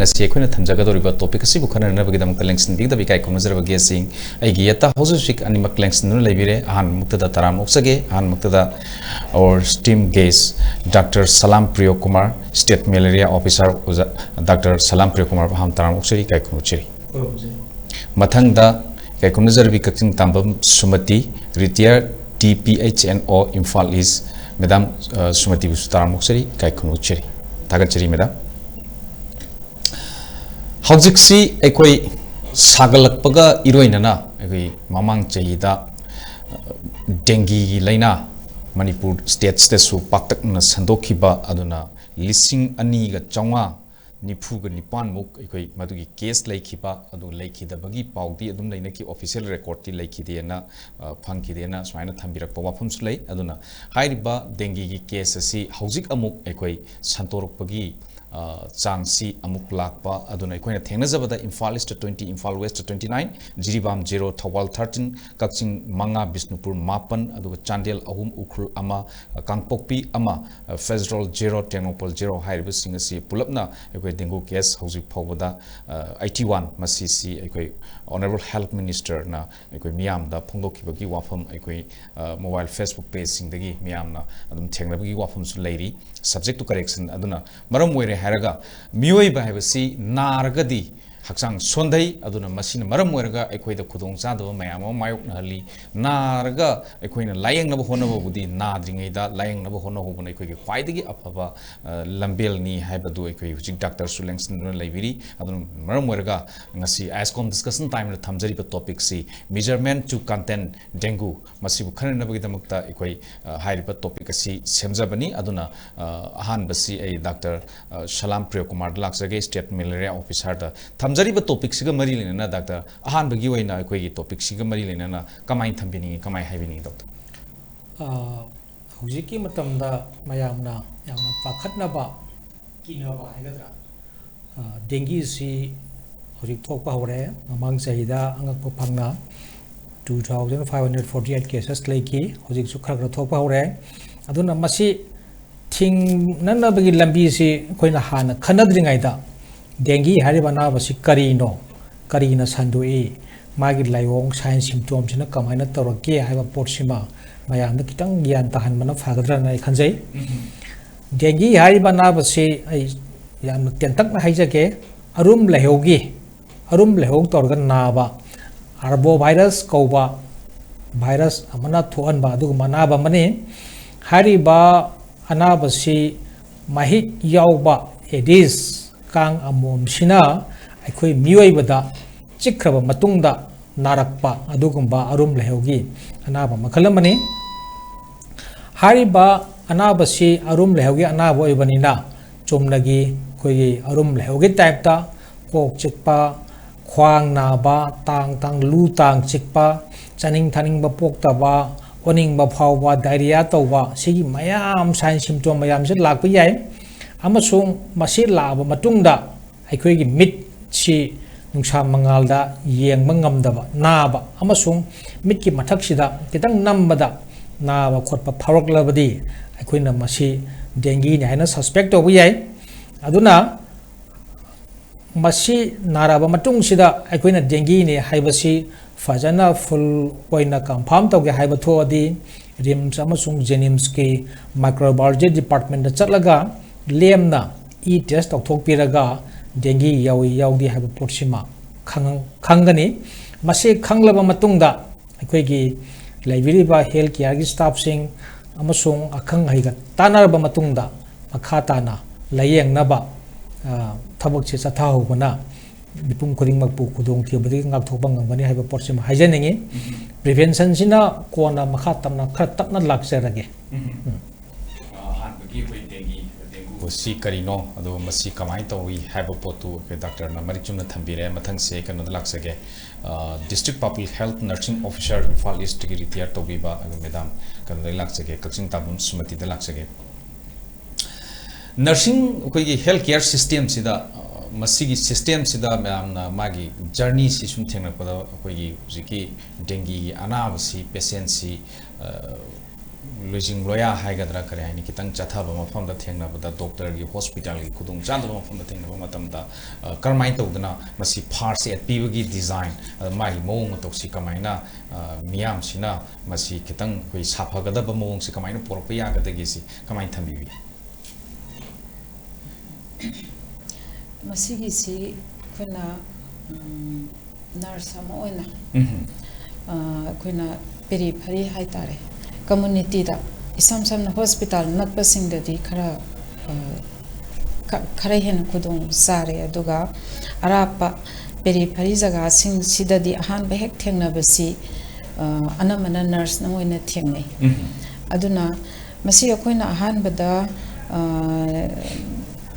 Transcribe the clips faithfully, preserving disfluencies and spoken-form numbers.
ꯉꯁꯤ ꯑꯩꯈꯣꯏꯅ ꯊꯝꯖꯒꯗꯧꯔꯤꯕ topic ꯑꯁꯤꯕꯨ ꯈꯟꯅꯅꯕꯒꯤꯗꯃꯛꯇ ꯂꯦꯡꯁꯤꯟꯕꯤꯒꯗꯕ ꯏꯀꯥꯏ ꯈꯨꯝꯅꯖꯔꯕ guest ꯁꯤꯡ꯫ ꯑꯩꯒꯤ ꯌꯦꯠꯇ ꯍꯧꯖꯤꯛ ꯍꯧꯖꯤꯛ ꯑꯅꯤꯃꯛ ꯂꯦꯡꯁꯤꯟꯗꯨꯅ ꯂꯩꯕꯤꯔꯦ꯫ ꯑꯍꯥꯟꯕꯃꯛꯇꯗ ꯇꯔꯥꯝꯅ ꯑꯣꯛꯆꯒꯦ꯫ ꯑꯍꯥꯟꯕꯃꯛꯇꯗ our esteemed guest, Doctor Salam Priyo Kumar, State Malaria Officer, ꯑꯣꯖꯥ Doctor Salam Priyo Kumar, ꯑꯍꯥꯟꯕ ꯇꯔꯥꯝꯅ ꯑꯣꯛꯆꯔꯤ, ꯏꯀꯥꯏ ꯈꯨꯝꯅꯖꯔꯤ꯫ ꯃꯊꯪꯗ ꯏꯀꯥꯏ ꯈꯨꯝꯅꯖꯔꯕꯤ ꯀꯛꯆꯤꯡ ꯇꯥꯝꯕꯝ ꯁꯨꯃꯇꯤ, retired D P H N O, Imphal ꯏꯁ꯫ Madam, ꯑ, ꯁꯨꯃꯇꯤꯕꯨꯁꯨ ꯇꯔꯥꯝꯅ ꯑꯣꯛꯆꯔꯤ, ꯏꯀꯥꯏ ꯈꯨꯝꯅꯖꯔꯤ꯫ ꯊꯥꯒꯠꯆꯔꯤ, madam꯫ ꯍꯧꯖꯤꯛꯁꯤ ꯑꯩꯈꯣꯏ ꯁꯥꯒꯠꯂꯛꯄꯒ ꯏꯔꯣꯏꯅꯅ ꯑꯩꯈꯣꯏ ꯃꯃꯥꯡ ꯆꯍꯤꯗ, ꯑ, dengueꯒꯤ ꯂꯥꯏꯅꯥ ꯃꯅꯤꯄꯨꯔ stateꯁꯤꯗꯁꯨ ꯄꯥꯛꯇꯛꯅꯅ ꯁꯟꯗꯣꯛꯈꯤꯕ, ꯑꯗꯨꯅ ꯂꯤꯁꯤꯡ ꯑꯅꯤꯒ ꯆꯥꯝꯃꯉꯥ ꯅꯤꯐꯨꯒ ꯅꯤꯄꯥꯟꯃꯨꯛ ꯑꯩꯈꯣꯏ ꯃꯗꯨꯒꯤ case ꯂꯩꯈꯤꯕ, ꯑꯗꯨ ꯂꯩꯈꯤꯗꯕꯒꯤ ꯄꯥꯎꯗꯤ ꯑꯗꯨꯝ ꯂꯩꯅꯈꯤ, official recordꯇꯤ ꯂꯩꯈꯤꯗꯦꯅ, ꯑ, ꯐꯪꯈꯤꯗꯦꯅ ꯁꯨꯃꯥꯏꯅ ꯊꯝꯕꯤꯔꯛꯄ ꯋꯥꯐꯝꯁꯨ ꯂꯩ꯫ ꯑꯗꯨꯅ ꯍꯥꯏꯔꯤꯕ dengueꯒꯤ case ꯑꯁꯤ ꯍꯧꯖꯤꯛ ꯑꯃꯨꯛ ꯑꯩꯈꯣꯏ ꯁꯟꯇꯣꯔꯛꯄꯒꯤ, ꯑ, ꯆꯥꯡꯁꯤ ꯑꯃꯨꯛ ꯂꯥꯛꯄ꯫ ꯑꯗꯨꯅ ꯑꯩꯈꯣꯏꯅ ꯊꯦꯡꯅꯖꯕꯗ Imphal east twenty, Imphal west twenty nine, Jiribam zero, Thoubal thirteen, Kakching ꯃꯉꯥ, ꯕꯤꯁꯅꯨꯄꯨꯔ ꯃꯥꯄꯟ, ꯑꯗꯨꯒ ꯆꯥꯟꯗꯦꯜ ꯑꯍꯨꯝ, ꯎꯈ꯭ꯔꯨꯜ ꯑꯃ, ꯀꯥꯡꯄꯣꯛꯄꯤ ꯑꯃ, ꯐꯦꯖꯔꯣꯜ zero, ꯇꯦꯡꯅꯧꯄꯜ zero ꯍꯥꯏꯔꯤꯕꯁꯤꯡ ꯑꯁꯤ ꯄꯨꯂꯞꯅ ꯑꯩꯈꯣꯏ dengue case ꯍꯧꯖꯤꯛ ꯐꯥꯎꯕꯗ, ꯑ, eighty one, ꯃꯁꯤꯁꯤ ꯑꯩꯈꯣꯏ Honourable Health Ministerꯅ ꯑꯩꯈꯣꯏ ꯃꯤꯌꯥꯝꯗ ꯐꯣꯡꯗꯣꯛꯈꯤꯕꯒꯤ ꯋꯥꯐꯝ ꯑꯩꯈꯣꯏ, ꯑ, mobile Facebook pageꯁꯤꯡꯗꯒꯤ ꯃꯤꯌꯥꯝꯅ ꯑꯗꯨꯝ ꯊꯦꯡꯅꯕꯒꯤ ꯋꯥꯐꯝꯁꯨ ꯂꯩꯔꯤ꯫ Subject to correction ꯑꯗꯨꯅ ꯃꯔꯝ ꯑꯣꯏꯔꯦ ꯍꯥꯏꯔꯒ ꯃꯤꯑꯣꯏꯕ ꯍꯥꯏꯕꯁꯤ ꯅꯥꯔꯒꯗꯤ ꯍꯛꯆꯥꯡ ꯁꯣꯟꯊꯩ, ꯑꯗꯨꯅ ꯃꯁꯤꯅ ꯃꯔꯝ ꯑꯣꯏꯔꯒ ꯑꯩꯈꯣꯏꯗ ꯈꯨꯗꯣꯡꯆꯥꯗꯕ ꯃꯌꯥꯝ ꯑꯃ ꯃꯥꯌꯣꯛꯅꯍꯜꯂꯤ꯫ ꯅꯥꯔꯒ ꯑꯩꯈꯣꯏꯅ ꯂꯥꯌꯦꯡꯅꯕ ꯍꯣꯠꯅꯕꯕꯨꯗꯤ ꯅꯥꯗ꯭ꯔꯤꯉꯩꯗ ꯂꯥꯌꯦꯡꯅꯕ ꯍꯣꯠꯅꯍꯧꯕꯅ ꯑꯩꯈꯣꯏꯒꯤ ꯈ꯭ꯋꯥꯏꯗꯒꯤ ꯑꯐꯕ, ꯑ, ꯂꯝꯕꯦꯜꯅꯤ ꯍꯥꯏꯕꯗꯨ ꯑꯩꯈꯣꯏ ꯍꯧꯖꯤꯛ doctorꯁꯨ ꯂꯦꯡꯁꯤꯟꯗꯨꯅ ꯂꯩꯕꯤꯔꯤ꯫ ꯑꯗꯨꯅ ꯃꯔꯝ ꯑꯣꯏꯔꯒ ꯉꯁꯤ IASCOM Discussion Timeꯗ ꯊꯝꯖꯔꯤꯕ topicꯁꯤ measurement to contain dengue, ꯃꯁꯤꯕꯨ ꯈꯟꯅꯅꯕꯒꯤꯗꯃꯛꯇ ꯑꯩꯈꯣꯏ, ꯑ, ꯍꯥꯏꯔꯤꯕ topic ꯑꯁꯤ ꯁꯦꯝꯖꯕꯅꯤ꯫ ꯑꯗꯨꯅ, ꯑ, ꯑꯍꯥꯟꯕꯁꯤ ꯑꯩ Doctor, ꯑ, ꯁꯂꯥꯝ ꯄ꯭ꯔꯤꯌꯣꯀꯨꯃꯥꯔꯗ ꯂꯥꯛꯆꯒꯦ, State Malaria Officerꯗ꯫ ꯊꯝꯖꯔꯤꯕ topicꯁꯤꯒ ꯃꯔꯤ ꯂꯩꯅꯅ, doctor, ꯑꯍꯥꯟꯕꯒꯤ ꯑꯣꯏꯅ ꯑꯩꯈꯣꯏꯒꯤ topicꯁꯤꯒ ꯃꯔꯤ ꯂꯩꯅꯅ ꯀꯃꯥꯏꯅ ꯊꯝꯕꯤꯅꯤꯡꯉꯤ, ꯀꯃꯥꯏꯅ ꯍꯥꯏꯕꯤꯅꯤꯡꯉꯤ, doctor? ꯑ, ꯍꯧꯖꯤꯛꯀꯤ ꯃꯇꯝꯗ ꯃꯌꯥꯝꯅ ꯌꯥꯝꯅ ꯄꯥꯈꯠꯅꯕ, ꯀꯤꯅꯕ ꯍꯥꯏꯒꯗ꯭ꯔꯥ, ꯑ, dengueꯁꯤ ꯍꯧꯖꯤꯛ ꯊꯣꯛꯄ ꯍꯧꯔꯦ꯫ ꯃꯃꯥꯡ ꯆꯍꯤꯗ ꯑꯉꯛꯄ ꯐꯪꯅ two thousand five hundred forty eight cases ꯂꯩꯈꯤ꯫ ꯍꯧꯖꯤꯛꯁꯨ ꯈꯔ ꯈꯔ ꯊꯣꯛꯄ ꯍꯧꯔꯦ꯫ ꯑꯗꯨꯅ ꯃꯁꯤ ꯊꯤꯡꯅꯅꯕꯒꯤ ꯂꯝꯕꯤꯁꯤ ꯑꯩꯈꯣꯏꯅ ꯍꯥꯟꯅ ꯈꯟꯅꯗ꯭ꯔꯤꯉꯩꯗ dengue ꯍꯥꯏꯔꯤꯕ ꯑꯅꯥꯕꯁꯤ ꯀꯔꯤꯅꯣ, ꯀꯔꯤꯅ ꯁꯟꯗꯣꯛꯏ, ꯃꯥꯒꯤ ꯂꯥꯏꯑꯣꯡ, sign symptomꯁꯤꯅ ꯀꯃꯥꯏꯅ ꯇꯧꯔꯛꯀꯦ ꯍꯥꯏꯕ ꯄꯣꯠꯁꯤꯃ ꯃꯌꯥꯝꯗ ꯈꯤꯇꯪ ꯒ꯭ꯌꯥꯟ ꯇꯥꯍꯟꯕꯅ ꯐꯒꯗ꯭ꯔꯅ ꯑꯩ ꯈꯟꯖꯩ꯫ Dengue ꯍꯥꯏꯔꯤꯕ ꯑꯅꯥꯕꯁꯤ ꯑꯩ ꯌꯥꯝꯅ ꯇꯦꯟꯇꯛꯅ ꯍꯥꯏꯖꯒꯦ꯫ ꯑꯔꯨꯝ ꯂꯥꯏꯍꯧꯒꯤ, ꯑꯔꯨꯝ ꯂꯥꯏꯍꯧ ꯇꯧꯔꯒ ꯅꯥꯕ, arbovirus ꯀꯧꯕ virus ꯑꯃꯅ ꯊꯣꯛꯍꯟꯕ ꯑꯗꯨꯒꯨꯝꯕ ꯑꯅꯥꯕ ꯑꯃꯅꯤ꯫ ꯍꯥꯏꯔꯤꯕ ꯑꯅꯥꯕꯁꯤ ꯃꯍꯤꯛ ꯌꯥꯎꯕ Aedes ꯀꯥꯡ ꯑꯃꯣꯝꯁꯤꯅ ꯑꯩꯈꯣꯏ ꯃꯤꯑꯣꯏꯕꯗ ꯆꯤꯛꯈ꯭ꯔꯕ ꯃꯇꯨꯡꯗ ꯅꯥꯔꯛꯄ ꯑꯗꯨꯒꯨꯝꯕ ꯑꯔꯨꯝ ꯂꯥꯏꯍꯧꯒꯤ ꯑꯅꯥꯕ ꯃꯈꯜ ꯑꯃꯅꯤ꯫ ꯍꯥꯏꯔꯤꯕ ꯑꯅꯥꯕꯁꯤ ꯑꯔꯨꯝ ꯂꯥꯏꯍꯧꯒꯤ ꯑꯅꯥꯕ ꯑꯣꯏꯕꯅꯤꯅ ꯆꯨꯝꯅꯒꯤ ꯑꯩꯈꯣꯏꯒꯤ ꯑꯔꯨꯝ ꯂꯥꯏꯍꯧꯒꯤ typeꯇ ꯀꯣꯛ ꯆꯤꯛꯄ, ꯈ꯭ꯋꯥꯡ ꯅꯥꯕ, ꯇꯥꯡ ꯇꯥꯡ ꯂꯨ ꯇꯥꯡ ꯆꯤꯛꯄ, ꯆꯥꯅꯤꯡ ꯊꯛꯅꯤꯡꯕ ꯄꯣꯛꯇꯕ, ꯑꯣꯅꯤꯡꯕ ꯐꯥꯎꯕ, diarrhea ꯇꯧꯕ, ꯁꯤꯒꯤ ꯃꯌꯥꯝ sign symptom ꯃꯌꯥꯝꯁꯤ ꯂꯥꯛꯄ ꯌꯥꯏ꯫ ꯑꯃꯁꯨꯡ ꯃꯁꯤ ꯂꯥꯛꯑꯕ ꯃꯇꯨꯡꯗ ꯑꯩꯈꯣꯏꯒꯤ ꯃꯤꯠꯁꯤ ꯅꯨꯡꯁꯥ ꯃꯉꯥꯜꯗ ꯌꯦꯡꯕ ꯉꯝꯗꯕ, ꯅꯥꯕ, ꯑꯃꯁꯨꯡ ꯃꯤꯠꯀꯤ ꯃꯊꯛꯁꯤꯗ ꯈꯤꯇꯪ ꯅꯝꯕꯗ ꯅꯥꯕ ꯈꯣꯠꯄ ꯐꯥꯎꯔꯛꯂꯕꯗꯤ ꯑꯩꯈꯣꯏꯅ ꯃꯁꯤ dengueꯅꯤ ꯍꯥꯏꯅ suspect ꯇꯧꯕ ꯌꯥꯏ꯫ ꯑꯗꯨꯅ ꯃꯁꯤ ꯅꯥꯔꯛꯑꯕ ꯃꯇꯨꯡꯁꯤꯗ ꯑꯩꯈꯣꯏꯅ dengueꯅꯤ ꯍꯥꯏꯕꯁꯤ ꯐꯖꯅ full ꯑꯣꯏꯅ confirm ꯇꯧꯒꯦ ꯍꯥꯏꯕ ꯊꯣꯛꯑꯗꯤ RIMS ꯑꯃꯁꯨꯡ JNIMSꯀꯤ microbiology departmentꯇ ꯆꯠꯂꯒ ꯂꯦꯝꯅ e-test ꯇꯧꯊꯣꯛꯄꯤꯔꯒ dengue ꯌꯥꯎꯏ ꯌꯥꯎꯗꯦ ꯍꯥꯏꯕ ꯄꯣꯠꯁꯤꯃ ꯈꯪ-, ꯈꯪꯒꯅꯤ꯫ ꯃꯁꯤ ꯈꯪꯂꯕ ꯃꯇꯨꯡꯗ ꯑꯩꯈꯣꯏꯒꯤ ꯂꯩꯕꯤꯔꯤꯕ health careꯒꯤ staffꯁꯤꯡ ꯑꯃꯁꯨꯡ ꯑꯈꯪ ꯑꯍꯩꯒ ꯇꯥꯟꯅꯔꯕ ꯃꯇꯨꯡꯗ ꯃꯈꯥ ꯇꯥꯅ ꯂꯥꯌꯦꯡꯅꯕ, ꯑ, ꯊꯕꯛꯁꯦ ꯆꯠꯊꯍꯧꯕꯅ ꯃꯤꯄꯨꯝ ꯈꯨꯗꯤꯡꯃꯛꯄꯨ ꯈꯨꯗꯣꯡꯊꯤꯕꯗꯒꯤ ꯉꯥꯛꯊꯣꯛꯄ ꯉꯝꯒꯅꯤ ꯍꯥꯏꯕ ꯄꯣꯠꯁꯤꯃ ꯍꯥꯏꯖꯅꯤꯡꯉꯤ꯫ Preventionꯁꯤꯅ ꯀꯣꯟꯅ ꯃꯈꯥ ꯇꯞꯅ ꯈꯔ ꯇꯞꯅ ꯂꯥꯛꯆꯔꯒꯦ꯫ ꯎꯝ꯫ ꯑ, ꯑꯍꯥꯟꯕꯒꯤ ꯑꯩꯈꯣꯏ dengue, dengue ꯁꯤ ꯀꯔꯤꯅꯣ, ꯑꯗꯨꯒ ꯃꯁꯤ ꯀꯃꯥꯏꯅ ꯇꯧꯏ ꯍꯥꯏꯕ ꯄꯣꯠꯇꯨ ꯑꯩꯈꯣꯏ doctorꯅ ꯃꯔꯤꯛ ꯆꯨꯝꯅ ꯊꯝꯕꯤꯔꯦ꯫ ꯃꯊꯪꯁꯦ ꯀꯩꯅꯣꯗ ꯂꯥꯛꯆꯒꯦ, ꯑ, District Public Health Nursing Officer, Imphal Eastꯀꯤ retire ꯇꯧꯕꯤꯕ ꯑꯗꯨ madam ꯀꯩꯅꯣꯗꯒꯤ ꯂꯥꯛꯆꯒꯦ, ꯀꯛꯆꯤꯡ ꯇꯥꯕꯝ ꯁꯨꯃꯇꯤꯗ ꯂꯥꯛꯆꯒꯦ꯫ Nursing, ꯑꯩꯈꯣꯏꯒꯤ health care systemꯁꯤꯗ, ꯑ, ꯃꯁꯤꯒꯤ systemꯁꯤꯗ ꯃꯌꯥꯝꯅ ꯃꯥꯒꯤ journeyꯁꯤ ꯁꯨꯝ ꯊꯦꯡꯅꯔꯛꯄꯗ ꯑꯩꯈꯣꯏꯒꯤ ꯍꯧꯖꯤꯛꯀꯤ dengueꯒꯤ ꯑꯅꯥꯕꯁꯤ, patientꯁꯤ, ꯑ, ꯂꯣꯏꯖꯤꯡ ꯂꯣꯌꯥ ꯍꯥꯏꯒꯗ꯭ꯔꯥ, ꯀꯔꯤ ꯍꯥꯏꯅꯤ, ꯈꯤꯇꯪ ꯆꯠꯊꯕ ꯃꯐꯝꯗ ꯊꯦꯡꯅꯕꯗ, ꯗꯣꯛꯇꯔꯒꯤ ꯍꯣꯁꯄꯤꯇꯥꯜꯒꯤ ꯈꯨꯗꯣꯡꯆꯥꯗꯕ ꯃꯐꯝꯗ ꯊꯦꯡꯅꯕ ꯃꯇꯝꯗ, ꯑ, ꯀꯔꯝꯍꯥꯏꯅ ꯇꯧꯗꯅ ꯃꯁꯤ ꯐꯥꯔꯁ ꯑꯦꯗ ꯄꯤꯕꯒꯤ ꯗꯤꯖꯥꯏꯟ, ꯑ, ꯃꯥꯒꯤ ꯃꯑꯣꯡ ꯃꯇꯧꯁꯤ ꯀꯃꯥꯏꯅ, ꯑ, ꯃꯤꯌꯥꯝꯁꯤꯅ ꯃꯁꯤ ꯈꯤꯇꯪ ꯑꯩꯈꯣꯏ ꯁꯥꯐꯒꯗꯕ ꯃꯑꯣꯡꯁꯤ ꯀꯃꯥꯏꯅ ꯄꯨꯔꯛꯄ ꯌꯥꯒꯗꯒꯦ, ꯁꯤ ꯀꯃꯥꯏꯅ ꯊꯝꯕꯤꯕꯤ? ꯃꯁꯤꯒꯤꯁꯤ ꯑꯩꯈꯣꯏꯅ, ꯎꯝ, ꯅꯔꯁ ꯑꯃ ꯑꯣꯏꯅ, ꯎꯝ꯫ ꯑ, ꯑꯩꯈꯣꯏꯅ ꯄꯦꯔꯤꯐꯔꯤ ꯍꯥꯏꯇꯥꯔꯦ, ꯀꯝꯃꯨꯅꯤꯇꯤꯗ, ꯏꯁꯝ ꯁꯝꯅ ꯍꯣꯁꯄꯤꯇꯥꯜ ꯅꯛꯄꯁꯤꯡꯗꯗꯤ ꯈꯔ, ꯑ, ꯈ-, ꯈꯔ ꯍꯦꯟꯅ ꯈꯨꯗꯣꯡ ꯆꯥꯔꯦ, ꯑꯗꯨꯒ ꯑꯔꯥꯞꯄ ꯄꯦꯔꯤꯐꯔꯤ ꯖꯒꯥꯁꯤꯡꯁꯤꯗꯗꯤ ꯑꯍꯥꯟꯕ ꯍꯦꯛ ꯊꯦꯡꯅꯕꯁꯤ, ꯑ, ꯑꯅꯝꯕꯅ ꯅꯔꯁꯅ ꯑꯣꯏꯅ ꯊꯦꯡꯅꯩ꯫ ꯎꯝ꯫ ꯑꯗꯨꯅ ꯃꯁꯤ ꯑꯩꯈꯣꯏꯅ ꯑꯍꯥꯟꯕꯗ, ꯑ,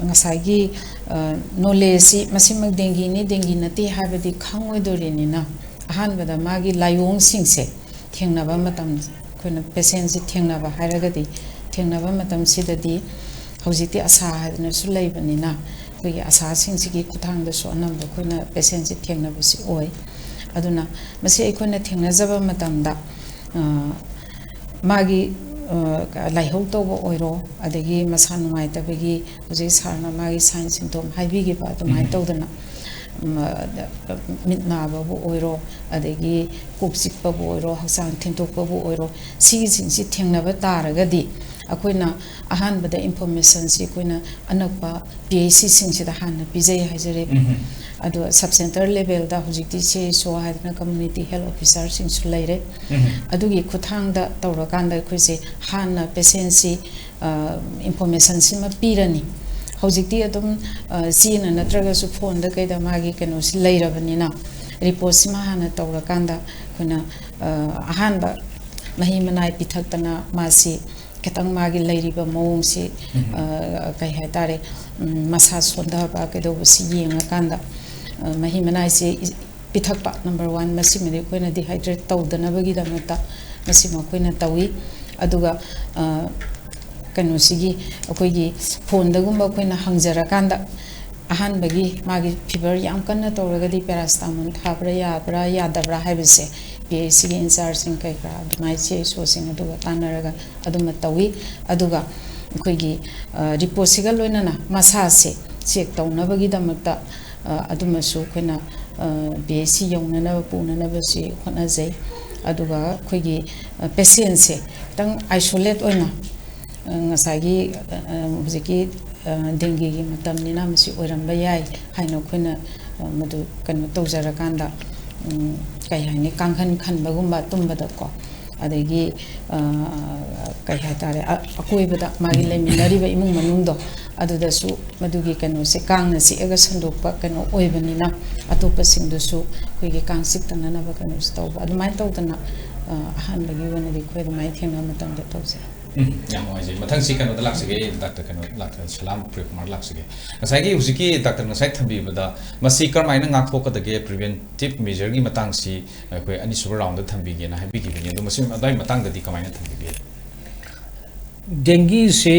ꯉꯁꯥꯏꯒꯤ, ꯑ, ꯅꯣꯂꯦꯖꯁꯤ ꯃꯁꯤꯃꯛ ꯗꯦꯡꯒꯤꯅꯤ, ꯗꯦꯡꯒꯤ ꯅꯠꯇꯦ ꯍꯥꯏꯕꯗꯤ ꯈꯪꯉꯣꯏꯗꯣꯔꯤꯅꯤꯅ, ꯑꯍꯥꯟꯕꯗ ꯃꯥꯒꯤ ꯂꯥꯏꯑꯣꯡꯁꯤꯡꯁꯦ ꯊꯦꯡꯅꯕ ꯃꯇꯝ, ꯑꯩꯈꯣꯏꯅ ꯄꯦꯁꯦꯟꯁꯤ ꯊꯦꯡꯅꯕ ꯍꯥꯏꯔꯒꯗꯤ, ꯊꯦꯡꯅꯕ ꯃꯇꯝꯁꯤꯗꯗꯤ ꯍꯧꯖꯤꯛꯇꯤ ꯑꯁꯥ ꯍꯥꯏꯗꯅꯁꯨ ꯂꯩꯕꯅꯤꯅ, ꯑꯩꯈꯣꯏꯒꯤ ꯑꯁꯥꯁꯤꯡꯁꯤꯒꯤ ꯈꯨꯠꯊꯥꯡꯗꯁꯨ ꯑꯅꯝꯕ ꯑꯩꯈꯣꯏꯅ ꯄꯦꯁꯦꯟꯁꯤ ꯊꯦꯡꯅꯕꯁꯤ ꯑꯣꯏ꯫ ꯑꯗꯨꯅ ꯃꯁꯤ ꯑꯩꯈꯣꯏꯅ ꯊꯦꯡꯅꯖꯕ ꯃꯇꯝꯗ, ꯑ, ꯃꯥꯒꯤ, ꯑ, ꯂꯥꯏꯍꯧ ꯇꯧꯕ ꯑꯣꯏꯔꯣ, ꯑꯗꯒꯤ ꯃꯁꯥ ꯅꯨꯡꯉꯥꯏꯇꯕꯒꯤ, ꯍꯧꯖꯤꯛ ꯁꯥꯔꯅ ꯃꯥꯒꯤ ꯁꯥꯏꯟ ꯁꯤꯝꯇꯣꯝ ꯍꯥꯏꯕꯤꯈꯤꯕ ꯑꯗꯨꯃꯥꯏꯅ ꯎꯝ꯫ ꯇꯧꯗꯅ, ꯎꯝ, ꯑ, ꯃꯤꯠ ꯅꯥꯕꯕꯨ ꯑꯣꯏꯔꯣ, ꯑꯗꯒꯤ ꯀꯣꯛ ꯆꯤꯛꯄꯕꯨ ꯑꯣꯏꯔꯣ, ꯍꯛꯆꯥꯡ ꯊꯤꯟꯗꯣꯛꯄꯕꯨ ꯑꯣꯏꯔꯣ, ꯁꯤꯒꯤꯁꯤꯡꯁꯤ ꯊꯦꯡꯅꯕ ꯇꯥꯔꯒꯗꯤ ꯑꯩꯈꯣꯏꯅ ꯑꯍꯥꯟꯕꯗ ꯏꯟꯐꯣꯔꯃꯦꯁꯟꯁꯤ ꯑꯩꯈꯣꯏꯅ ꯑꯅꯛꯄ ꯄꯤ ꯑꯩꯆ ꯁꯤꯁꯤꯡꯁꯤꯗ ꯍꯥꯟꯅ ꯄꯤꯖꯩ ꯍꯥꯏꯖꯔꯤꯕ꯫ ꯎꯝ꯫ ꯑꯗꯣ ꯁꯕ ꯁꯦꯟꯇꯔ ꯂꯦꯚꯦꯜꯗ ꯍꯧꯖꯤꯛꯇꯤ ꯁꯤ ꯑꯩꯆ ꯑꯣ ꯍꯥꯏꯗꯅ ꯀꯝꯃꯨꯅꯤꯇꯤ ꯍꯦꯜꯊ ꯑꯣꯐꯤꯁꯥꯔꯁꯤꯡꯁꯨ ꯂꯩꯔꯦ꯫ ꯎꯝ꯫ ꯑꯗꯨꯒꯤ ꯈꯨꯠꯊꯥꯡꯗ ꯇꯧꯔꯀꯥꯟꯗ ꯑꯩꯈꯣꯏꯁꯦ ꯍꯥꯟꯅ ꯄꯦꯁꯦꯟꯁꯤ, ꯑ, ꯏꯟꯐꯣꯔꯃꯦꯁꯟꯁꯤꯃ ꯄꯤꯔꯅꯤ꯫ ꯍꯧꯖꯤꯛꯇꯤ ꯑꯗꯨꯝ, ꯑ, ꯆꯦꯅ ꯅꯠꯇ꯭ꯔꯒꯁꯨ ꯐꯣꯟꯗ ꯀꯩꯗ ꯃꯥꯒꯤ ꯀꯩꯅꯣꯁꯤ ꯂꯩꯔꯕꯅꯤꯅ, ꯔꯤꯄꯣꯔꯠꯁꯤꯃ ꯍꯥꯟꯅ ꯇꯧꯔꯀꯥꯟꯗ ꯑꯩꯈꯣꯏꯅ, ꯑ, ꯑꯍꯥꯟꯕ ꯃꯍꯤ ꯃꯅꯥꯏ ꯄꯤꯊꯛꯇꯅ ꯃꯥꯁꯤ ꯈꯤꯇꯪ ꯃꯥꯒꯤ ꯂꯩꯔꯤꯕ ꯃꯑꯣꯡꯁꯤ, ꯎꯝ꯫ ꯑ, ꯀꯩ ꯍꯥꯏꯇꯥꯔꯦ, ꯎꯝ, ꯃꯁꯥ ꯁꯣꯟꯊꯕ ꯀꯩꯗꯧꯕꯁꯤ ꯌꯦꯡꯉꯀꯥꯟꯗ, ꯑ, ꯃꯍꯤ ꯃꯅꯥꯏꯁꯤ ꯏ-, ꯄꯤꯊꯛꯄ, ꯅꯝꯕꯔ ꯋꯥꯟ, ꯃꯁꯤꯃꯗꯤ ꯑꯩꯈꯣꯏꯅ ꯗꯤꯍꯥꯏꯗ꯭ꯔꯦꯠ ꯇꯧꯗꯅꯕꯒꯤꯗꯃꯛꯇ ꯃꯁꯤꯃ ꯑꯩꯈꯣꯏꯅ ꯇꯧꯏ꯫ ꯑꯗꯨꯒ, ꯑ, ꯀꯩꯅꯣꯁꯤꯒꯤ ꯑꯩꯈꯣꯏꯒꯤ ꯐꯣꯟꯗꯒꯨꯝꯕ ꯑꯩꯈꯣꯏꯅ ꯍꯪꯖꯔꯀꯥꯟꯗ, ꯑꯍꯥꯟꯕꯒꯤ ꯃꯥꯒꯤ ꯐꯤꯚꯔ ꯌꯥꯝ ꯀꯟꯅ ꯇꯧꯔꯒꯗꯤ ꯄꯦꯔꯥꯁꯤꯇꯥꯃꯣꯜ ꯊꯥꯕ꯭ꯔꯥ, ꯌꯥꯕ꯭ꯔꯥ, ꯌꯥꯗꯕ꯭ꯔꯥ ꯍꯥꯏꯕꯁꯦ ꯄꯤ ꯑꯩꯆ ꯁꯤꯒꯤ ꯏꯟꯆꯥꯔꯖꯁꯤꯡ ꯀꯩ ꯀꯔꯥ ꯑꯗꯨꯃꯥꯏꯅ ꯁꯤ ꯑꯦꯁ ꯑꯣꯁꯤꯡ ꯑꯗꯨꯒ ꯇꯥꯟꯅꯔꯒ ꯑꯗꯨꯃ ꯇꯧꯏ꯫ ꯑꯗꯨꯒ ꯑꯩꯈꯣꯏꯒꯤ ꯔꯤꯄꯣꯔꯠꯁꯤꯒ ꯂꯣꯏꯅꯅ ꯃꯁꯥꯁꯦ ꯆꯦꯛ ꯇꯧꯅꯕꯒꯤꯗꯃꯛꯇ ꯑꯗꯨꯃꯁꯨ ꯑꯩꯈꯣꯏꯅ ꯄꯤ ꯑꯩꯆ ꯁꯤ ꯌꯧꯅꯅꯕ ꯄꯨꯅꯅꯕꯁꯤ ꯍꯣꯠꯅꯖꯩ꯫ ꯑꯗꯨꯒ ꯑꯩꯈꯣꯏꯒꯤ ꯄꯦꯁꯦꯟꯁꯦ ꯈꯤꯇꯪ ꯑꯥꯏꯁꯣꯂꯦꯠ ꯑꯣꯏꯅ ꯉꯁꯥꯏꯒꯤ ꯍꯧꯖꯤꯛꯀꯤ ꯗꯦꯡꯒꯤꯒꯤ ꯃꯇꯝꯅꯤꯅ ꯃꯁꯤ ꯑꯣꯏꯔꯝꯕ ꯌꯥꯏ ꯍꯥꯏꯅ ꯑꯩꯈꯣꯏꯅ ꯃꯗꯨ ꯀꯩꯅꯣ ꯇꯧꯖꯔꯀꯥꯟꯗ, ꯀꯩ ꯍꯥꯏꯅꯤ, ꯀꯥꯡꯈꯟ ꯈꯟꯕꯒꯨꯝꯕ ꯇꯨꯝꯕꯗꯀꯣ, ꯑꯗꯒꯤ ꯀꯩ ꯍꯥꯏꯇꯥꯔꯦ, ꯑꯀꯣꯏꯕꯗ ꯃꯥꯒꯤ ꯂꯩꯃꯤꯟꯅꯔꯤꯕ ꯏꯃꯨꯡ ꯃꯅꯨꯡꯗꯣ ꯑꯗꯨꯗꯁꯨ ꯃꯗꯨꯒꯤ ꯀꯩꯅꯣꯁꯦ ꯀꯥꯡꯅ ꯆꯤꯛꯑꯒ ꯁꯟꯗꯣꯛꯄ ꯀꯩꯅꯣ ꯑꯣꯏꯕꯅꯤꯅ ꯑꯇꯣꯞꯄꯁꯤꯡꯗꯨꯁꯨ ꯑꯩꯈꯣꯏꯒꯤ ꯀꯥꯡ ꯆꯤꯛꯇꯅꯅꯕ ꯀꯩꯅꯣꯁꯦ ꯇꯧꯕ꯫ ꯑꯗꯨꯃꯥꯏꯅ ꯇꯧꯗꯅ ꯑꯍꯥꯟꯕꯒꯤ ꯑꯣꯏꯅꯗꯤ ꯑꯩꯈꯣꯏ ꯑꯗꯨꯃꯥꯏꯅ ꯊꯦꯡꯅꯕ ꯃꯇꯝꯗ ꯇꯧꯖꯩ꯫ ꯎꯝ, ꯌꯥꯝ ꯅꯨꯡꯉꯥꯏꯖꯩ꯫ ꯃꯊꯪꯁꯤ ꯀꯩꯅꯣꯗ ꯂꯥꯛꯆꯒꯦ, ꯗꯥꯛꯇꯔ ꯀꯩꯅꯣ, ꯗꯥꯛꯇꯔ ꯁꯂꯥꯝ ꯄ꯭ꯔꯦꯝꯀꯨꯃꯥꯔ ꯂꯥꯛꯆꯒꯦ꯫ ꯉꯁꯥꯏꯒꯤ ꯍꯧꯖꯤꯛꯀꯤ ꯗꯥꯛꯇꯔ ꯉꯁꯥꯏ ꯊꯝꯕꯤꯕꯗ ꯃꯁꯤ ꯀꯔꯝꯍꯥꯏꯅ ꯉꯥꯛꯊꯣꯛꯀꯗꯒꯦ, ꯄ꯭ꯔꯤꯚꯦꯟꯇꯤꯞ ꯃꯦꯖꯔꯒꯤ ꯃꯇꯥꯡꯁꯤ ꯑꯩꯈꯣꯏ ꯑꯅꯤꯁꯨꯕ ꯔꯥꯎꯟꯗ ꯊꯝꯕꯤꯒꯦꯅ ꯍꯥꯏꯕꯤꯈꯤꯕꯅꯤ꯫ ꯑꯗꯣ ꯃꯁꯤ ꯑꯗꯨꯋꯥꯏ ꯃꯇꯥꯡꯗꯗꯤ ꯀꯃꯥꯏꯅ ꯊꯝꯕꯤꯒꯦ? ꯗꯦꯡꯒꯤꯁꯤ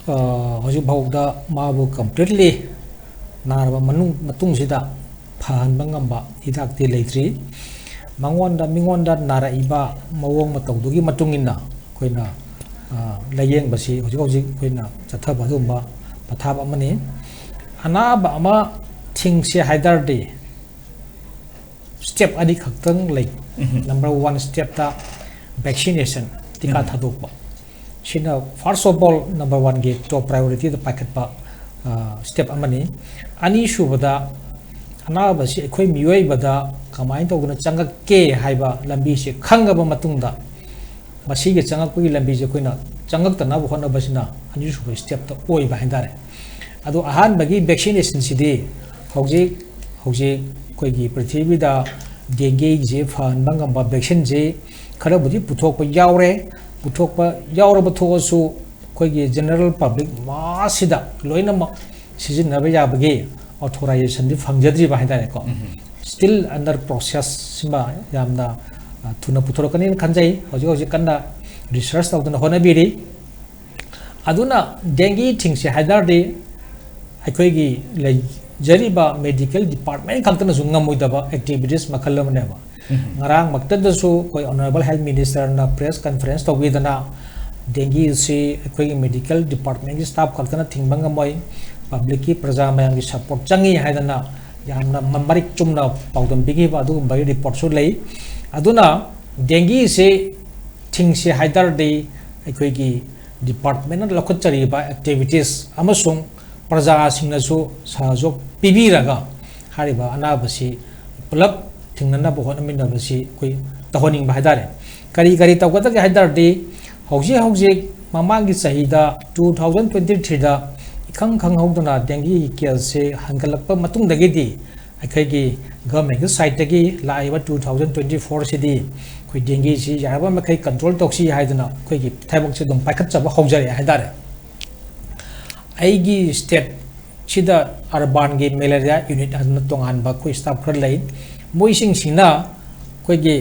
ꯍꯧꯖꯤꯛ ꯐꯥꯎꯗ ꯃꯥꯕꯨ ꯀꯝꯄ꯭ꯂꯤꯠꯂꯤ ꯅꯥꯔꯕ ꯃꯅꯨꯡ ꯃꯇꯨꯡꯁꯤꯗ ꯐꯍꯟꯕ ꯉꯝꯕ ꯍꯤꯗꯥꯛꯇꯤ ꯂꯩꯇ꯭ꯔꯤ꯫ ꯃꯉꯣꯟꯗ, ꯃꯤꯉꯣꯟꯗ ꯅꯥꯔꯛꯏꯕ ꯃꯑꯣꯡ ꯃꯇꯧꯗꯨꯒꯤ ꯃꯇꯨꯡ ꯏꯟꯅ ꯑꯩꯈꯣꯏꯅ ꯂꯥꯏꯌꯦꯡꯕꯁꯤ ꯍꯧꯖꯤꯛ ꯍꯧꯖꯤꯛ ꯑꯩꯈꯣꯏꯅ ꯆꯠꯊꯕ ꯑꯗꯨꯒꯨꯝꯕ ꯄꯊꯥꯞ ꯑꯃꯅꯤ꯫ ꯑꯅꯥꯕ ꯑꯃ ꯊꯤꯡꯁꯦ ꯍꯥꯏ ꯇꯥꯔꯗꯤ ꯁ꯭ꯇꯦꯞ ꯑꯅꯤꯈꯛꯇꯪ ꯂꯩ꯫ ꯅꯝꯕꯔ ꯋꯥꯟ ꯁ꯭ꯇꯦꯞꯇ ꯚꯦꯛꯁꯤꯅꯦꯁꯟ, ꯇꯤꯀꯥ ꯊꯥꯗꯣꯛꯄ꯫ ꯁꯤꯅ first of all number one ꯒꯤ ꯇꯣꯞ ꯄ꯭ꯔꯥꯏꯌꯣꯔꯤꯇꯤꯗ ꯄꯥꯏꯈꯠꯄ ꯁ꯭ꯇꯦꯞ ꯑꯃꯅꯤ꯫ ꯑꯅꯤꯁꯨꯕꯗ, ꯑꯅꯥꯕꯁꯤ ꯑꯩꯈꯣꯏ ꯃꯤꯑꯣꯏꯕꯗ ꯀꯃꯥꯏꯅ ꯇꯧꯗꯅ ꯆꯪꯉꯛꯀꯦ ꯍꯥꯏꯕ ꯂꯝꯕꯤꯁꯦ ꯈꯪꯉꯕ ꯃꯇꯨꯡꯗ, ꯃꯁꯤꯒꯤ ꯆꯪꯉꯛꯄꯒꯤ ꯂꯝꯕꯤꯁꯦ ꯑꯩꯈꯣꯏꯅ ꯆꯪꯉꯛꯇꯅꯕ ꯍꯣꯠꯅꯕꯁꯤꯅ ꯑꯅꯤꯁꯨꯕ ꯁ꯭ꯇꯦꯞꯇ ꯑꯣꯏꯕ ꯍꯥꯏꯇꯥꯔꯦ꯫ ꯑꯗꯣ ꯑꯍꯥꯟꯕꯒꯤ ꯚꯦꯛꯁꯤꯅꯦꯁꯟꯁꯤꯗꯤ ꯍꯧꯖꯤꯛ ꯍꯧꯖꯤꯛ ꯑꯩꯈꯣꯏꯒꯤ ꯄ꯭ꯔꯤꯊꯤꯕꯤꯗ ꯗꯦꯡꯒꯤꯁꯦ ꯐꯍꯟꯕ ꯉꯝꯕ ꯚꯦꯛꯁꯤꯟꯁꯤ ꯈꯔꯕꯨꯗꯤ ꯄꯨꯊꯣꯛꯄ ꯌꯥꯎꯔꯦ꯫ ꯄꯨꯊꯣꯛꯄ ꯌꯥꯎꯔꯕ ꯊꯣꯛꯑꯁꯨ ꯑꯩꯈꯣꯏꯒꯤ ꯖꯦꯅꯔꯦꯜ ꯄꯕ꯭ꯂꯤꯛ ꯃꯥꯁꯁꯤꯗ ꯂꯣꯏꯅꯃꯛ ꯁꯤꯖꯤꯟꯅꯕ ꯌꯥꯕꯒꯤ ꯑꯣꯊꯣꯔꯥꯏꯖꯦꯁꯟꯗꯤ ꯐꯪꯖꯗ꯭ꯔꯤꯕ ꯍꯥꯏꯇꯥꯔꯦꯀꯣ꯫ Still under process ꯁꯤꯃ ꯌꯥꯝꯅ ꯊꯨꯅ ꯄꯨꯊꯣꯔꯛꯀꯅꯤꯅ ꯈꯟꯖꯩ꯫ ꯍꯧꯖꯤꯛ ꯍꯧꯖꯤꯛ ꯀꯟꯅ ꯔꯤꯁꯔꯁ ꯇꯧꯗꯅ ꯍꯣꯠꯅꯕꯤꯔꯤ꯫ ꯑꯗꯨꯅ ꯗꯦꯡꯒꯤ ꯊꯤꯡꯁꯦ ꯍꯥꯏ ꯇꯥꯔꯗꯤ ꯑꯩꯈꯣꯏꯒꯤ ꯂꯩꯖꯔꯤꯕ ꯃꯦꯗꯤꯀꯦꯜ ꯗꯤꯄꯥꯔꯠꯃꯦꯟ ꯈꯛꯇꯅꯁꯨ ꯉꯝꯃꯣꯏꯗꯕ ꯑꯦꯛꯇꯤꯚꯤꯇꯤꯁ ꯃꯈꯜ ꯑꯃꯅꯦꯕ꯫ ꯉꯔꯥꯡꯃꯛꯇꯗꯁꯨ ꯑꯩꯈꯣꯏ Honourable Health Minister ꯅ press conference ꯇꯧꯕꯤꯗꯅ, dengue ꯁꯤ ꯑꯩꯈꯣꯏꯒꯤ medical department ꯀꯤ staff ꯈꯛꯇꯅ ꯊꯤꯡꯕ ꯉꯝꯃꯣꯏ, public ꯀꯤ, ꯄ꯭ꯔꯖꯥ ꯃꯌꯥꯝꯒꯤ support ꯆꯪꯉꯤ ꯍꯥꯏꯗꯅ ꯌꯥꯝꯅ ꯃ-, ꯃꯔꯤꯛ ꯆꯨꯝꯅ ꯄꯥꯎꯗꯝ ꯄꯤꯈꯤꯕ ꯑꯗꯨꯒꯨꯝꯕꯒꯤ report ꯁꯨ ꯂꯩ꯫ ꯑꯗꯨꯅ dengue ꯁꯤ ꯊꯤꯡꯁꯤ ꯍꯥꯏ ꯇꯥꯔꯗꯤ ꯑꯩꯈꯣꯏꯒꯤ department ꯅ ꯂꯧꯈꯠꯆꯔꯤꯕ activities ꯑꯃꯁꯨꯡ ꯄ꯭ꯔꯖꯥꯁꯤꯡꯅꯁꯨ ꯁꯍꯖꯣꯛ ꯄꯤꯕꯤꯔꯒ ꯍꯥꯏꯔꯤꯕ ꯑꯅꯥꯕꯁꯤ ꯄꯨꯂꯞ ꯊꯤꯡꯅꯅꯕ ꯍꯣꯠꯅꯃꯤꯟꯅꯕꯁꯤ ꯑꯩꯈꯣꯏ ꯇꯧꯍꯟꯅꯤꯡꯕ ꯍꯥꯏ ꯇꯥꯔꯦ꯫ ꯀꯔꯤ ꯀꯔꯤ ꯇꯧꯒꯗꯒꯦ ꯍꯥꯏ ꯇꯥꯔꯗꯤ, ꯍꯧꯖꯤꯛ ꯍꯧꯖꯤꯛ ꯃꯃꯥꯡꯒꯤ ꯆꯍꯤꯗ two thousand twenty three ꯗ ꯏꯈꯪ ꯈꯪꯍꯧꯗꯅ dengue ꯒꯤ case ꯁꯦ ꯍꯟꯒꯠꯂꯛꯄ ꯃꯇꯨꯡꯗꯒꯤꯗꯤ ꯑꯩꯈꯣꯏꯒꯤ government ꯀꯤ side ꯇꯒꯤ ꯂꯥꯛꯏꯕ two thousand twenty four ꯁꯤꯗꯤ ꯑꯩꯈꯣꯏ dengue ꯁꯤ ꯌꯥꯔꯕ ꯃꯈꯩ control ꯇꯧꯁꯤ ꯍꯥꯏꯗꯅ ꯑꯩꯈꯣꯏꯒꯤ ꯊꯕꯛꯁꯦ ꯑꯗꯨꯝ ꯄꯥꯏꯈꯠꯆꯕ ꯍꯧꯖꯔꯛꯑꯦ ꯍꯥꯏ ꯇꯥꯔꯦ꯫ ꯑꯩꯒꯤ state ꯁꯤꯗ urban ꯒꯤ malaria unit ꯍꯥꯏꯗꯅ ꯇꯣꯉꯥꯟꯕ ꯑꯩꯈꯣꯏ staff ꯈꯔ ꯂꯩ꯫ ꯃꯣꯏꯁꯤꯡꯁꯤꯅ ꯑꯩꯈꯣꯏꯒꯤ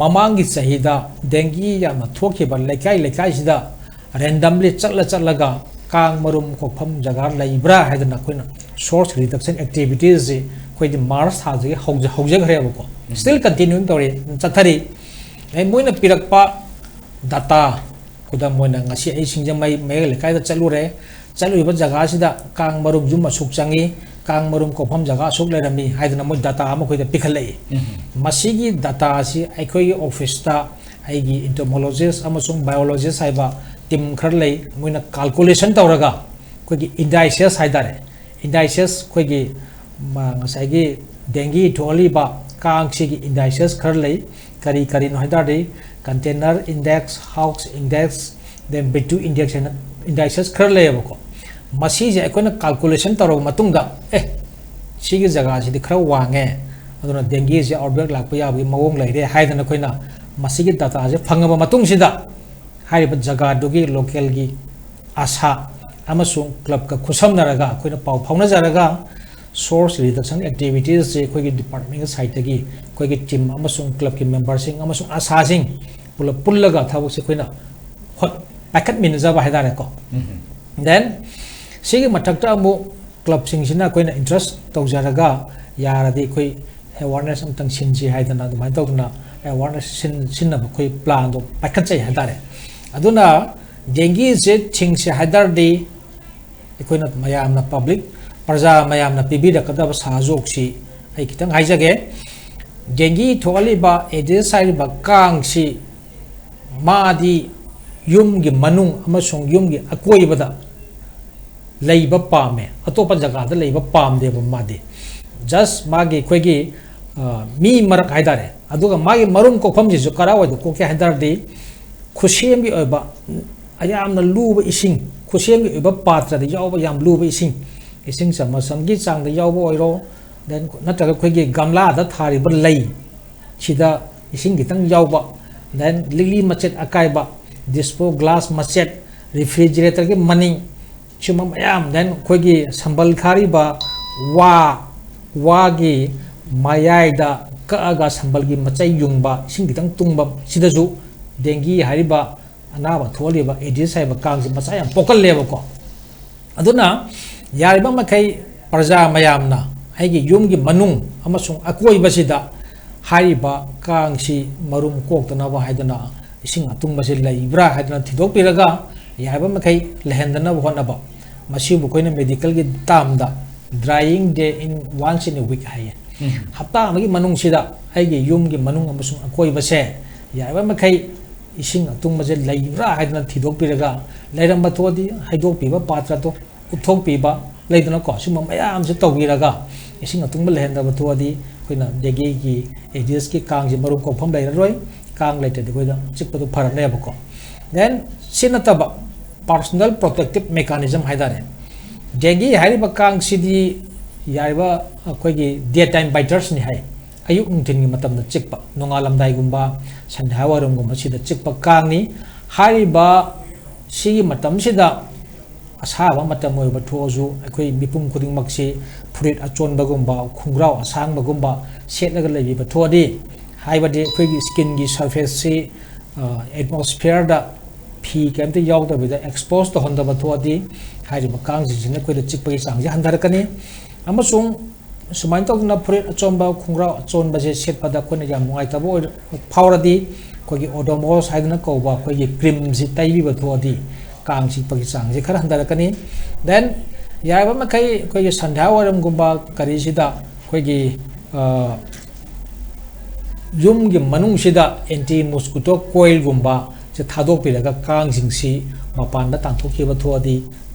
ꯃꯃꯥꯡꯒꯤ ꯆꯍꯤꯗ dengue ꯌꯥꯝꯅ ꯊꯣꯛꯈꯤꯕ ꯂꯩꯀꯥꯏ ꯂꯩꯀꯥꯏꯁꯤꯗ randomly ꯆꯠꯂ ꯆꯠꯂꯒ ꯀꯥꯡ ꯃꯔꯨꯝ ꯀꯣꯛꯐꯝ ꯖꯒꯥ ꯂꯩꯕ꯭ꯔꯥ ꯍꯥꯏꯗꯅ ꯑꯩꯈꯣꯏꯅ source reduction activities ꯁꯤ ꯑꯩꯈꯣꯏꯗꯤ March ꯊꯥꯗꯒꯤ ꯍꯧꯖ-, ꯍꯧꯖꯈ꯭ꯔꯦꯕꯀꯣ꯫ Still continuing ꯇꯧꯔꯤ, ꯆꯠꯊꯔꯤ꯫ ꯑꯗꯩ ꯃꯣꯏꯅ ꯄꯤꯔꯛꯄ data, ꯈꯨꯗꯝ ꯑꯣꯏꯅ ꯉꯁꯤ ꯑꯩ ꯁꯤꯡꯖꯃꯩ ꯃꯌꯥꯏ ꯂꯩꯀꯥꯏꯗ ꯆꯠꯂꯨꯔꯦ, ꯆꯠꯂꯨꯔꯤꯕ ꯖꯒꯥꯁꯤꯗ ꯀꯥꯡ ꯃꯔꯨꯝ ꯌꯨꯝ ꯑꯁꯨꯛ ꯆꯪꯉꯤ, ꯀꯥꯡ ꯃꯔꯨꯝ ꯀꯣꯛꯐꯝ ꯖꯒꯥ ꯑꯁꯨꯛ ꯂꯩꯔꯝꯃꯤ ꯍꯥꯏꯗꯅ ꯃꯣꯏ data ꯑꯃ ꯑꯩꯈꯣꯏꯗ ꯄꯤꯈꯠꯂꯛꯏ꯫ ꯃꯁꯤꯒꯤ data ꯑꯁꯤ ꯑꯩꯈꯣꯏꯒꯤ office ꯇ ꯑꯩꯒꯤ entomologist ꯑꯃꯁꯨꯡ biologist ꯍꯥꯏꯕ team ꯈꯔ ꯂꯩ, ꯃꯣꯏꯅ calculation ꯇꯧꯔꯒ ꯑꯩꯈꯣꯏꯒꯤ indices ꯍꯥꯏ ꯇꯥꯔꯦ, indices ꯑꯩꯈꯣꯏꯒꯤ ꯃ-, ꯉꯁꯥꯏꯒꯤ dengue ꯊꯣꯛꯍꯜꯂꯤꯕ ꯀꯥꯡꯁꯤꯒꯤ indices ꯈꯔ ꯂꯩ꯫ ꯀꯔꯤ ꯀꯔꯤꯅꯣ ꯍꯥꯏ ꯇꯥꯔꯗꯤ, container index, house index, then Virtue index ꯍꯥꯏꯅ indices ꯈꯔ ꯂꯩꯌꯦꯕꯀꯣ꯫ ꯃꯁꯤꯁꯦ ꯑꯩꯈꯣꯏꯅ calculation ꯇꯧꯔꯕ ꯃꯇꯨꯡꯗ, ꯑꯦ, ꯁꯤꯒꯤ ꯖꯒꯥꯁꯤꯗꯤ ꯈꯔ ꯋꯥꯡꯉꯦ, ꯑꯗꯨꯅ dengue ꯁꯦ outbreak ꯂꯥꯛꯄ ꯌꯥꯕꯒꯤ ꯃꯑꯣꯡ ꯂꯩꯔꯦ ꯍꯥꯏꯗꯅ ꯑꯩꯈꯣꯏꯅ ꯃꯁꯤꯒꯤ data ꯁꯦ ꯐꯪꯉꯕ ꯃꯇꯨꯡꯁꯤꯗ, ꯍꯥꯏꯔꯤꯕ ꯖꯒꯥꯗꯨꯒꯤ local ꯒꯤ ASHA ꯑꯃꯁꯨꯡ club ꯀ ꯈꯨꯠꯁꯝꯅꯔꯒ ꯑꯩꯈꯣꯏꯅ ꯄꯥꯎ ꯐꯥꯎꯅꯖꯔꯒ source reduction activities ꯁꯦ ꯑꯩꯈꯣꯏꯒꯤ department ꯀꯤ side ꯇꯒꯤ ꯑꯩꯈꯣꯏꯒꯤ team ꯑꯃꯁꯨꯡ club ꯀꯤ member ꯁꯤꯡ ꯑꯃꯁꯨꯡ ASHA ꯁꯤꯡ ꯄꯨꯂꯞ ꯄꯨꯜꯂꯒ ꯊꯕꯛꯁꯦ ꯑꯩꯈꯣꯏꯅ ꯍꯣꯠ-, ꯄꯥꯏꯈꯠꯃꯤꯟꯅꯖꯕ ꯍꯥꯏ ꯇꯥꯔꯦꯀꯣ꯫ Then ꯁꯤꯒꯤ ꯃꯊꯛꯇ ꯑꯃꯨꯛ club ꯁꯤꯡꯁꯤꯅ ꯑꯩꯈꯣꯏꯅ interest ꯇꯧꯖꯔꯒ ꯌꯥꯔꯗꯤ ꯑꯩꯈꯣꯏ ꯑꯦꯋꯥꯔꯅꯦꯁ ꯑꯃꯇꯪ ꯁꯤꯟꯁꯤ ꯍꯥꯏꯗꯅ ꯑꯗꯨꯃꯥꯏꯅ ꯇꯧꯗꯅ ꯑꯦꯋꯥꯔꯅꯦꯁ ꯁꯤꯟꯅꯕ ꯑꯩꯈꯣꯏ ꯄ꯭ꯂꯥꯟꯗꯣ ꯄꯥꯏꯈꯠꯆꯩ ꯍꯥꯏꯇꯥꯔꯦ꯫ ꯑꯗꯨꯅ ꯗꯦꯡꯒꯤꯁꯦ ꯊꯤꯡꯁꯦ ꯍꯥꯏ ꯇꯥꯔꯗꯤ ꯑꯩꯈꯣꯏꯅ ꯃꯌꯥꯝꯅ, ꯄꯕ꯭ꯂꯤꯛ, ꯄ꯭ꯔꯖꯥ ꯃꯌꯥꯝꯅ ꯄꯤꯕꯤꯔꯛꯀꯗꯕ ꯁꯍꯥꯖꯣꯛꯁꯤ ꯑꯩ ꯈꯤꯇꯪ ꯍꯥꯏꯖꯒꯦ꯫ ꯗꯦꯡꯒꯤ ꯊꯣꯛꯍꯜꯂꯤꯕ ꯑꯦꯗꯤꯁ ꯍꯥꯏꯔꯤꯕ ꯀꯥꯡꯁꯤ ꯃꯥꯗꯤ ꯌꯨꯝꯒꯤ ꯃꯅꯨꯡ ꯑꯃꯁꯨꯡ ꯌꯨꯝꯒꯤ ꯑꯀꯣꯏꯕꯗ ꯂꯩꯕ ꯄꯥꯝꯃꯦ, ꯑꯇꯣꯞꯄ ꯖꯒꯥꯗ ꯂꯩꯕ ꯄꯥꯝꯗꯦꯕ꯫ ꯃꯥꯗꯤ ꯖꯁ ꯃꯥꯒꯤ ꯑꯩꯈꯣꯏꯒꯤ, ꯑ, ꯃꯤ ꯃꯔꯛ ꯍꯥꯏꯇꯥꯔꯦ꯫ ꯑꯗꯨꯒ ꯃꯥꯒꯤ ꯃꯔꯨꯝ ꯀꯣꯛꯐꯝꯁꯤꯁꯨ ꯀꯔꯥꯏꯋꯥꯏꯗ ꯀꯣꯛꯀꯦ ꯍꯥꯏ ꯇꯥꯔꯗꯤ, ꯈꯨꯠꯁꯦꯝꯒꯤ ꯑꯣꯏꯕ, ꯌꯥꯝꯅ ꯂꯨꯕ ꯏꯁꯤꯡ, ꯈꯨꯠꯁꯦꯝꯒꯤ ꯑꯣꯏꯕ ꯄꯥꯇ꯭ꯔꯗ ꯌꯥꯎꯕ ꯌꯥꯝ ꯂꯨꯕ ꯏꯁꯤꯡ, ꯏꯁꯤꯡ ꯆꯃꯁ ꯑꯃꯒꯤ ꯆꯥꯡꯗ ꯌꯥꯎꯕ ꯑꯣꯏꯔꯣ, then ꯅꯠꯇ꯭ꯔꯒ ꯑꯩꯈꯣꯏꯒꯤ ꯒꯝꯂꯥꯗ ꯊꯥꯔꯤꯕ ꯂꯩ ꯁꯤꯗ ꯏꯁꯤꯡ ꯈꯤꯇꯪ ꯌꯥꯎꯕ, then ꯂꯤꯛꯂꯤ ꯃꯆꯦꯠ ꯑꯀꯥꯏꯕ, ꯗꯤꯁꯄꯣ ꯒ꯭ꯂꯥꯁ ꯃꯆꯦꯠ, ꯔꯤꯐ꯭ꯔꯤꯖꯔꯦꯇꯔꯒꯤ ꯃꯅꯤꯡ, ꯁꯤꯒꯨꯝꯕ ꯃꯌꯥꯝ, then ꯑꯩꯈꯣꯏꯒꯤ ꯁꯝꯕꯜ ꯈꯥꯔꯤꯕ ꯋꯥ, ꯋꯥꯒꯤ ꯃꯌꯥꯏꯗ ꯀꯛꯑꯒ ꯁꯝꯕꯜꯒꯤ ꯃꯆꯩ ꯌꯨꯡꯕ, ꯏꯁꯤꯡ ꯈꯤꯇꯪ ꯇꯨꯡꯕ, ꯁꯤꯗꯁꯨ ꯗꯦꯡꯒꯤ ꯍꯥꯏꯔꯤꯕ ꯑꯅꯥꯕ ꯊꯣꯛꯍꯜꯂꯤꯕ ꯑꯦꯗꯤꯁ ꯍꯥꯏꯕ ꯀꯥꯡꯁꯤ ꯃꯆꯥ ꯌꯥꯝ ꯄꯣꯛꯀꯜꯂꯦꯕꯀꯣ꯫ ꯑꯗꯨꯅ ꯌꯥꯔꯤꯕ ꯃꯈꯩ ꯄ꯭ꯔꯖꯥ ꯃꯌꯥꯝꯅ ꯑꯩꯒꯤ ꯌꯨꯝꯒꯤ ꯃꯅꯨꯡ ꯑꯃꯁꯨꯡ ꯑꯀꯣꯏꯕꯁꯤꯗ ꯍꯥꯏꯔꯤꯕ ꯀꯥꯡꯁꯤ ꯃꯔꯨꯝ ꯀꯣꯛꯇꯅꯕ ꯍꯥꯏꯗꯅ ꯏꯁꯤꯡ ꯑꯇꯨꯡꯕꯁꯤ ꯂꯩꯕ꯭ꯔꯥ ꯍꯥꯏꯗꯅ ꯊꯤꯗꯣꯛꯄꯤꯔꯒ ꯌꯥꯔꯤꯕ ꯃꯈꯩ ꯂꯩꯍꯟꯗꯅꯕ ꯍꯣꯠꯅꯕ꯫ ꯃꯁꯤꯕꯨ ꯑꯩꯈꯣꯏꯅ ꯃꯦꯗꯤꯀꯦꯜꯒꯤ ꯇꯥꯝꯗ drying day in once in a week ꯍꯥꯏꯌꯦ꯫ ꯍꯞꯇꯥ ꯑꯃꯒꯤ ꯃꯅꯨꯡꯁꯤꯗ ꯑꯩꯒꯤ ꯌꯨꯝꯒꯤ ꯃꯅꯨꯡ ꯑꯃꯁꯨꯡ ꯑꯀꯣꯏꯕꯁꯦ ꯌꯥꯔꯤꯕ ꯃꯈꯩ ꯏꯁꯤꯡ ꯑꯇꯨꯡꯕꯁꯦ ꯂꯩꯕ꯭ꯔꯥ ꯍꯥꯏꯗꯅ ꯊꯤꯗꯣꯛꯄꯤꯔꯒ, ꯂꯩꯔꯝꯕ ꯊꯣꯛꯑꯗꯤ ꯍꯩꯗꯣꯛꯄꯤꯕ, ꯄꯥꯇ꯭ꯔꯗꯣ ꯎꯞꯊꯣꯛꯄꯤꯕ, ꯂꯩꯗꯅꯀꯣ, ꯁꯤꯒꯨꯝꯕ ꯃꯌꯥꯝꯁꯦ ꯇꯧꯕꯤꯔꯒ ꯏꯁꯤꯡ ꯑꯇꯨꯡꯕ ꯂꯩꯍꯟꯗꯕ ꯊꯣꯛꯑꯗꯤ ꯑꯩꯈꯣꯏꯅ ꯗꯦꯡꯒꯤꯒꯤ ꯑꯦꯗꯤꯁꯀꯤ ꯀꯥꯡꯁꯦ ꯃꯔꯨꯝ ꯀꯣꯛꯐꯝ ꯂꯩꯔꯔꯣꯏ꯫ ꯀꯥꯡ ꯂꯩꯇ꯭ꯔꯗꯤ ꯑꯩꯈꯣꯏꯗ ꯆꯤꯛꯄꯗꯣ ꯐꯔꯅꯦꯕꯀꯣ꯫ Then ꯁꯤ ꯅꯠꯇꯕ personal protective mechanism ꯍꯥꯏꯇꯥꯔꯦ꯫ ꯗꯦꯡꯒꯤ ꯍꯥꯏꯔꯤꯕ ꯀꯥꯡꯁꯤꯗꯤ ꯌꯥꯔꯤꯕ ꯑꯩꯈꯣꯏꯒꯤ day time biters ꯅꯤ ꯍꯥꯏ꯫ ꯑꯌꯨꯛ ꯅꯨꯡꯊꯤꯟꯒꯤ ꯃꯇꯝꯗ ꯆꯤꯛꯄ, ꯅꯣꯡꯉꯥꯜꯂꯝꯗꯥꯏꯒꯨꯝꯕ, ꯁꯟꯙ꯭ꯌꯥ ꯋꯥꯏꯔꯝꯒꯨꯝꯕ ꯁꯤꯗ ꯆꯤꯛꯄ ꯀꯥꯡꯅꯤ꯫ ꯍꯥꯏꯔꯤꯕ ꯁꯤꯒꯤ ꯃꯇꯝꯁꯤꯗ ꯑꯁꯥꯕ ꯃꯇꯝ ꯑꯣꯏꯕ ꯊꯣꯛꯑꯁꯨ ꯑꯩꯈꯣꯏ ꯃꯤꯄꯨꯝ ꯈꯨꯗꯤꯡꯃꯛꯁꯤ ꯐꯨꯔꯤꯠ ꯑꯆꯣꯟꯕꯒꯨꯝꯕ, ꯈꯣꯡꯒ꯭ꯔꯥꯎ ꯑꯁꯥꯡꯕꯒꯨꯝꯕ ꯁꯦꯠꯂꯒ ꯂꯩꯕꯤꯕ ꯊꯣꯛꯑꯗꯤ, ꯍꯥꯏꯕꯗꯤ ꯑꯩꯈꯣꯏꯒꯤ skin ꯒꯤ surface ꯁꯤ, ꯑ, atmosphere ꯗ ꯐꯤ ꯀꯩꯝꯇ ꯌꯥꯎꯗꯕꯤꯗ expose ꯇꯧꯍꯟꯗꯕ ꯊꯣꯛꯑꯗꯤ, ꯍꯥꯏꯔꯤꯕ ꯀꯥꯡꯁꯤꯡꯁꯤꯅ ꯑꯩꯈꯣꯏꯗ ꯆꯤꯛꯄꯒꯤ ꯆꯥꯡꯁꯦ ꯍꯟꯊꯔꯛꯀꯅꯤ꯫ ꯑꯃꯁꯨꯡ ꯁꯨꯃꯥꯏꯅ ꯇꯧꯗꯅ ꯐꯨꯔꯤꯠ ꯑꯆꯣꯟꯕ, ꯈꯣꯡꯒ꯭ꯔꯥꯎ ꯑꯆꯣꯟꯕꯁꯦ ꯁꯦꯠꯄꯗ ꯑꯩꯈꯣꯏꯅ ꯌꯥꯝ ꯅꯨꯡꯉꯥꯏꯇꯕ ꯑꯣꯏꯔ-, ꯐꯥꯎꯔꯗꯤ, ꯑꯩꯈꯣꯏꯒꯤ Odomos ꯍꯥꯏꯗꯅ ꯀꯧꯕ ꯑꯩꯈꯣꯏꯒꯤ creamꯁꯤ ꯇꯩꯕꯤꯕ ꯊꯣꯛꯑꯗꯤ ꯀꯥꯡ ꯆꯤꯛꯄꯒꯤ ꯆꯥꯡꯁꯦ ꯈꯔ ꯍꯟꯊꯔꯛꯀꯅꯤ꯫ Then ꯌꯥꯔꯤꯕ ꯃꯈꯩ ꯑꯩꯈꯣꯏꯒꯤ ꯁꯟꯙ꯭ꯌꯥ ꯋꯥꯏꯔꯝꯒꯨꯝꯕ ꯀꯔꯤꯁꯤꯗ ꯑꯩꯈꯣꯏꯒꯤ, ꯑ, ꯌꯨꯝꯒꯤ ꯃꯅꯨꯡꯁꯤꯗ anti mosquito coilꯒꯨꯝꯕ ꯁꯦ ꯊꯥꯗꯣꯛꯄꯤꯔꯒ ꯀꯥꯡꯁꯤꯡꯁꯤ ꯃꯄꯥꯟꯗ ꯇꯥꯟꯊꯣꯛꯈꯤꯕ ꯊꯣꯛꯑꯗꯤ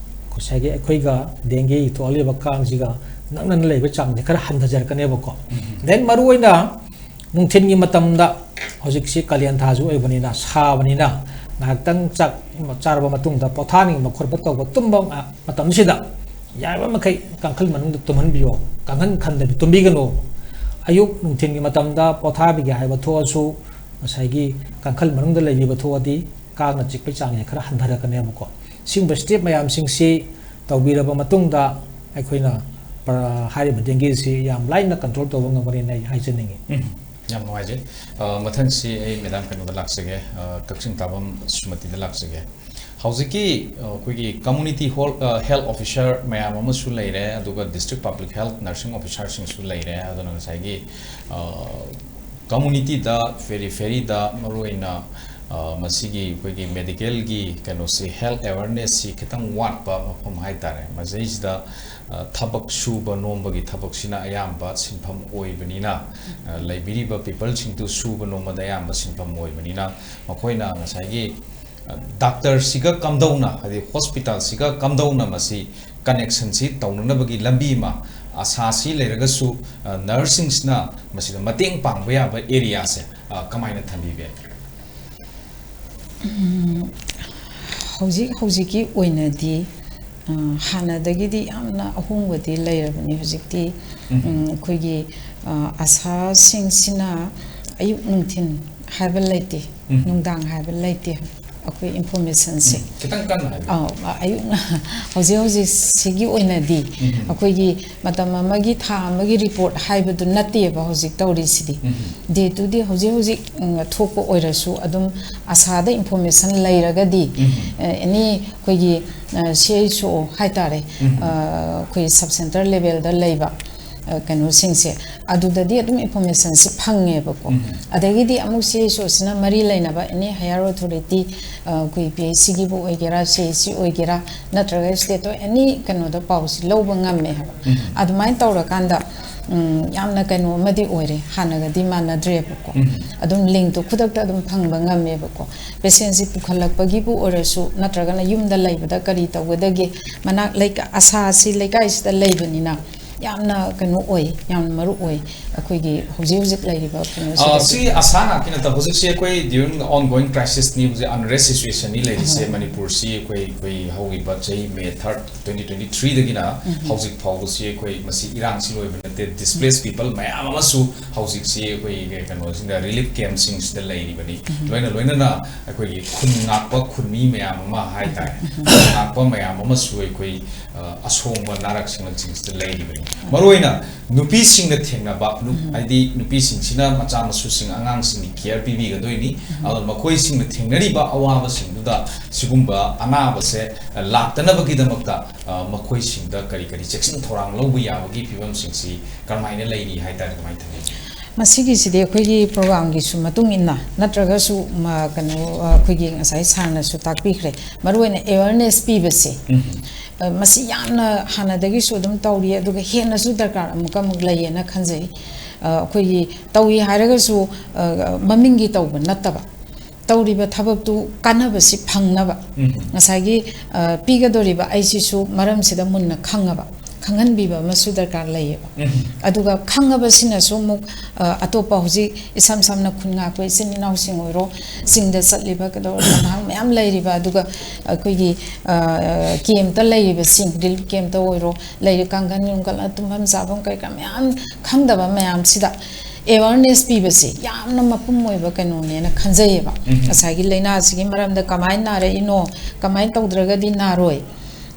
ꯉꯁꯥꯏꯒꯤ ꯑꯩꯈꯣꯏꯒ dengue ꯊꯣꯛꯍꯜꯂꯤꯕ ꯀꯥꯡꯁꯤꯒ ꯅꯛꯅꯅ ꯂꯩꯕ ꯆꯥꯡꯁꯦ ꯈꯔ ꯍꯟꯊꯖꯔꯛꯀꯅꯦꯕꯀꯣ꯫ Then ꯃꯔꯨꯑꯣꯏꯅ ꯅꯨꯡꯊꯤꯟꯒꯤ ꯃꯇꯝꯗ, ꯍꯧꯖꯤꯛꯁꯤ ꯀꯥꯂꯦꯟ ꯊꯥꯁꯨ ꯑꯣꯏꯕꯅꯤꯅ, ꯁꯥꯕꯅꯤꯅ, ꯉꯥꯏꯍꯥꯛꯇꯪ ꯆꯥꯛ ꯆꯥꯔꯕ ꯃꯇꯨꯡꯗ ꯄꯣꯊꯥꯅꯤꯡꯕ ꯈꯣꯠꯄ ꯇꯧꯕ ꯇꯨꯝꯕ ꯃꯇꯝꯁꯤꯗ ꯌꯥꯔꯤꯕ ꯃꯈꯩ ꯀꯥꯡꯈꯜ ꯃꯅꯨꯡꯗ ꯇꯨꯝꯍꯟꯕꯤꯌꯣ, ꯀꯥꯡꯈꯟ ꯈꯟꯗꯕꯤ ꯇꯨꯝꯕꯤꯒꯅꯨ꯫ ꯑꯌꯨꯛ ꯅꯨꯡꯊꯤꯟꯒꯤ ꯃꯇꯝꯗ ꯄꯣꯊꯥꯕꯤꯒꯦ ꯍꯥꯏꯕ ꯊꯣꯛꯑꯁꯨ ꯉꯁꯥꯏꯒꯤ ꯀꯥꯡꯈꯜ ꯃꯅꯨꯡꯗ ꯂꯩꯕꯤꯕ ꯊꯣꯛꯑꯗꯤ ꯀꯥꯡꯅ ꯆꯤꯛꯄꯒꯤ ꯆꯥꯡꯁꯦ ꯈꯔ ꯍꯟꯊꯔꯛꯀꯅꯦꯕꯀꯣ꯫ ꯁꯤꯒꯨꯝꯕ step ꯃꯌꯥꯝꯁꯤꯡꯁꯤ ꯇꯧꯕꯤꯔꯕ ꯃꯇꯨꯡꯗ ꯑꯩꯈꯣꯏꯅ ꯄ-, ꯍꯥꯏꯔꯤꯕ dengueꯁꯤ ꯌꯥꯝ ꯂꯥꯏꯅ control ꯇꯧꯕ ꯉꯝꯒꯅꯤꯅ ꯑꯩ ꯍꯥꯏꯖꯅꯤꯡꯉꯤ꯫ ꯎꯝ, ꯌꯥꯝ ꯅꯨꯡꯉꯥꯏꯖꯩ꯫ ꯑ, ꯃꯊꯪꯁꯤ ꯑꯩ madam ꯀꯩꯅꯣꯗ ꯂꯥꯛꯆꯒꯦ, ꯑ, ꯀꯛꯆꯤꯡ ꯇꯥꯕꯝ ꯁꯨꯃꯇꯤꯗ ꯂꯥꯛꯆꯒꯦ꯫ ꯍꯧꯖꯤꯛꯀꯤ, ꯑ, ꯑꯩꯈꯣꯏꯒꯤ community hol-, ꯑ, health officer ꯃꯌꯥꯝ ꯑꯃꯁꯨ ꯂꯩꯔꯦ, ꯑꯗꯨꯒ district public health nursing officerꯁꯤꯡꯁꯨ ꯂꯩꯔꯦ꯫ ꯑꯗꯨꯅ ꯉꯁꯥꯏꯒꯤ, ꯑ, communityꯗ, peripheryꯗ ꯃꯔꯨꯑꯣꯏꯅ, ꯑ, ꯃꯁꯤꯒꯤ ꯑꯩꯈꯣꯏꯒꯤ medicalꯒꯤ ꯀꯩꯅꯣꯁꯤ, health awarenessꯁꯤ ꯈꯤꯇꯪ ꯋꯥꯠꯄ ꯃꯐꯝ ꯍꯥꯏꯇꯥꯔꯦ꯫ ꯃꯁꯤꯗꯩꯁꯤꯗ, ꯑ, ꯊꯕꯛ ꯁꯨꯕ ꯅꯣꯝꯕꯒꯤ ꯊꯕꯛꯁꯤꯅ ꯑꯌꯥꯝꯕ ꯁꯤꯟꯐꯝ ꯑꯣꯏꯕꯅꯤꯅ, ꯑ, ꯂꯩꯕꯤꯔꯤꯕ peopleꯁꯤꯡꯗꯨ ꯁꯨꯕ ꯅꯣꯝꯕꯗ ꯑꯌꯥꯝꯕ ꯁꯤꯟꯐꯝ ꯑꯣꯏꯕꯅꯤꯅ, ꯃꯈꯣꯏꯅ ꯉꯁꯥꯏꯒꯤ, ꯑ, doctorꯁꯤꯒ ꯀꯝꯗꯧꯅ, ꯍꯥꯏꯗꯤ hospitalꯁꯤꯒ ꯀꯝꯗꯧꯅ ꯃꯁꯤ connectionꯁꯤ ꯇꯧꯅꯅꯕꯒꯤ ꯂꯝꯕꯤ ꯑꯃ, ꯑꯁꯥꯁꯤ ꯂꯩꯔꯒꯁꯨ, ꯑ, nurseꯁꯤꯡꯁꯤꯅ ꯃꯁꯤꯗ ꯃꯇꯦꯡ ꯄꯥꯡꯕ ꯌꯥꯕ areaꯁꯦ, ꯑ, ꯀꯃꯥꯏꯅ ꯊꯝꯕꯤꯕꯒꯦ? ꯎꯝ, ꯍꯧꯖꯤꯛ ꯍꯧꯖꯤꯛꯀꯤ ꯑꯣꯏꯅꯗꯤ, ꯑ, ꯍꯥꯟꯅꯗꯒꯤꯗꯤ ꯌꯥꯝꯅ ꯑꯍꯣꯡꯕꯗꯤ ꯂꯩꯔꯕꯅꯤ꯫ ꯍꯧꯖꯤꯛꯇꯤ, ꯎꯝ꯫ ꯎꯝ, ꯑꯩꯈꯣꯏꯒꯤ, ꯑ, ꯑꯁꯥꯁꯤꯡꯁꯤꯅ ꯑꯌꯨꯛ ꯅꯨꯡꯊꯤꯟ ꯍꯥꯏꯕ ꯂꯩꯇꯦ, ꯎꯝ꯫ ꯅꯨꯡꯗꯥꯡ ꯍꯥꯏꯕ ꯂꯩꯇꯦ꯫ ꯑꯩꯈꯣꯏ informationꯁꯦ꯫ ꯎꯝ, ꯈꯤꯇꯪ ꯀꯟꯅ ꯍꯥꯏꯕꯤꯌꯨ꯫ ꯑꯧ, ꯑ-, ꯑꯌꯨꯛ, ꯍꯧꯖꯤꯛ ꯍꯧꯖꯤꯛꯁꯤꯒꯤ ꯑꯣꯏꯅꯗꯤ ꯎꯝ꯫ ꯑꯩꯈꯣꯏꯒꯤ ꯃꯇꯝ ꯑꯃꯒꯤ, ꯊꯥ ꯑꯃꯒꯤ report ꯍꯥꯏꯕꯗꯨ ꯅꯠꯇꯦꯕ ꯍꯧꯖꯤꯛ ꯇꯧꯔꯤꯁꯤꯗꯤ꯫ ꯎꯝ꯫ Day to day ꯍꯧꯖꯤꯛ ꯍꯧꯖꯤꯛ, ꯎꯝ, ꯊꯣꯛꯄ ꯑꯣꯏꯔꯁꯨ ꯑꯗꯨꯝ ꯑꯁꯥꯗ information ꯂꯩꯔꯒꯗꯤ, ꯎꯝ꯫ ꯑ, any ꯑꯩꯈꯣꯏꯒꯤ, ꯑ, C H O ꯍꯥꯏꯇꯥꯔꯦ, ꯎꯝ꯫ ꯑ, ꯑꯩꯈꯣꯏ sub center levelꯗ ꯂꯩꯕ, ꯑ, ꯀꯩꯅꯣꯁꯤꯡꯁꯦ, ꯑꯗꯨꯗꯗꯤ ꯑꯗꯨꯝ informationꯁꯤ ꯐꯪꯉꯦꯕꯀꯣ꯫ ꯑꯗꯒꯤꯗꯤ ꯑꯃꯨꯛ CHOꯁꯤꯅ ꯃꯔꯤ ꯂꯩꯅꯕ any higher authority, ꯑ, ꯑꯩꯈꯣꯏ PHCꯒꯤꯕꯨ ꯑꯣꯏꯒꯦꯔꯥ, CHC ꯑꯣꯏꯒꯦꯔꯥ, ꯅꯠꯇ꯭ꯔꯒ stateꯇ any ꯀꯩꯅꯣꯗ ꯄꯥꯎꯁꯤ ꯂꯧꯕ ꯉꯝꯃꯦ ꯍꯥꯏꯕ꯫ ꯑꯗꯨꯃꯥꯏꯅ ꯇꯧꯔꯀꯥꯟꯗ, ꯎꯝ, ꯌꯥꯝꯅ ꯀꯩꯅꯣ ꯑꯃꯗꯤ ꯑꯣꯏꯔꯦ, ꯍꯥꯟꯅꯒꯗꯤ ꯃꯥꯟꯅꯗ꯭ꯔꯦꯕꯀꯣ꯫ ꯑꯗꯨꯝ linkꯇꯣ ꯈꯨꯗꯛꯇ ꯑꯗꯨꯝ ꯐꯪꯕ ꯉꯝꯃꯦꯕꯀꯣ꯫ Patientꯁꯤ ꯄꯨꯈꯠꯂꯛꯄꯒꯤꯕꯨ ꯑꯣꯏꯔꯁꯨ, ꯅꯠꯇ꯭ꯔꯒꯅ ꯌꯨꯝꯗ ꯂꯩꯕꯗ ꯀꯔꯤ ꯇꯧꯒꯗꯒꯦ, ꯃꯅꯥꯛ ꯂꯩꯀꯥ-, ASHAꯁꯤ ꯂꯩꯀꯥꯏꯁꯤꯗ ꯂꯩꯕꯅꯤꯅ ꯌꯥꯝꯅ ꯀꯩꯅꯣ ꯑꯣꯏ, ꯌꯥꯝꯅ ꯃꯔꯨ ꯑꯣꯏ ꯑꯩꯈꯣꯏꯒꯤ ꯍꯧꯖꯤꯛ ꯍꯧꯖꯤꯛ ꯂꯩꯔꯤꯕ ꯑ, ꯀꯩꯅꯣꯁꯤꯗ꯫ ꯁꯤ ASHA ꯉꯥꯛꯀꯤ ꯅꯠꯇꯕ, ꯍꯧꯖꯤꯛꯁꯦ ꯑꯩꯈꯣꯏ during the ongoing crisisꯅꯤ, ꯍꯧꯖꯤꯛ unrest situationꯅꯤ ꯂꯩꯔꯤꯁꯦ꯫ ꯃꯅꯤꯄꯨꯔꯁꯤ ꯑꯩꯈꯣꯏ, ꯑꯩꯈꯣꯏ ꯍꯧꯈꯤꯕ ꯆꯍꯤ May third, twenty twenty threeꯗꯒꯤꯅ ꯍꯧꯖꯤꯛ ꯐꯥꯎꯕꯁꯤ ꯑꯩꯈꯣꯏ ꯃꯁꯤ ꯏꯔꯥꯡꯁꯤ ꯂꯣꯏꯕ ꯅꯠꯇꯦ꯫ Displaced people ꯃꯌꯥꯝ ꯑꯃꯁꯨ ꯍꯧꯖꯤꯛꯁꯤ ꯑꯩꯈꯣꯏ ꯀꯩꯅꯣꯁꯤꯡꯗ, relief campꯁꯤꯡꯁꯤꯗ ꯂꯩꯔꯤꯕꯅꯤ꯫ ꯂꯣꯏꯅ ꯂꯣꯏꯅꯅ ꯑꯩꯈꯣꯏꯒꯤ ꯈꯨꯟ ꯉꯥꯛꯄ ꯈꯨꯟꯃꯤ ꯃꯌꯥꯝ ꯑꯃ ꯍꯥꯏꯇꯥꯔꯦ, ꯈꯨꯟ ꯉꯥꯛꯄ ꯃꯌꯥꯝ ꯑꯃꯁꯨ ꯑꯩꯈꯣꯏ, ꯑ, ꯑꯁꯣꯡꯕ ꯅꯥꯔꯛ ꯁꯤꯡꯂꯛꯁꯤꯡꯁꯤꯗ ꯂꯩꯔꯤꯕꯅꯤ꯫ ꯃꯔꯨꯑꯣꯏꯅ ꯅꯨꯄꯤꯁꯤꯡꯅ ꯊꯦꯡꯅꯕ, ꯅꯨ-, ꯍꯥꯏꯗꯤ ꯅꯨꯄꯤꯁꯤꯡꯁꯤꯅ ꯃꯆꯥ ꯃꯁꯨꯁꯤꯡ, ꯑꯉꯥꯡꯁꯤꯡꯒꯤ care ꯄꯤꯕꯤꯒꯗꯣꯏꯅꯤ꯫ ꯑꯗꯨꯅ ꯃꯈꯣꯏꯁꯤꯡꯅ ꯊꯦꯡꯅꯔꯤꯕ ꯑꯋꯥꯕꯁꯤꯡꯗꯨꯗ ꯁꯤꯒꯨꯝꯕ ꯑꯅꯥꯕꯁꯦ ꯂꯥꯛꯇꯅꯕꯒꯤꯗꯃꯛꯇ, ꯑ, ꯃꯈꯣꯏꯁꯤꯡꯗ ꯀꯔꯤ ꯀꯔꯤ ꯆꯦꯛꯁꯤꯟ ꯊꯧꯔꯥꯡ ꯂꯧꯕ ꯌꯥꯕꯒꯤ ꯐꯤꯕꯝꯁꯤꯡꯁꯤ ꯀꯔꯝꯍꯥꯏꯅ ꯂꯩꯔꯤ ꯍꯥꯏꯇꯥꯔꯦ, ꯀꯃꯥꯏꯅ ꯊꯝꯕꯤꯒꯦ? ꯃꯁꯤꯒꯤꯁꯤꯗꯤ ꯑꯩꯈꯣꯏꯒꯤ programꯒꯤꯁꯨ ꯃꯇꯨꯡ ꯏꯟꯅ, ꯅꯠꯇ꯭ꯔꯒꯁꯨ ꯃ-, ꯀꯩꯅꯣ, ꯑ, ꯑꯩꯈꯣꯏꯒꯤ ꯉꯁꯥꯏ sirꯅꯁꯨ ꯇꯥꯛꯄꯤꯈ꯭ꯔꯦ, ꯃꯔꯨꯑꯣꯏꯅ awareness ꯄꯤꯕꯁꯦ꯫ ꯑ, ꯃꯁꯤ ꯌꯥꯝꯅ ꯍꯥꯟꯅꯗꯒꯤꯁꯨ ꯑꯗꯨꯝ ꯇꯧꯔꯤ, ꯑꯗꯨꯒ ꯍꯦꯟꯅꯁꯨ ꯗꯔꯀꯥꯔ ꯑꯃꯨꯛꯀ ꯑꯃꯨꯛ ꯂꯩꯌꯦꯅ ꯈꯟꯖꯩ꯫ ꯑ, ꯑꯩꯈꯣꯏꯒꯤ ꯇꯧꯏ ꯍꯥꯏꯔꯒꯁꯨ, ꯑ, ꯃꯃꯤꯡꯒꯤ ꯇꯧꯕ ꯅꯠꯇꯕ, ꯇꯧꯔꯤꯕ ꯊꯕꯛꯇꯨ ꯀꯥꯟꯅꯕꯁꯤ ꯐꯪꯅꯕ, ꯉꯁꯥꯏꯒꯤ, ꯑ, ꯄꯤꯒꯗꯧꯔꯤꯕ ꯑꯩꯁꯤꯁꯨ ꯃꯔꯝꯁꯤꯗ ꯃꯨꯟꯅ ꯈꯪꯉꯕ, ꯈꯪꯍꯟꯕꯤꯕ ꯑꯃꯁꯨ ꯗꯔꯀꯥꯔ ꯂꯩꯌꯦꯕ꯫ ꯑꯗꯨꯒ ꯈꯪꯉꯕꯁꯤꯅꯁꯨ ꯑꯃꯨꯛ, ꯑ, ꯑꯇꯣꯞꯄ ꯍꯧꯖꯤꯛ ꯏꯁꯝ ꯁꯝꯅ ꯈꯨꯟ ꯉꯥꯛꯄ ꯏꯆꯤꯟ ꯏꯅꯥꯎꯁꯤꯡ ꯑꯣꯏꯔꯣ, ꯆꯤꯡꯗ ꯆꯠꯂꯤꯕ ꯀꯩꯗꯧꯔꯤꯕ ꯑꯉꯥꯡ ꯃꯌꯥꯝ ꯂꯩꯔꯤꯕ, ꯑꯗꯨꯒ ꯑꯩꯈꯣꯏꯒꯤ, ꯑ, campꯇ ꯂꯩꯔꯤꯕꯁꯤꯡ, relief campꯇ ꯑꯣꯏꯔꯣ, ꯂꯩꯔꯤ ꯀꯥꯡꯈꯟ ꯌꯨꯝꯈꯠꯂ ꯇꯨꯝꯐꯝ ꯆꯥꯐꯝ ꯀꯩꯀꯥ ꯃꯌꯥꯝ ꯈꯪꯗꯕ ꯃꯌꯥꯝꯁꯤꯗ awareness ꯄꯤꯕꯁꯦ ꯌꯥꯝꯅ ꯃꯄꯨꯡ ꯑꯣꯏꯕ ꯀꯩꯅꯣꯅꯦꯅ ꯈꯟꯖꯩꯌꯦꯕ꯫ ꯉꯁꯥꯏꯒꯤ ꯂꯥꯏꯅꯥꯁꯤꯒꯤ ꯃꯔꯝꯗ ꯀꯃꯥꯏꯅ ꯅꯥꯔꯛꯏꯅꯣ, ꯀꯃꯥꯏꯅ ꯇꯧꯗ꯭ꯔꯒꯗꯤ ꯅꯥꯔꯣꯏ,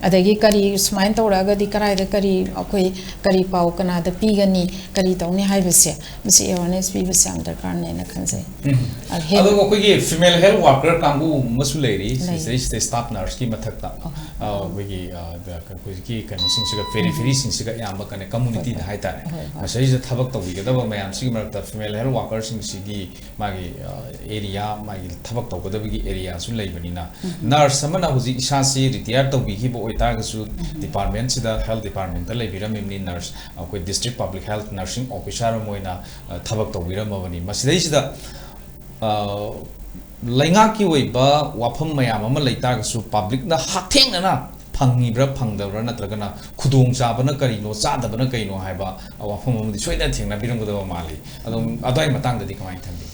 ꯑꯗꯒꯤ ꯀꯔꯤ ꯁꯨꯃꯥꯏꯅ ꯇꯧꯔꯛꯑꯒꯗꯤ ꯀꯔꯥꯏꯗ ꯀꯔꯤ ꯑꯩꯈꯣꯏ ꯀꯔꯤ ꯄꯥꯎ ꯀꯅꯥꯗ ꯄꯤꯒꯅꯤ, ꯀꯔꯤ ꯇꯧꯅꯤ ꯍꯥꯏꯕꯁꯦ, ꯃꯁꯤ awareness ꯄꯤꯕꯁꯦ ꯌꯥꯝ ꯗꯔꯀꯥꯔꯅꯦꯅ ꯈꯟꯖꯩ꯫ ꯑ, ꯍꯦꯜ- ꯑꯗꯨꯒ ꯑꯩꯈꯣꯏꯒꯤ female health worker ꯀꯥꯡꯕꯨ ꯑꯃꯁꯨ ꯂꯩꯔꯤ, ꯂꯩ꯫ ꯁꯤꯗꯩꯁꯤꯗ staff nurse ꯀꯤ ꯃꯊꯛꯇ, ꯑꯣ꯫ ꯑ, ꯑꯩꯈꯣꯏꯒꯤ, ꯑ, ꯍꯧꯖꯤꯛꯀꯤ ꯀꯩꯅꯣꯁꯤꯡꯁꯤꯒ, periphery ꯁꯤꯡꯁꯤꯒ ꯑꯌꯥꯝꯕ ꯀꯩꯅꯣ community ꯗ ꯍꯣꯏ, ꯍꯣꯏ꯫ ꯍꯥꯏꯇꯥꯔꯦ꯫ ꯍꯣꯏ, ꯍꯣꯏ꯫ ꯃꯁꯤꯗꯩꯁꯤꯗ ꯊꯕꯛ ꯇꯧꯕꯤꯒꯗꯕ ꯃꯌꯥꯝꯁꯤꯒꯤ ꯃꯔꯛꯇ female health worker ꯁꯤꯡꯁꯤꯒꯤ ꯃꯥꯒꯤ, ꯑ, area, ꯃꯥꯒꯤ ꯊꯕꯛ ꯇꯧꯒꯗꯕꯒꯤ area ꯁꯨ ꯂꯩꯕꯅꯤꯅ, ꯎꯝ꯫ Nurse ꯑꯃꯅ ꯍꯧꯖꯤꯛ ꯏꯁꯥꯁꯤ retire ꯇꯧꯕꯤꯈꯤꯕ ꯑꯣꯏꯇꯥꯔꯒꯁꯨ, ꯎꯝ꯫ Department ꯁꯤꯗ, health department ꯇ ꯂꯩꯕꯤꯔꯝꯃꯤꯕꯅꯤ, nurse, ꯑꯩꯈꯣꯏ district public health nursing officer ꯑꯃ ꯑꯣꯏꯅ, ꯑ, ꯊꯕꯛ ꯇꯧꯕꯤꯔꯝꯃꯕꯅꯤ꯫ ꯃꯁꯤꯗꯩꯁꯤꯗ, ꯑ, ꯂꯩꯉꯥꯛꯀꯤ ꯑꯣꯏꯕ ꯋꯥꯐꯝ ꯃꯌꯥꯝ ꯑꯃ ꯂꯩꯇꯥꯔꯒꯁꯨ, public ꯅ ꯍꯛꯊꯦꯡꯅꯅ ꯐꯪꯉꯤꯕ꯭ꯔꯥ ꯐꯪꯗꯕ꯭ꯔꯥ, ꯅꯠꯇ꯭ꯔꯒꯅ ꯈꯨꯗꯣꯡꯆꯥꯕꯅ ꯀꯔꯤꯅꯣ, ꯆꯥꯗꯕꯅ ꯀꯔꯤꯅꯣ ꯍꯥꯏꯕ ꯋꯥꯐꯝ ꯑꯃꯗꯤ ꯁꯣꯏꯗꯅ ꯊꯦꯡꯅꯕꯤꯔꯝꯒꯗꯕ ꯃꯥꯜꯂꯤ꯫ ꯑꯗꯨꯝ ꯑꯗꯨꯋꯥꯏ ꯃꯇꯥꯡꯗꯗꯤ ꯀꯃꯥꯏꯅ ꯊꯝꯕꯤ?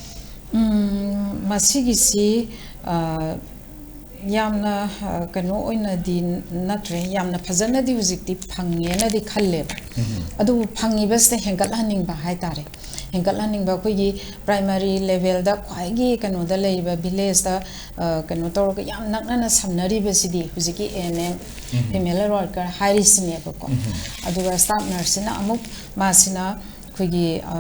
ꯎꯝ, ꯃꯁꯤꯒꯤꯁꯤ, ꯑ, ꯌꯥꯝꯅ, ꯑ, ꯀꯩꯅꯣ ꯑꯣꯏꯅꯗꯤ ꯅꯠꯇ꯭ꯔꯦ, ꯌꯥꯝꯅ ꯐꯖꯅꯗꯤ ꯍꯧꯖꯤꯛꯇꯤ ꯐꯪꯉꯦꯅꯗꯤ ꯈꯜꯂꯦꯕ꯫ ꯎꯝ꯫ ꯑꯗꯨꯕꯨ ꯐꯪꯉꯤꯕꯁꯤꯗ ꯍꯦꯟꯒꯠꯍꯟꯅꯤꯡꯕ ꯍꯥꯏꯇꯥꯔꯦ꯫ ꯍꯦꯟꯒꯠꯍꯟꯅꯤꯡꯕ, ꯑꯩꯈꯣꯏꯒꯤ primary level ꯗ ꯈ꯭ꯋꯥꯏꯒꯤ ꯀꯩꯅꯣꯗ ꯂꯩꯔꯤꯕ village ꯇ, ꯑ, ꯀꯩꯅꯣ ꯇꯧꯔꯒ ꯌꯥꯝ ꯅꯛꯅꯅ ꯁꯝꯅꯔꯤꯕꯁꯤꯗꯤ ꯍꯧꯖꯤꯛꯀꯤ A N M, um. Female health worker ꯍꯥꯏꯔꯤꯁꯤꯅꯦꯕꯀꯣ꯫ ꯎꯝ꯫ ꯑꯗꯨꯒ staff nurse ꯁꯤꯅ ꯑꯃꯨꯛ ꯃꯥꯁꯤꯅ ꯑꯩꯈꯣꯏꯒꯤ, ꯑ,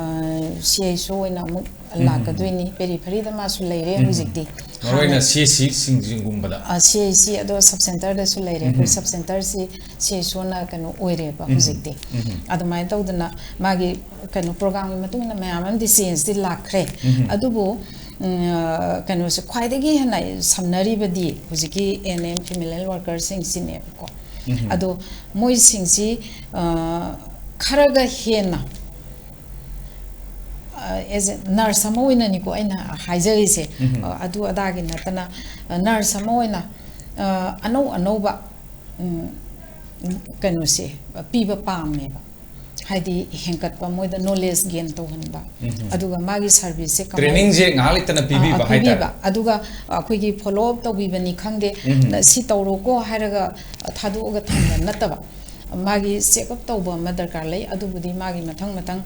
C H O ꯑꯣꯏꯅ ꯑꯃꯨꯛ ꯎꯝ꯫ ꯂꯥꯛꯀꯗꯣꯏꯅꯤ꯫ Periphery ꯗ ꯃꯥꯁꯨ ꯂꯩꯔꯦ ꯎꯝ꯫ ꯍꯧꯖꯤꯛꯇꯤ꯫ ꯃꯔꯨꯑꯣꯏꯅ ꯍꯥꯟꯅ C H C ꯁꯤꯡꯒꯨꯝꯕꯗ꯫ ꯑ, C H C, ꯑꯗꯣ sub center ꯗꯁꯨ ꯂꯩꯔꯦ꯫ ꯑꯩꯈꯣꯏ ꯎꯝ꯫ Sub center ꯁꯤ C H O ꯅ ꯀꯩꯅꯣ ꯑꯣꯏꯔꯦꯕ ꯎꯝ꯫ ꯍꯧꯖꯤꯛꯇꯤ꯫ ꯎꯝ꯫ ꯑꯗꯨꯃꯥꯏꯅ ꯇꯧꯗꯅ ꯃꯥꯒꯤ ꯀꯩꯅꯣ program ꯒꯤ ꯃꯇꯨꯡ ꯏꯟꯅ ꯃꯌꯥꯝ ꯑꯃꯗꯤ change ꯗꯤ ꯂꯥꯛꯈ꯭ꯔꯦ꯫ ꯎꯝ꯫ ꯑꯗꯨꯕꯨ, ꯎꯝ, ꯑ, ꯀꯩꯅꯣꯁꯦ ꯈ꯭ꯋꯥꯏꯗꯒꯤ ꯍꯦꯟꯅ ꯁꯝꯅꯔꯤꯕꯗꯤ ꯍꯧꯖꯤꯛꯀꯤ A N M female health worker ꯁꯤꯡꯁꯤꯅꯦꯕꯀꯣ꯫ ꯎꯝ꯫ ꯑꯗꯣ ꯃꯣꯏꯁꯤꯡꯁꯤ, ꯑ, ꯈꯔꯒ ꯍꯦꯟꯅ, ꯑ, as a nurse ꯑꯃ ꯑꯣꯏꯅꯅꯤꯀꯣ ꯑꯩꯅ ꯍꯥꯏꯖꯔꯤꯁꯦ꯫ ꯎꯝ꯫ ꯑ, ꯑꯗꯨ ꯑꯗꯥꯒꯤ ꯅꯠꯇꯅ, ꯑ, nurse ꯑꯃ ꯑꯣꯏꯅ, ꯑ, ꯑꯅꯧ ꯑꯅꯧꯕ, ꯎꯝ, ꯀꯩꯅꯣꯁꯦ ꯄꯤꯕ ꯄꯥꯝꯃꯦꯕ꯫ ꯍꯥꯏꯗꯤ ꯍꯦꯟꯒꯠꯄ, ꯃꯣꯏꯗ knowledge gain ꯇꯧꯍꯟꯕ꯫ ꯎꯝ꯫ ꯑꯗꯨꯒ ꯃꯥꯒꯤ service ꯁꯦ ꯀꯃꯥꯏꯅ, training ꯁꯦ ꯉꯥꯏꯍꯥꯛ ꯂꯩꯇꯅ ꯑ, ꯑ, ꯄꯤꯕꯤꯕ ꯍꯥꯏꯇꯥꯔꯦ꯫ ꯄꯤꯕꯤꯕ꯫ ꯑꯗꯨꯒ ꯑꯩꯈꯣꯏꯒꯤ follow up ꯇꯧꯕꯤꯕꯅꯤ ꯈꯪꯗꯦ, ꯎꯝ꯫ ꯅ-, ꯁꯤ ꯇꯧꯔꯣꯀꯣ ꯍꯥꯏꯔꯒ ꯊꯥꯗꯣꯛꯑꯒ ꯊꯝꯕ ꯅꯠꯇꯕ, ꯃꯥꯒꯤ ꯆꯦꯛꯑꯞ ꯇꯧꯕ ꯑꯃ ꯗꯔꯀꯥꯔ ꯂꯩ꯫ ꯑꯗꯨꯕꯨꯗꯤ ꯃꯥꯒꯤ ꯃꯊꯪ ꯃꯊꯪ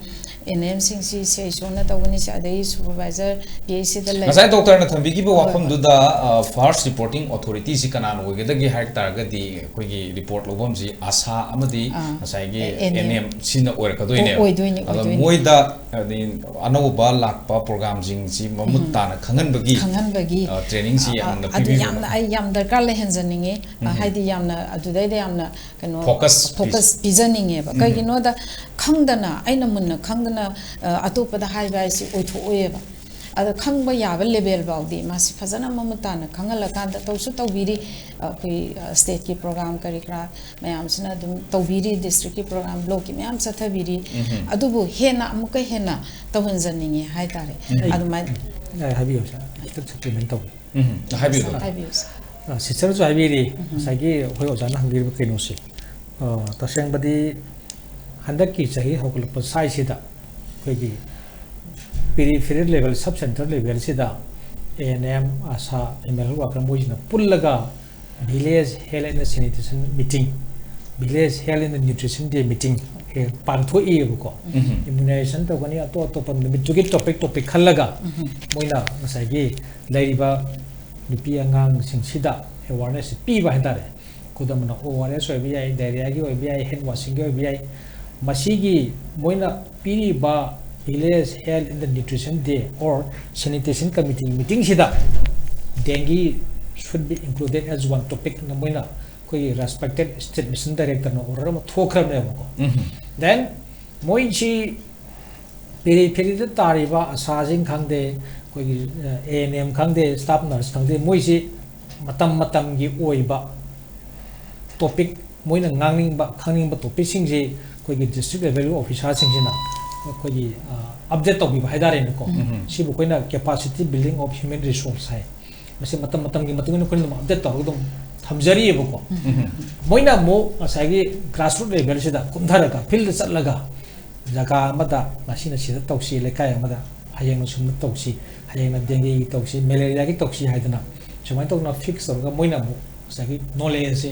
ꯑꯦꯟ ꯑꯦꯝꯁꯤꯡꯁꯤ ꯁꯤ ꯑꯩꯆ ꯑꯣꯅ ꯇꯧꯒꯅꯤ, ꯁꯤ ꯑꯗꯒꯤ ꯁꯨꯄꯔꯚꯥꯏꯖꯔ ꯄꯤ ꯑꯩꯆ ꯁꯤꯗ ꯂꯩ꯫ ꯉꯁꯥꯏ ꯗꯣꯛꯇꯔꯅ ꯊꯝꯕꯤꯈꯤꯕ ꯍꯣꯏ, ꯍꯣꯏ꯫ ꯋꯥꯐꯝꯗꯨꯗ ꯐꯥꯔꯁ ꯔꯤꯄꯣꯔꯇꯤꯡ ꯑꯣꯊꯣꯔꯤꯇꯤꯁꯤ ꯀꯅꯥꯅ ꯑꯣꯏꯒꯗꯒꯦ ꯍꯥꯏ ꯇꯥꯔꯒꯗꯤ ꯑꯩꯈꯣꯏꯒꯤ ꯔꯤꯄꯣꯔꯠ ꯂꯧꯐꯝꯁꯤ ꯑꯥꯁꯥ ꯑꯃꯗꯤ ꯑꯥ, ꯉꯁꯥꯏꯒꯤ ꯑꯦ, ꯑꯦꯟ ꯑꯦꯝ꯫ ꯑꯦꯟ ꯑꯦꯝ ꯁꯤꯅ ꯑꯣꯏꯔꯛꯀꯗꯣꯏꯅꯦꯕ꯫ ꯑꯣꯏꯗꯣꯏꯅꯤ, ꯑꯗꯣ ꯑꯣꯏꯗꯣꯏꯅꯤ꯫ ꯃꯣꯏꯗ ꯍꯥꯏꯗꯤ ꯑꯅꯧꯕ ꯂꯥꯛꯄ ꯄ꯭ꯔꯣꯒꯥꯝꯁꯤꯡꯁꯤ ꯃꯃꯨꯠ ꯇꯥꯅ ꯈꯪꯍꯟꯕꯒꯤ ꯈꯪꯍꯟꯕꯒꯤ ꯑ, ꯇ꯭ꯔꯦꯅꯤꯡꯁꯤ ꯑ, ꯌꯥꯝꯅ ꯑꯗꯨ ꯄꯤꯕꯤꯕ ꯌꯥꯝꯅ ꯑꯩ ꯌꯥꯝ ꯗꯔꯀꯥꯔ ꯂꯩꯍꯟꯖꯅꯤꯡꯉꯤ꯫ ꯑ, ꯍꯥꯏꯗꯤ ꯌꯥꯝꯅ ꯑꯗꯨꯗꯩꯗ ꯌꯥꯝꯅ ꯀꯩꯅꯣ Focus ꯐꯣꯀꯁ ꯄꯤꯖꯅꯤꯡꯉꯦꯕ꯫ ꯀꯩꯒꯤꯅꯣꯗ ꯈꯪꯗꯅ, ꯑꯩꯅ ꯃꯨꯟꯅ ꯈꯪꯗꯅ ꯑ, ꯑꯇꯣꯞꯄꯗ ꯍꯥꯏꯕ ꯍꯥꯏꯁꯤ ꯑꯣꯏꯊꯣꯛꯑꯣꯏꯕ꯫ ꯑꯗꯣ ꯈꯪꯕ ꯌꯥꯕ ꯂꯦꯚꯦꯜ ꯐꯥꯎꯗꯤ ꯃꯥꯁꯤ ꯐꯖꯅ ꯃꯃꯨꯠ ꯇꯥꯅ ꯈꯪꯍꯜꯂꯀꯥꯟꯗ ꯇꯧꯁꯨ ꯇꯧꯕꯤꯔꯤ꯫ ꯑꯩꯈꯣꯏ ꯁ꯭ꯇꯦꯠꯀꯤ ꯄ꯭ꯔꯣꯒ꯭ꯔꯥꯝ ꯀꯔꯤ ꯀꯔꯥ ꯃꯌꯥꯝꯁꯤꯅ ꯑꯗꯨꯝ ꯇꯧꯕꯤꯔꯤ, ꯗꯤꯁꯇ꯭ꯔꯤꯛꯀꯤ ꯄ꯭ꯔꯣꯒ꯭ꯔꯥꯝ, ꯕ꯭ꯂꯣꯛꯀꯤ ꯃꯌꯥꯝ ꯆꯠꯊꯕꯤꯔꯤ꯫ ꯑꯗꯨꯕꯨ ꯍꯦꯟꯅ ꯑꯃꯨꯛꯀ ꯍꯦꯟꯅ ꯇꯧꯍꯟꯖꯅꯤꯡꯉꯤ ꯍꯥꯏꯇꯥꯔꯦ꯫ ꯑꯩ- ꯑꯗꯨꯃꯥꯏꯅ ꯑꯩ ꯍꯥꯏꯕꯤꯌꯨ ꯁꯥꯔ, ꯈꯤꯇꯪ ꯁꯄ꯭ꯂꯤꯃꯦꯟ ꯇꯧꯒꯦ꯫ ꯎꯝ, ꯍꯥꯏꯕꯤꯌꯨ ꯗꯣꯛꯇꯔ꯫ ꯍꯥꯏꯕꯤꯌꯨ ꯁꯥꯔ꯫ ꯑ, ꯁꯤꯁꯇꯔꯁꯨ ꯍꯥꯏꯕꯤꯔꯤ, ꯉꯁꯥꯏꯒꯤ ꯑꯩꯈꯣꯏ ꯑꯣꯖꯥꯅ ꯍꯪꯕꯤꯔꯤꯕ ꯀꯩꯅꯣꯁꯦ꯫ ꯑ, ꯇꯁꯦꯡꯕꯗꯤ ꯍꯟꯗꯛꯀꯤ ꯆꯍꯤ ꯍꯧꯒꯠꯂꯛꯄ ꯁ꯭ꯋꯥꯏꯁꯤꯗ ꯑꯩꯈꯣꯏꯒꯤ ꯄꯤꯔꯤꯐꯦꯔꯤ ꯂꯦꯚꯦꯜ, ꯁꯕ ꯁꯦꯟꯇꯔ ꯂꯦꯚꯦꯜꯁꯤꯗ A N M, ASHA, female health worker ꯃꯣꯏꯁꯤꯅ ꯄꯨꯜꯂꯒ village health and sanitation meeting, village health and nutrition day meeting ꯄꯥꯡꯊꯣꯛꯏꯕꯀꯣ꯫ Immunization ꯇꯧꯒꯅꯤ, ꯑꯇꯣꯞ ꯑꯇꯣꯞꯄ ꯅꯨꯃꯤꯠꯇꯨꯒꯤ ꯇꯣꯄꯤꯛ ꯇꯣꯄꯤꯛ ꯈꯜꯂꯒ ꯃꯣꯏꯅ ꯉꯁꯥꯏꯒꯤ ꯂꯩꯔꯤꯕ ꯅꯨꯄꯤ ꯑꯉꯥꯡꯁꯤꯡꯁꯤꯗ ꯑꯦꯋꯥꯔꯅꯦꯁ ꯄꯤꯕ ꯍꯥꯏꯇꯥꯔꯦ꯫ ꯈꯨꯗꯝ ꯑꯣꯏꯅ ꯑꯣ ꯑꯥꯔ ꯑꯦꯁ ꯑꯣꯏꯕ ꯌꯥꯏ, ꯗꯥꯏꯔꯤꯌꯥꯒꯤ ꯑꯣꯏꯕ ꯌꯥꯏ, ꯍꯦꯟ ꯋꯥꯁꯤꯡꯒꯤ ꯑꯣꯏꯕ ꯌꯥꯏ꯫ ꯃꯁꯤꯒꯤ ꯃꯣꯏꯅ ꯄꯤꯔꯤꯕ village health and nutrition day or sanitation committee meeting ꯁꯤꯗ dengue should be included as one topic ꯑꯅ ꯃꯣꯏꯅ ꯑꯩꯈꯣꯏꯒꯤ respected state mission director ꯅ order ꯑꯃ ꯊꯣꯛꯈ꯭ꯔꯕꯅꯦꯕꯀꯣ꯫ Then ꯃꯣꯏꯁꯤ ꯄꯦꯔꯤꯐꯦꯔꯤꯗ ꯇꯥꯔꯤꯕ ꯑꯁꯥꯁꯤꯡ ꯈꯪꯗꯦ, ꯑꯩꯈꯣꯏꯒꯤ ꯑꯦ ꯑꯦꯟ ꯑꯦꯝ ꯈꯪꯗꯦ, ꯁ꯭ꯇꯥꯐ ꯅꯔꯁ ꯈꯪꯗꯦ, ꯃꯣꯏꯁꯤ ꯃꯇꯝ ꯃꯇꯝꯒꯤ ꯑꯣꯏꯕ ꯇꯣꯄꯤꯛ, ꯃꯣꯏꯅ ꯉꯥꯡꯅꯤꯡꯕ ꯈꯪꯅꯤꯡꯕ ꯇꯣꯄꯤꯛꯁꯤꯡꯁꯤ ꯑꯩꯈꯣꯏꯒꯤ ꯗꯤꯁꯇ꯭ꯔꯤꯛ ꯂꯦꯚꯦꯜꯒꯤ ꯑꯣꯐꯤꯁꯥꯔꯁꯤꯡꯁꯤꯅ ꯑꯩꯈꯣꯏꯒꯤ ꯑꯞꯗꯦꯠ ꯇꯧꯕꯤꯕ ꯍꯥꯏꯇꯥꯔꯦꯅꯦꯀꯣ꯫ ꯁꯤꯕꯨ ꯑꯩꯈꯣꯏꯅ capacity building of human resource ꯍꯥꯏ꯫ ꯃꯁꯤ ꯃꯇꯝ ꯃꯇꯝꯒꯤ ꯃꯇꯨꯡ ꯏꯟꯅ ꯑꯩꯈꯣꯏꯅ ꯑꯗꯨꯝ ꯑꯞꯗꯦꯠ ꯇꯧꯔꯒ ꯑꯗꯨꯝ ꯊꯝꯖꯔꯤꯑꯕꯀꯣ꯫ ꯃꯣꯏꯅ ꯑꯃꯨꯛ ꯉꯁꯥꯏꯒꯤ ꯒ꯭ꯔꯥꯁꯔꯨꯠ ꯂꯦꯚꯦꯜꯁꯤꯗ ꯀꯨꯝꯊꯔꯒ, ꯐꯤꯜꯗ ꯆꯠꯂꯒ, ꯖꯒꯥ ꯑꯃꯗ ꯉꯁꯤꯅ ꯁꯤꯗ ꯇꯧꯁꯤ, ꯂꯩꯀꯥꯏ ꯑꯃꯗ ꯍꯌꯦꯡꯅ ꯁꯨꯝꯗ ꯇꯧꯁꯤ, ꯍꯌꯦꯡꯅ ꯗꯦꯡꯒꯤꯒꯤ ꯇꯧꯁꯤ, ꯃꯦꯂꯦꯔꯤꯌꯥꯒꯤ ꯇꯧꯁꯤ ꯍꯥꯏꯗꯅ ꯁꯨꯃꯥꯏꯅ ꯇꯧꯗꯅ ꯐꯤꯛꯁ ꯇꯧꯔꯒ ꯃꯣꯏꯅ ꯑꯃꯨꯛ ꯉꯁꯥꯏꯒꯤ ꯅꯣꯂꯦꯖꯁꯦ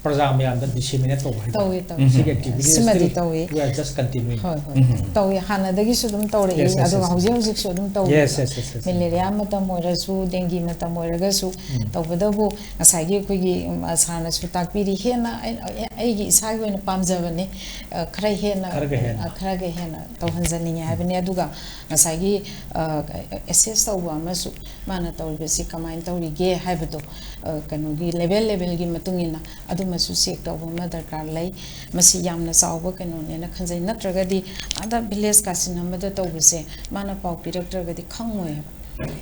ꯄ꯭ꯔꯖꯥ ꯃꯌꯥꯝꯗ ꯗꯤꯁꯦꯃꯤꯅꯦꯠ ꯇꯧꯕ ꯍꯥꯏꯇꯥꯔꯦ꯫ ꯇꯧꯏ, ꯇꯧꯏ꯫ ꯁꯤꯒꯤ ꯑꯦꯛꯇꯤꯚꯤꯇꯤꯁ ꯁꯤꯃꯗꯤ still ꯇꯧꯏ꯫ We are just continuing. ꯍꯣꯏ, ꯍꯣꯏ꯫ ꯎꯝ꯫ ꯇꯧꯏ, ꯍꯥꯟꯅꯗꯒꯤꯁꯨ ꯑꯗꯨꯝ ꯇꯧꯔꯛꯏ꯫ Yes, yes, ꯑꯗꯨꯒ yes, ꯍꯧꯖꯤꯛ yes. ꯍꯧꯖꯤꯛꯁꯨ ꯑꯗꯨꯝ ꯇꯧꯔꯤ꯫ Yes, yes, yes, yes. Malaria ꯃꯇꯝ ꯑꯣꯏꯔꯁꯨ, ꯗꯦꯡꯒꯤ ꯃꯇꯝ ꯑꯣꯏꯔꯒꯁꯨ, ꯎꯝ꯫ ꯇꯧꯕꯇꯕꯨ ꯉꯁꯥꯏꯒꯤ ꯑꯩꯈꯣꯏꯒꯤ, ꯎꯝ, ꯁꯥꯔꯅꯁꯨ ꯇꯥꯛꯄꯤꯔꯤ꯫ ꯍꯦꯟꯅ ꯑꯩ, ꯑꯩꯒꯤ ꯏꯁꯥꯒꯤ ꯑꯣꯏꯅ ꯄꯥꯝꯖꯕꯅꯤ꯫ ꯑ, ꯈꯔ ꯍꯦꯟꯅ, ꯈꯔꯒ ꯍꯦꯟꯅ꯫ ꯑ, ꯈꯔꯒ ꯍꯦꯟꯅ ꯇꯧꯍꯟꯖꯅꯤꯡꯉꯤ ꯍꯥꯏꯕꯅꯤ꯫ ꯑꯗꯨꯒ ꯉꯁꯥꯏꯒꯤ, ꯑ, ꯑꯦꯁꯦꯁ ꯇꯧꯕ ꯑꯃꯁꯨ, ꯃꯥꯅ ꯇꯧꯔꯤꯕꯁꯤ ꯀꯃꯥꯏꯅ ꯇꯧꯔꯤꯒꯦ ꯍꯥꯏꯕꯗꯣ, ꯑ, ꯀꯩꯅꯣꯒꯤ ꯂꯦꯚꯦꯜ ꯂꯦꯚꯦꯜꯒꯤ ꯃꯇꯨꯡ ꯏꯟꯅ ꯑꯗꯨꯃꯁꯨ ꯆꯦꯛ ꯇꯧꯕ ꯑꯃ ꯗꯔꯀꯥꯔ ꯂꯩ꯫ ꯃꯁꯤ ꯌꯥꯝꯅ ꯆꯥꯎꯕ ꯀꯩꯅꯣꯅꯦꯅ ꯈꯟꯖꯩ꯫ ꯅꯠꯇ꯭ꯔꯒꯗꯤ ꯑꯥꯗ ꯚꯤꯂꯦꯖ ꯀꯥꯆꯤꯟ ꯑꯃꯗ ꯇꯧꯕꯁꯦ ꯃꯥꯅ ꯄꯥꯎ ꯄꯤꯔꯛꯇ꯭ꯔꯒꯗꯤ ꯈꯪꯉꯣꯏ ꯍꯥꯏꯕ꯫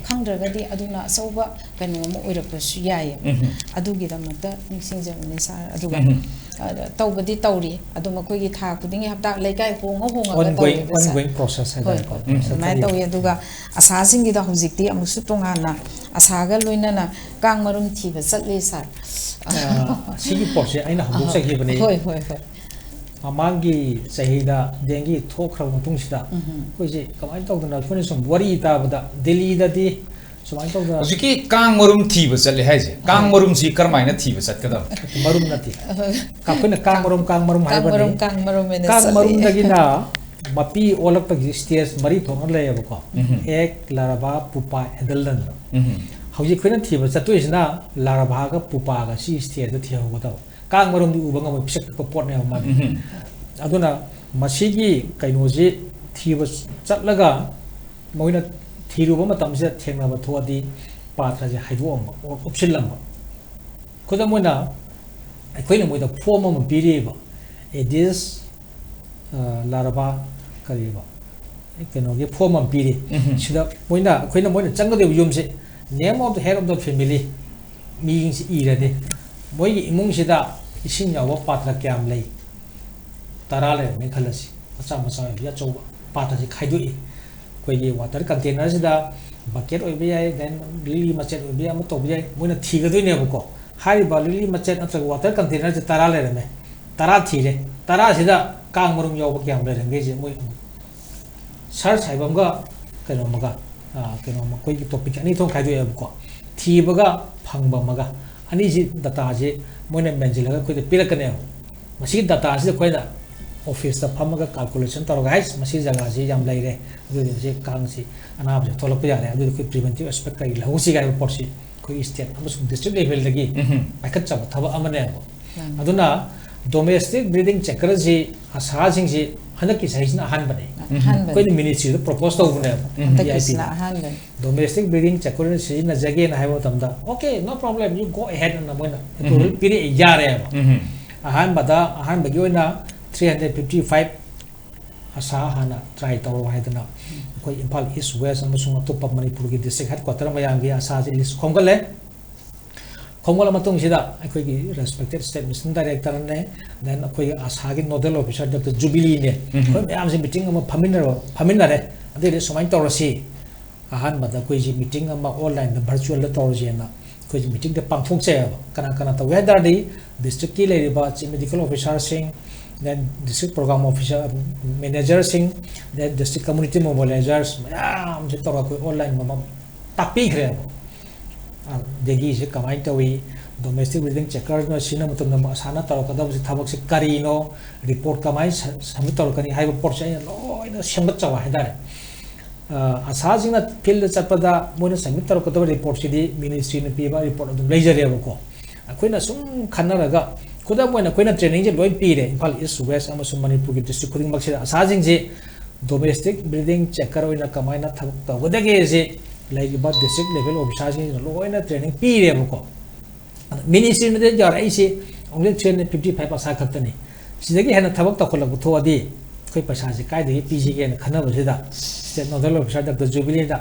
ꯈꯪꯗ꯭ꯔꯒꯗꯤ ꯑꯗꯨꯅ ꯑꯆꯧꯕ ꯀꯩꯅꯣ ꯑꯃ ꯑꯣꯏꯔꯛꯄꯁꯨ ꯌꯥꯏꯌꯦꯕ꯫ ꯎꯝ꯫ ꯑꯗꯨꯒꯤꯗꯃꯛꯇ ꯅꯤꯡꯁꯤꯡꯖꯕꯅꯤ ꯁꯥꯔ꯫ ꯑꯗꯨꯒ, ꯎꯝ꯫ ꯑ, ꯇꯧꯕꯗꯤ ꯇꯧꯔꯤ꯫ ꯑꯗꯣ ꯃꯈꯣꯏꯒꯤ ꯊꯥ ꯈꯨꯗꯤꯡꯒꯤ, ꯍꯞꯇꯥ, ꯂꯩꯀꯥꯏ ꯍꯣꯡꯉ ꯍꯣꯡꯉꯒ Ongoing, ꯇꯧꯔꯤꯕ ꯁꯥꯔ꯫ ongoing process ꯍꯣꯏ, ꯍꯥꯏꯇꯥꯔꯦꯀꯣ꯫ ꯍꯣꯏ, ꯍꯣꯏ꯫ ꯑꯗꯨꯃꯥꯏꯅ ꯇꯧꯋꯤ꯫ ꯑꯗꯨꯒ ꯑꯁꯥꯁꯤꯡꯒꯤꯗ ꯍꯧꯖꯤꯛꯇꯤ ꯑꯃꯨꯛꯁꯨ ꯇꯣꯉꯥꯟꯅ ꯑꯁꯥꯒ ꯂꯣꯏꯅꯅ ꯀꯥꯡ ꯃꯔꯨꯝ ꯊꯤꯕ ꯆꯠꯂꯤ ꯁꯥꯔ꯫ ꯑ, ꯁꯤꯒꯤ ꯄꯣꯠꯁꯦ ꯑꯩꯅ ꯍꯧꯗꯣꯛꯆꯈꯤꯕꯅꯤ꯫ ꯍꯣꯏ, ꯍꯣꯏ, ꯍꯣꯏ꯫ ꯃꯃꯥꯡꯒꯤ ꯆꯍꯤꯗ ꯗꯦꯡꯒꯤ ꯊꯣꯛꯈ꯭ꯔꯕ ꯃꯇꯨꯡꯁꯤꯗ, ꯎꯝ꯫ ꯑꯩꯈꯣꯏꯁꯦ ꯀꯃꯥꯏꯅ ꯇꯧꯗꯅ, ꯑꯩꯈꯣꯏꯅ ꯁꯨꯝ ꯋꯥꯔꯤ ꯇꯥꯕꯗ, ꯗꯦꯜꯂꯤꯗꯗꯤ ꯁꯨꯃꯥꯏꯅ ꯇꯧꯗꯅ ꯍꯧꯖꯤꯛꯀꯤ ꯀꯥꯡ ꯃꯔꯨꯝ ꯊꯤꯕ ꯆꯠꯂꯦ ꯍꯥꯏꯁꯦ, ꯀꯥꯡ ꯃꯔꯨꯝꯁꯤ ꯀꯔꯝꯍꯥꯏꯅ ꯊꯤꯕ ꯆꯠꯀꯗꯕ? ꯃꯔꯨꯝ ꯅꯠꯇꯦ꯫ ꯑꯩꯈꯣꯏꯅ ꯀꯥꯡ ꯃꯔꯨꯝ, ꯀꯥꯡ ꯃꯔꯨꯝ ꯀꯥꯡ ꯍꯥꯏꯕꯅꯤ꯫ ꯃꯔꯨꯝ, ꯀꯥꯡ ꯃꯔꯨꯝ ꯍꯥꯏꯅ ꯀꯥꯡ ꯆꯠꯂꯤ꯫ ꯃꯔꯨꯝꯗꯒꯤꯅ ꯃꯄꯤ ꯑꯣꯜꯂꯛꯄꯒꯤ ꯁ꯭ꯇꯦꯖ ꯃꯔꯤ ꯊꯣꯛꯅ ꯂꯩꯌꯦꯕꯀꯣ꯫ ꯎꯝ꯫ ꯑꯦꯛ, ꯂꯥꯔꯚꯥ, ꯄꯨꯄꯥ, ꯑꯦꯗꯜꯇ ꯑꯅ꯫ ꯎꯝ꯫ ꯍꯧꯖꯤꯛ ꯑꯩꯈꯣꯏꯅ ꯊꯤꯕ ꯆꯠꯇꯣꯏꯁꯤꯅ ꯂꯥꯔꯚꯥꯒ ꯄꯨꯄꯥꯒ ꯁꯤ ꯁ꯭ꯇꯦꯖꯇ ꯊꯤꯍꯧꯒꯗꯕ꯫ ꯀꯥꯡ ꯃꯔꯨꯝꯗꯤ ꯎꯕ ꯉꯝꯃꯣꯏ, ꯄꯤꯁꯛ ꯄꯤꯛꯄ ꯄꯣꯠꯅꯦꯕ ꯃꯥꯗꯤ꯫ ꯎꯝ꯫ ꯑꯗꯨꯅ ꯃꯁꯤꯒꯤ ꯀꯩꯅꯣꯁꯤ ꯊꯤꯕ ꯆꯠꯂꯒ ꯃꯣꯏꯅ ꯊꯤꯔꯨꯕ ꯃꯇꯝꯁꯤꯗ ꯊꯦꯡꯅꯕ ꯊꯣꯛꯑꯗꯤ ꯄꯥꯊ꯭ꯔꯁꯦ ꯍꯥꯏꯗꯣꯛꯑꯝꯕ, ꯑꯣꯔ ꯎꯞꯁꯤꯜꯂꯝꯕ꯫ ꯈꯨꯗꯝ ꯑꯣꯏꯅ, ꯑꯩꯈꯣꯏꯅ ꯃꯣꯏꯗ ꯐꯣꯝ ꯑꯃ ꯄꯤꯔꯤꯕ, ꯑꯦꯗꯤꯁ, ꯑ, ꯂꯥꯔꯚꯥ, ꯀꯔꯤꯕ, ꯀꯩꯅꯣꯒꯤ ꯐꯣꯝ ꯑꯃ ꯄꯤꯔꯤ꯫ ꯎꯝ꯫ ꯁꯤꯗ ꯃꯣꯏꯅ, ꯑꯩꯈꯣꯏꯅ ꯃꯣꯏꯅ ꯆꯪꯒꯗꯧꯕ ꯌꯨꯝꯁꯦ, name of the head of the family, ꯃꯤꯁꯤꯡꯁꯦ ꯏꯔꯅꯤ꯫ ꯃꯣꯏꯒꯤ ꯏꯃꯨꯡꯁꯤꯗ ꯏꯁꯤꯡ ꯌꯥꯎꯕ ꯄꯥꯇ꯭ꯔ ꯀꯌꯥꯝ ꯂꯩ? ꯇꯔꯥ ꯂꯩꯔꯝꯃꯦ ꯈꯜꯂꯁꯤ꯫ ꯃꯆꯥ ꯃꯆꯥ ꯑꯣꯏꯕ ꯑꯆꯧꯕ ꯄꯥꯇ꯭ꯔꯁꯤ ꯈꯥꯏꯗꯣꯛꯏ꯫ ꯑꯩꯈꯣꯏꯒꯤ ꯋꯥꯇꯔ ꯀꯟꯇꯦꯅꯔꯁꯤꯗ ꯕꯛꯀꯦꯠ ꯑꯣꯏꯕ ꯌꯥꯏ, ꯗꯦꯟ ꯂꯤꯛꯂꯤ ꯃꯆꯦꯠ ꯑꯣꯏꯕ ꯌꯥꯏ, ꯑꯃ ꯇꯧꯕ ꯌꯥꯏ, ꯃꯣꯏꯅ ꯊꯤꯒꯗꯣꯏꯅꯦꯕꯀꯣ꯫ ꯍꯥꯏꯔꯤꯕ ꯂꯤꯛꯂꯤ ꯃꯆꯦꯠ ꯅꯠꯇ꯭ꯔꯒ ꯋꯥꯇꯔ ꯀꯟꯇꯦꯅꯔꯁꯦ ꯇꯔꯥ ꯂꯩꯔꯝꯃꯦ, ꯇꯔꯥ ꯊꯤꯔꯦ, ꯇꯔꯥꯁꯤꯗ ꯀꯥꯡ ꯃꯔꯨꯝ ꯌꯥꯎꯕ ꯀꯌꯥꯝ ꯂꯩꯔꯝꯒꯦꯁꯦ ꯃꯣꯏ ꯑꯃꯨꯛ ꯁꯔꯆ ꯍꯥꯏꯕ ꯑꯃꯒ ꯀꯩꯅꯣ ꯑꯃꯒ, ꯑꯥ, ꯀꯩꯅꯣ ꯑꯃ, ꯑꯩꯈꯣꯏꯒꯤ ꯇꯣꯄꯤꯛ ꯑꯅꯤ ꯊꯣꯛꯅ ꯈꯥꯏꯗꯣꯛꯑꯦꯕꯀꯣ꯫ ꯊꯤꯕꯒ ꯐꯪꯕ ꯑꯃꯒ꯫ ꯑꯅꯤꯁꯤ ꯗꯇꯥꯁꯤ ꯃꯣꯏꯅ ꯃꯦꯟꯁꯤꯜꯂꯒ ꯑꯩꯈꯣꯏꯗ ꯄꯤꯔꯛꯀꯅꯦꯕ꯫ ꯃꯁꯤꯒꯤ ꯗꯇꯥꯁꯤꯗ ꯑꯩꯈꯣꯏꯅ ꯑꯣꯐꯤꯁꯇ ꯐꯝꯃꯒ ꯀꯥꯜꯀꯨꯂꯦꯁꯟ ꯇꯧꯔꯒ, "ꯍꯥꯏꯁ, ꯃꯁꯤ ꯖꯒꯥꯁꯤ ꯌꯥꯝ ꯂꯩꯔꯦ, ꯑꯗꯨꯗꯤ ꯃꯁꯤ ꯀꯥꯡꯁꯤ ꯑꯅꯥꯕꯁꯤ ꯊꯣꯛꯂꯛꯄ ꯌꯥꯔꯦ, ꯑꯗꯨꯗꯤ ꯑꯩꯈꯣꯏ ꯄ꯭ꯔꯤꯚꯦꯟꯇꯤꯞ ꯑꯦꯁꯄꯦꯛ ꯀꯔꯤ ꯂꯧꯍꯧꯁꯤꯒꯦ?" ꯍꯥꯏꯕ ꯄꯣꯠꯁꯤ ꯑꯩꯈꯣꯏ ꯁ꯭ꯇꯦꯠ ꯑꯃꯁꯨꯡ ꯗꯤꯁꯇ꯭ꯔꯤꯛ ꯂꯦꯚꯦꯜꯗꯒꯤ ꯎꯝꯍꯨꯝ꯫ ꯄꯥꯏꯈꯠꯆꯕ ꯊꯕꯛ ꯑꯃꯅꯦꯕ꯫ ꯃꯥꯅꯤ꯫ ꯑꯗꯨꯅ ꯗꯣꯃꯦꯁꯇꯤꯛ ꯕ꯭ꯔꯤꯗꯤꯡ ꯆꯦꯀꯔꯁꯤ ꯑꯁꯥꯁꯤꯡꯁꯤ ꯍꯟꯗꯛꯀꯤ ꯆꯍꯤꯁꯤꯅ ꯑꯍꯥꯟꯕꯅꯦ꯫ ꯑꯍꯥꯟꯕꯅꯤ꯫ ꯑꯩꯈꯣꯏꯅ ꯃꯤꯅꯤꯁꯇ꯭ꯔꯤꯗ ꯄ꯭ꯔꯣꯄꯣꯁ ꯇꯧꯕꯅꯦꯕ, ꯎꯝ꯫ ꯍꯟꯗꯛꯀꯤꯁꯤꯅ ꯗꯤ ꯑꯥꯏ ꯄꯤꯗ꯫ ꯑꯍꯥꯟꯕꯅꯤ꯫ ꯗꯣꯃꯦꯁꯇꯤꯛ ꯕ꯭ꯔꯤꯗꯤꯡ ꯆꯦꯀꯔ ꯁꯤꯖꯤꯟꯅꯖꯒꯦꯅ ꯍꯥꯏꯕ ꯃꯇꯝꯗ, "Okay, no problem, you go ahead," ꯑꯅ ꯃꯣꯏꯅ ꯑꯦꯄ꯭ꯔꯨꯚꯦꯜ ꯎꯝ꯫ ꯄꯤꯔꯛꯑꯦ, ꯌꯥꯔꯦꯕ꯫ ꯎꯝ꯫ ꯑꯍꯥꯟꯕꯗ, ꯑꯍꯥꯟꯕꯒꯤ ꯑꯣꯏꯅ three hundred fifty five ꯑꯁꯥ ꯍꯥꯟꯅ ꯇ꯭ꯔꯥꯏ ꯇꯧꯔꯣ ꯍꯥꯏꯗꯅ ꯑꯩꯈꯣꯏ ꯏꯝꯐꯥꯜ ꯏꯁ, ꯋꯦꯁ ꯑꯃꯁꯨꯡ ꯑꯇꯣꯞꯄ ꯃꯅꯤꯄꯨꯔꯒꯤ ꯗꯤꯁꯇ꯭ꯔꯤꯛ ꯍꯦꯗ ꯀ꯭ꯋꯥꯇꯔ ꯃꯌꯥꯝꯒꯤ ꯑꯁꯥꯁꯦ ꯂꯤꯁ ꯈꯣꯝꯒꯠꯂꯦ꯫ ꯈꯣꯝꯒꯠꯂ ꯃꯇꯨꯡꯁꯤꯗ ꯑꯩꯈꯣꯏꯒꯤ ꯔꯦꯁꯄꯦꯛꯇꯦꯠ ꯁ꯭ꯇꯦꯠ ꯃꯤꯁꯟ ꯗꯥꯏꯔꯦꯛꯇꯔꯅꯦ, then ꯑꯩꯈꯣꯏꯒꯤ ꯑꯁꯥꯒꯤ ꯅꯣꯗꯦꯜ ꯑꯣꯐꯤꯁꯥꯔ ꯗꯥꯛꯇꯔ ꯖꯨꯕꯤꯂꯤꯅꯦ, ꯎꯝ꯫ ꯑꯩꯈꯣꯏ ꯃꯌꯥꯝꯁꯦ ꯃꯤꯇꯤꯡ ꯑꯃ ꯐꯝꯃꯤꯟꯅꯔꯣ-, ꯐꯝꯃꯤꯟꯅꯔꯦ꯫ ꯑꯗꯩꯗꯤ ꯁꯨꯃꯥꯏꯅ ꯇꯧꯔꯁꯤ, ꯑꯍꯥꯟꯕꯗ ꯑꯩꯈꯣꯏꯁꯤ ꯃꯤꯇꯤꯡ ꯑꯃ ꯑꯣꯟꯂꯥꯏꯟꯗ, ꯚꯔꯆꯨꯋꯦꯜꯗ ꯇꯧꯔꯁꯦꯅ ꯑꯩꯈꯣꯏꯁꯤ ꯃꯤꯇꯤꯡꯗ ꯄꯥꯡꯊꯣꯛꯆꯩꯑꯕ꯫ ꯀꯅꯥ ꯀꯅꯥ ꯇꯧꯒꯦ ꯍꯥꯏ ꯇꯥꯔꯗꯤ, ꯗꯤꯁꯇ꯭ꯔꯤꯛꯀꯤ ꯂꯩꯔꯤꯕ ꯆꯤꯐ ꯃꯦꯗꯤꯀꯦꯜ ꯑꯣꯐꯤꯁꯥꯔꯁꯤꯡ, then ꯗꯤꯁꯇ꯭ꯔꯤꯛ ꯄ꯭ꯔꯣꯒ꯭ꯔꯥꯝ ꯑꯣꯐꯤꯁꯥꯔ, ꯃꯦꯅꯦꯖꯔꯁꯤꯡ, then ꯗꯤꯁꯇ꯭ꯔꯤꯛ ꯀꯝꯃ꯭ꯌꯨꯅꯤꯇꯤ ꯃꯣꯕꯤꯂꯥꯏꯖꯔꯁ ꯃꯌꯥꯝꯁꯦ ꯇꯧꯔꯒ ꯑꯩꯈꯣꯏ ꯑꯣꯟꯂꯥꯏꯟ ꯑꯃ ꯇꯥꯛꯄꯤꯈ꯭ꯔꯦꯕ꯫ ꯑꯗꯒꯤꯁꯦ ꯀꯃꯥꯏꯅ ꯇꯧꯏ, ꯗꯣꯃꯦꯁꯇꯤꯛ ꯕ꯭ꯔꯤꯗꯤꯡ ꯆꯦꯀꯔꯅ ꯁꯤꯖꯤꯟꯅꯕ ꯃꯇꯝꯗ ꯑꯁꯥꯅ ꯇꯧꯔꯛꯀꯗꯕꯁꯦ ꯊꯕꯛꯁꯦ ꯀꯔꯤꯅꯣ, ꯔꯤꯄꯣꯔꯠ ꯀꯃꯥꯏꯅ ꯁ-, ꯁꯕꯃꯤꯠ ꯇꯧꯔꯛꯀꯅꯤ ꯍꯥꯏꯕ ꯄꯣꯠꯁꯦ ꯑꯩꯅ ꯂꯣꯏꯅ ꯁꯦꯝꯒꯠꯆꯕ ꯍꯥꯏꯇꯥꯔꯦ꯫ ꯑ, ꯑꯁꯥꯁꯤꯡꯅ ꯐꯤꯜꯗ ꯆꯠꯄꯗ ꯃꯣꯏꯅ ꯁꯕꯃꯤꯠ ꯇꯧꯔꯛꯀꯗꯕ ꯔꯤꯄꯣꯔꯠꯁꯤꯗꯤ ꯃꯤꯅꯤꯁꯇ꯭ꯔꯤꯅ ꯄꯤꯕ ꯔꯤꯄꯣꯔꯠ ꯑꯗꯨꯝ ꯂꯩꯖꯔꯦꯕꯀꯣ꯫ ꯑꯩꯈꯣꯏꯅ ꯁꯨꯝ ꯈꯟꯅꯔꯒ, ꯈꯨꯗꯝ ꯑꯣꯏꯅ ꯑꯩꯈꯣꯏꯅ ꯇ꯭ꯔꯦꯅꯤꯡꯁꯦ ꯂꯣꯏ ꯄꯤꯔꯦ, ꯏꯝꯐꯥꯜ ꯏꯁ, ꯋꯦꯁ ꯑꯃꯁꯨꯡ ꯃꯅꯤꯄꯨꯔꯒꯤ ꯗꯤꯁꯇ꯭ꯔꯤꯛ ꯈꯨꯗꯤꯡꯃꯛꯁꯤꯗ ꯑꯁꯥꯁꯤꯡꯁꯤ ꯗꯣꯃꯦꯁꯇꯤꯛ ꯕ꯭ꯔꯤꯗꯤꯡ ꯆꯦꯀꯔ ꯑꯣꯏꯅ ꯀꯃꯥꯏꯅ ꯊꯕꯛ ꯇꯧꯒꯗꯒꯦꯁꯦ ꯂꯩꯔꯤꯕ ꯗꯤꯁꯇ꯭ꯔꯤꯛ ꯂꯦꯚꯦꯜ ꯑꯣꯐꯤꯁꯥꯔꯁꯤꯡꯁꯤꯅ ꯂꯣꯏꯅ ꯇ꯭ꯔꯦꯅꯤꯡ ꯄꯤꯔꯦꯕꯀꯣ꯫ ꯑꯗ ꯃꯤꯅꯤꯁꯇ꯭ꯔꯤꯅꯗꯤ ꯌꯥꯔꯛꯏꯁꯤ only three hundred fifty five ꯑꯁꯥ ꯈꯛꯇꯅꯤ, ꯁꯤꯗꯒꯤ ꯍꯦꯟꯅ ꯊꯕꯛ ꯇꯧꯈꯠꯂꯛꯄ ꯊꯣꯛꯑꯗꯤ ꯑꯩꯈꯣꯏ ꯄꯩꯁꯥꯁꯦ ꯀꯥꯏꯗꯒꯤ ꯄꯤꯁꯤꯒꯦꯅ ꯈꯟꯅꯕꯁꯤꯗ, ꯁ꯭ꯇꯦꯠ ꯅꯣꯗꯦꯜ ꯑꯣꯐꯤꯁꯥꯔ ꯗꯥꯛꯇꯔ ꯖꯨꯕꯤꯂꯤꯗ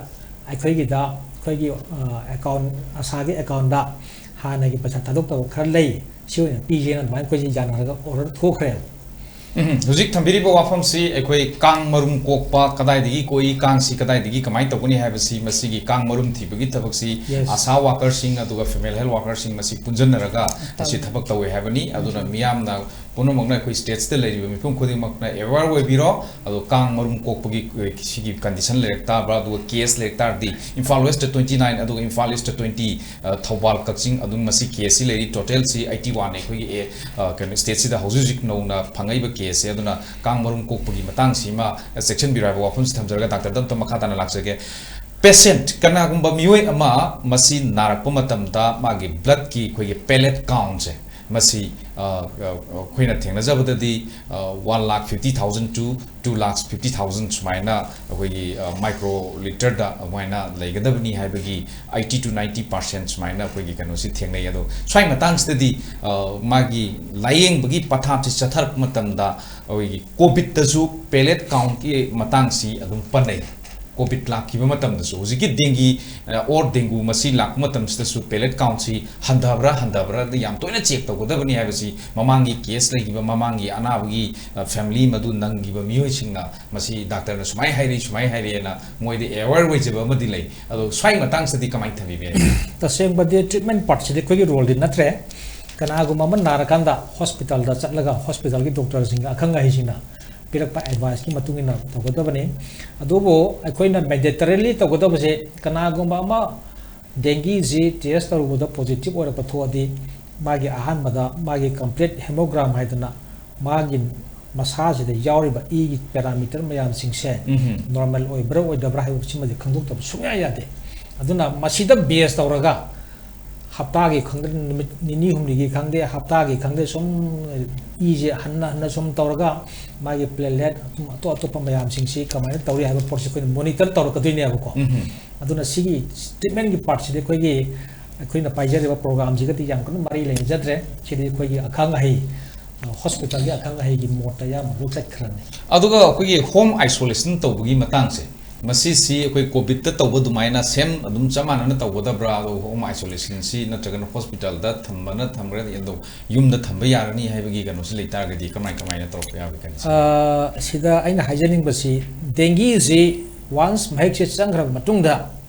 ꯑꯩꯈꯣꯏꯒꯤꯗ, ꯑꯩꯈꯣꯏꯒꯤ, ꯑ, ꯑꯦꯀꯥꯎꯟ, ꯑꯁꯥꯒꯤ ꯑꯦꯀꯥꯎꯟꯗ ꯍꯥꯟꯅꯒꯤ ꯄꯩꯁꯥ ꯊꯥꯗꯣꯛꯇꯕ ꯈꯔ ꯂꯩ, ꯁꯤ ꯑꯣꯏꯅ ꯄꯤꯁꯦꯅ ꯑꯗꯨꯃꯥꯏꯅ ꯑꯩꯈꯣꯏꯁꯦ ꯌꯥꯅꯔꯒ ꯑꯣꯔꯗꯔ ꯊꯣꯛꯈ꯭ꯔꯦꯕ꯫ ꯎꯝ, ꯍꯧꯖꯤꯛ ꯊꯝꯕꯤꯔꯤꯕ ꯋꯥꯐꯝꯁꯤ ꯑꯩꯈꯣꯏ ꯀꯥꯡ ꯃꯔꯨꯝ ꯀꯣꯛꯄ ꯀꯗꯥꯏꯗꯒꯤ ꯀꯣꯛꯏ, ꯀꯥꯡꯁꯤ ꯀꯗꯥꯏꯗꯒꯤ ꯀꯃꯥꯏꯅ ꯇꯧꯒꯅꯤ ꯍꯥꯏꯕꯁꯤ, ꯃꯁꯤꯒꯤ ꯀꯥꯡ ꯃꯔꯨꯝ ꯊꯤꯕꯒꯤ ꯊꯕꯛꯁꯤ Yes. ꯑꯁꯥ ꯋꯥꯀꯔꯁꯤꯡ ꯑꯗꯨꯒ ꯐꯤꯃꯦꯜ ꯍꯦꯜꯊ ꯋꯥꯀꯔꯁꯤꯡ ꯃꯁꯤ ꯄꯨꯟꯁꯤꯟꯅꯔꯒ ꯃꯁꯤ ꯇꯧꯏ꯫ ꯊꯕꯛ ꯇꯧꯋꯦ ꯍꯥꯏꯕꯅꯤ꯫ ꯑꯗꯨꯅ ꯎꯝ꯫ ꯃꯤꯌꯥꯝꯅ ꯄꯨꯝꯅꯃꯛꯅ ꯑꯩꯈꯣꯏ ꯁ꯭ꯇꯦꯠꯁꯤꯗ ꯂꯩꯔꯤꯕ ꯃꯤꯄꯨꯝ ꯈꯨꯗꯤꯡꯃꯛꯅ ꯑꯦꯋꯦꯌꯔ ꯑꯣꯏꯕꯤꯔꯣ꯫ ꯑꯗꯣ ꯀꯥꯡ ꯃꯔꯨꯝ ꯀꯣꯛꯄꯒꯤ, ꯑ, ꯁꯤꯒꯤ ꯀꯟꯗꯤꯁꯟ ꯂꯩꯔꯛ ꯇꯥꯕ꯭ꯔꯥ, ꯑꯗꯨꯒ ꯀꯦꯁ ꯂꯩꯔꯛ ꯇꯥꯔꯗꯤ ꯏꯝꯐꯥꯜ ꯋꯦꯁꯇ ꯇ꯭ꯋꯦꯟꯇꯤ ꯅꯥꯏꯟ, ꯑꯗꯨꯒ ꯏꯝꯐꯥꯜ ꯏꯁꯇ ꯇ꯭ꯋꯦꯟꯇꯤ, ꯑ, ꯊꯧꯕꯥꯜ, ꯀꯛꯆꯤꯡ, ꯑꯗꯨꯝ ꯃꯁꯤ ꯀꯦꯁꯁꯤ ꯂꯩꯔꯤ꯫ ꯇꯣꯇꯦꯜꯁꯤ ꯑꯩꯠꯇꯤ ꯋꯥꯟꯅꯦ ꯑꯩꯈꯣꯏꯒꯤ, ꯑꯦ, ꯑ, ꯀꯩꯅꯣ, ꯁ꯭ꯇꯦꯠꯁꯤꯗ ꯍꯧꯖꯤꯛ ꯍꯧꯖꯤꯛ ꯅꯧꯅ ꯐꯪꯉꯛꯏꯕ ꯀꯦꯁꯁꯦ꯫ ꯑꯗꯨꯅ ꯀꯥꯡ ꯃꯔꯨꯝ ꯀꯣꯛꯄꯒꯤ ꯃꯇꯥꯡꯁꯤꯃ ꯆꯦꯛꯁꯤꯟꯕꯤꯔꯣ ꯍꯥꯏꯕ ꯋꯥꯐꯝꯁꯤ ꯊꯝꯖꯔꯒ ꯗꯥꯛꯇꯔꯗ ꯑꯝꯇ ꯃꯈꯥ ꯇꯥꯅ ꯂꯥꯛꯆꯒꯦ꯫ ꯄꯦꯁꯦꯟꯠ ꯀꯅꯥꯒꯨꯝꯕ ꯃꯤꯑꯣꯏ ꯑꯃ ꯃꯁꯤ ꯅꯥꯔꯛꯄ ꯃꯇꯝꯗ ꯃꯥꯒꯤ ꯕ꯭ꯂꯗꯀꯤ ꯑꯩꯈꯣꯏꯒꯤ ꯄꯦꯂꯦꯠ ꯀꯥꯎꯟꯁꯦ ꯃꯁꯤ, ꯑ, ꯑ, ꯑꯩꯈꯣꯏꯅ ꯊꯦꯡꯅꯖꯕꯗꯗꯤ, ꯑ, one lakh fifty thousand two two lakh fifty thousand ꯁꯨꯃꯥꯏꯅ ꯑꯩꯈꯣꯏꯒꯤ, ꯑ, ꯃꯥꯏꯀ꯭ꯔꯣ ꯂꯤꯇꯔꯗ ꯑꯗꯨꯃꯥꯏꯅ ꯂꯩꯒꯗꯕꯅꯤ ꯍꯥꯏꯕꯒꯤ ꯑꯩꯠꯇꯤ ꯇꯨ ꯅꯥꯏꯟꯇꯤ ꯄꯥꯔꯁꯦꯟꯠ ꯁꯨꯃꯥꯏꯅ ꯑꯩꯈꯣꯏꯒꯤ ꯀꯩꯅꯣꯁꯤ ꯊꯦꯡꯅꯩ꯫ ꯑꯗꯣ ꯁ꯭ꯋꯥꯏ ꯃꯇꯥꯡꯁꯤꯗꯗꯤ, ꯑ, ꯃꯥꯒꯤ ꯂꯥꯏꯌꯦꯡꯕꯒꯤ ꯄꯊꯥꯞꯁꯤ ꯆꯠꯊꯔꯛꯄ ꯃꯇꯝꯗ ꯑꯩꯈꯣꯏꯒꯤ ꯀꯣꯚꯤꯗꯇꯁꯨ ꯄꯦꯂꯦꯠ ꯀꯥꯎꯟꯠꯀꯤ ꯃꯇꯥꯡꯁꯤ ꯑꯗꯨꯝ ꯄꯟꯅꯩ꯫ ꯀꯣꯚꯤꯗ ꯂꯥꯛꯈꯤꯕ ꯃꯇꯝꯗꯁꯨ, ꯍꯧꯖꯤꯛꯀꯤ ꯗꯦꯡꯒꯤ, ꯑ, ꯑꯣꯔ ꯗꯦꯡꯒꯨ ꯃꯁꯤ ꯂꯥꯛꯄ ꯃꯇꯝꯁꯤꯗꯁꯨ ꯄꯦꯂꯦꯠ ꯀꯥꯎꯟꯠꯁꯤ ꯍꯟꯊꯕ꯭ꯔꯥ, ꯍꯟꯊꯕ꯭ꯔꯥ ꯌꯥꯝ ꯇꯣꯏꯅ ꯆꯦꯛ ꯇꯧꯒꯗꯕꯅꯤ ꯍꯥꯏꯕꯁꯤ, ꯃꯃꯥꯡꯒꯤ ꯀꯦꯁ ꯂꯩꯈꯤꯕ, ꯃꯃꯥꯡꯒꯤ ꯑꯅꯥꯕꯒꯤ, ꯑ, ꯐꯦꯃꯤꯂꯤ ꯃꯗꯨ ꯅꯪꯈꯤꯕ ꯃꯤꯑꯣꯏꯁꯤꯡꯅ ꯃꯁꯤ ꯗꯥꯛꯇꯔꯅ ꯁꯨꯃꯥꯏꯅ ꯍꯥꯏꯔꯤ, ꯁꯨꯃꯥꯏꯅ ꯍꯥꯏꯔꯤꯑꯅ ꯃꯣꯏꯗ ꯑꯦꯋꯦꯌꯔ ꯑꯣꯏꯖꯕ ꯑꯃꯗꯤ ꯂꯩ꯫ ꯑꯗꯣ ꯁ꯭ꯋꯥꯏ ꯃꯇꯥꯡꯁꯤꯗꯗꯤ ꯀꯃꯥꯏꯅ ꯊꯝꯕꯤꯕ ꯌꯥꯏ? ꯇꯁꯦꯡꯕꯗꯤ ꯇ꯭ꯔꯤꯠꯃꯦꯟ ꯄꯥꯔꯠꯁꯤꯗꯤ ꯑꯩꯈꯣꯏꯒꯤ ꯔꯣꯜꯗꯤ ꯅꯠꯇ꯭ꯔꯦ꯫ ꯀꯅꯥꯒꯨꯝꯕ ꯑꯃ ꯅꯥꯔꯀꯥꯟꯗ ꯍꯣꯁꯄꯤꯇꯥꯜꯗ ꯆꯠꯂꯒ ꯍꯣꯁꯄꯤꯇꯥꯜꯒꯤ ꯗꯣꯛꯇꯔꯁꯤꯡꯒ, ꯑꯈꯪ ꯑꯍꯩꯁꯤꯡꯅ ꯄꯤꯔꯛꯄ ꯑꯦꯗꯚꯥꯏꯁꯀꯤ ꯃꯇꯨꯡ ꯏꯟꯅ ꯇꯧꯒꯗꯕꯅꯤ꯫ ꯑꯗꯨꯕꯨ ꯑꯩꯈꯣꯏꯅ ꯃꯦꯟꯗꯦꯇꯔꯤꯂꯤ ꯇꯧꯒꯗꯕꯁꯦ, ꯀꯅꯥꯒꯨꯝꯕ ꯑꯃ ꯗꯦꯡꯒꯤꯁꯤ ꯇꯦꯁ ꯇꯧꯔꯨꯕꯗ ꯄꯣꯖꯤꯇꯤꯚ ꯑꯣꯏꯔꯛꯄ ꯊꯣꯛꯑꯗꯤ, ꯃꯥꯒꯤ ꯑꯍꯥꯟꯕꯗ ꯃꯥꯒꯤ ꯀꯝꯄ꯭ꯂꯤꯠ ꯍꯦꯃꯣꯒ꯭ꯔꯥꯝ ꯍꯥꯏꯗꯅ ꯃꯥꯒꯤ ꯃꯁꯥꯁꯤꯗ ꯌꯥꯎꯔꯤꯕ ꯏꯒꯤ ꯄꯦꯔꯥꯃꯤꯇꯔ ꯃꯌꯥꯝꯁꯤꯡꯁꯦ ꯎꯝꯍꯨꯝ꯫ ꯅꯣꯔꯃꯦꯜ ꯑꯣꯏꯕ꯭ꯔꯥ ꯑꯣꯏꯗꯕ꯭ꯔꯥ ꯍꯥꯏꯕꯁꯤꯃꯗꯤ ꯈꯪꯗꯣꯛꯇꯕ ꯁꯨꯡꯌꯥ ꯌꯥꯗꯦ꯫ ꯑꯗꯨꯅ ꯃꯁꯤꯗ ꯕꯦꯖ ꯇꯧꯔꯒ ꯍꯞꯇꯥꯒꯤ ꯈꯪꯗꯦ, ꯅꯨꯃꯤꯠ ꯅꯤꯅꯤ ꯍꯨꯝꯅꯤꯒꯤ ꯈꯪꯗꯦ, ꯍꯞꯇꯥꯒꯤ ꯈꯪꯗꯦ, ꯁꯨꯝ ꯏꯁꯦ ꯍꯟꯅ ꯍꯟꯅ ꯁꯨꯝ ꯇꯧꯔꯒ ꯃꯥꯒꯤ ꯄ꯭ꯂꯦꯂꯦꯠ ꯑꯗꯨꯝ ꯑꯇꯣꯞ ꯑꯇꯣꯞꯄ ꯃꯌꯥꯝꯁꯤꯡꯁꯤ ꯀꯃꯥꯏꯅ ꯇꯧꯔꯤ ꯍꯥꯏꯕ ꯄꯣꯠꯁꯤ ꯑꯩꯈꯣꯏꯅ ꯃꯣꯅꯤꯇꯔ ꯇꯧꯔꯛꯀꯗꯣꯏꯅꯦꯕꯀꯣ꯫ ꯎꯝꯍꯨꯝ꯫ ꯑꯗꯨꯅ ꯁꯤꯒꯤ ꯇ꯭ꯔꯤꯠꯃꯦꯟꯒꯤ ꯄꯥꯔꯠꯁꯤꯗꯤ ꯑꯩꯈꯣꯏꯒꯤ, ꯑꯩꯈꯣꯏꯅ ꯄꯥꯏꯖꯔꯤꯕ ꯄ꯭ꯔꯣꯒ꯭ꯔꯥꯝꯁꯤꯒꯗꯤ ꯌꯥꯝ ꯀꯟꯅ ꯃꯔꯤ ꯂꯩꯅꯖꯗ꯭ꯔꯦ꯫ ꯁꯤꯗꯤ ꯑꯩꯈꯣꯏꯒꯤ ꯑꯈꯪ ꯑꯍꯩ, ꯑ, ꯍꯣꯁꯄꯤꯇꯥꯜꯒꯤ ꯑꯈꯪ ꯑꯍꯩꯒꯤ ꯃꯣꯠꯇ ꯑꯌꯥꯝꯕ ꯂꯣꯏ ꯆꯠꯈ꯭ꯔꯅꯤ꯫ ꯑꯗꯨꯒ ꯑꯩꯈꯣꯏꯒꯤ ꯍꯣꯝ ꯑꯥꯏꯁꯣꯂꯦꯁꯟ ꯇꯧꯕꯒꯤ ꯃꯇꯥꯡꯁꯦ, ꯃꯁꯤꯁꯤ ꯑꯩꯈꯣꯏ ꯀꯣꯚꯤꯗꯇ ꯇꯧꯕ ꯑꯗꯨꯃꯥꯏꯅ ꯁꯦꯝ ꯑꯗꯨꯝ ꯆꯞ ꯃꯥꯟꯅꯅ ꯇꯧꯒꯗꯕ꯭ꯔꯥ? ꯑꯗꯨꯒ ꯍꯣꯝ ꯑꯥꯏꯁꯣꯂꯦꯁꯟꯁꯤ ꯅꯠꯇ꯭ꯔꯒꯅ ꯍꯣꯁꯄꯤꯇꯥꯜꯗ ꯊꯝꯕꯅ ꯊꯝꯈ꯭ꯔꯦ, ꯑꯗꯣ ꯌꯨꯝꯗ ꯊꯝꯕ ꯌꯥꯔꯅꯤ ꯍꯥꯏꯕꯒꯤ ꯀꯩꯅꯣꯁꯤ ꯂꯩꯇꯥꯔꯒꯗꯤ ꯀꯃꯥꯏ ꯀꯃꯥꯏꯅ ꯇꯧꯔꯛꯄ ꯌꯥꯕꯒꯦ ꯀꯩꯅꯣꯁꯦ? ꯑ, ꯁꯤꯗ ꯑꯩꯅ ꯍꯥꯏꯖꯅꯤꯡꯕꯁꯤ, ꯗꯦꯡꯒꯤꯁꯤ ꯋꯥꯟꯁ ꯃꯍꯤꯛꯁꯦ ꯆꯪꯈ꯭ꯔꯕ ꯃꯇꯨꯡꯗ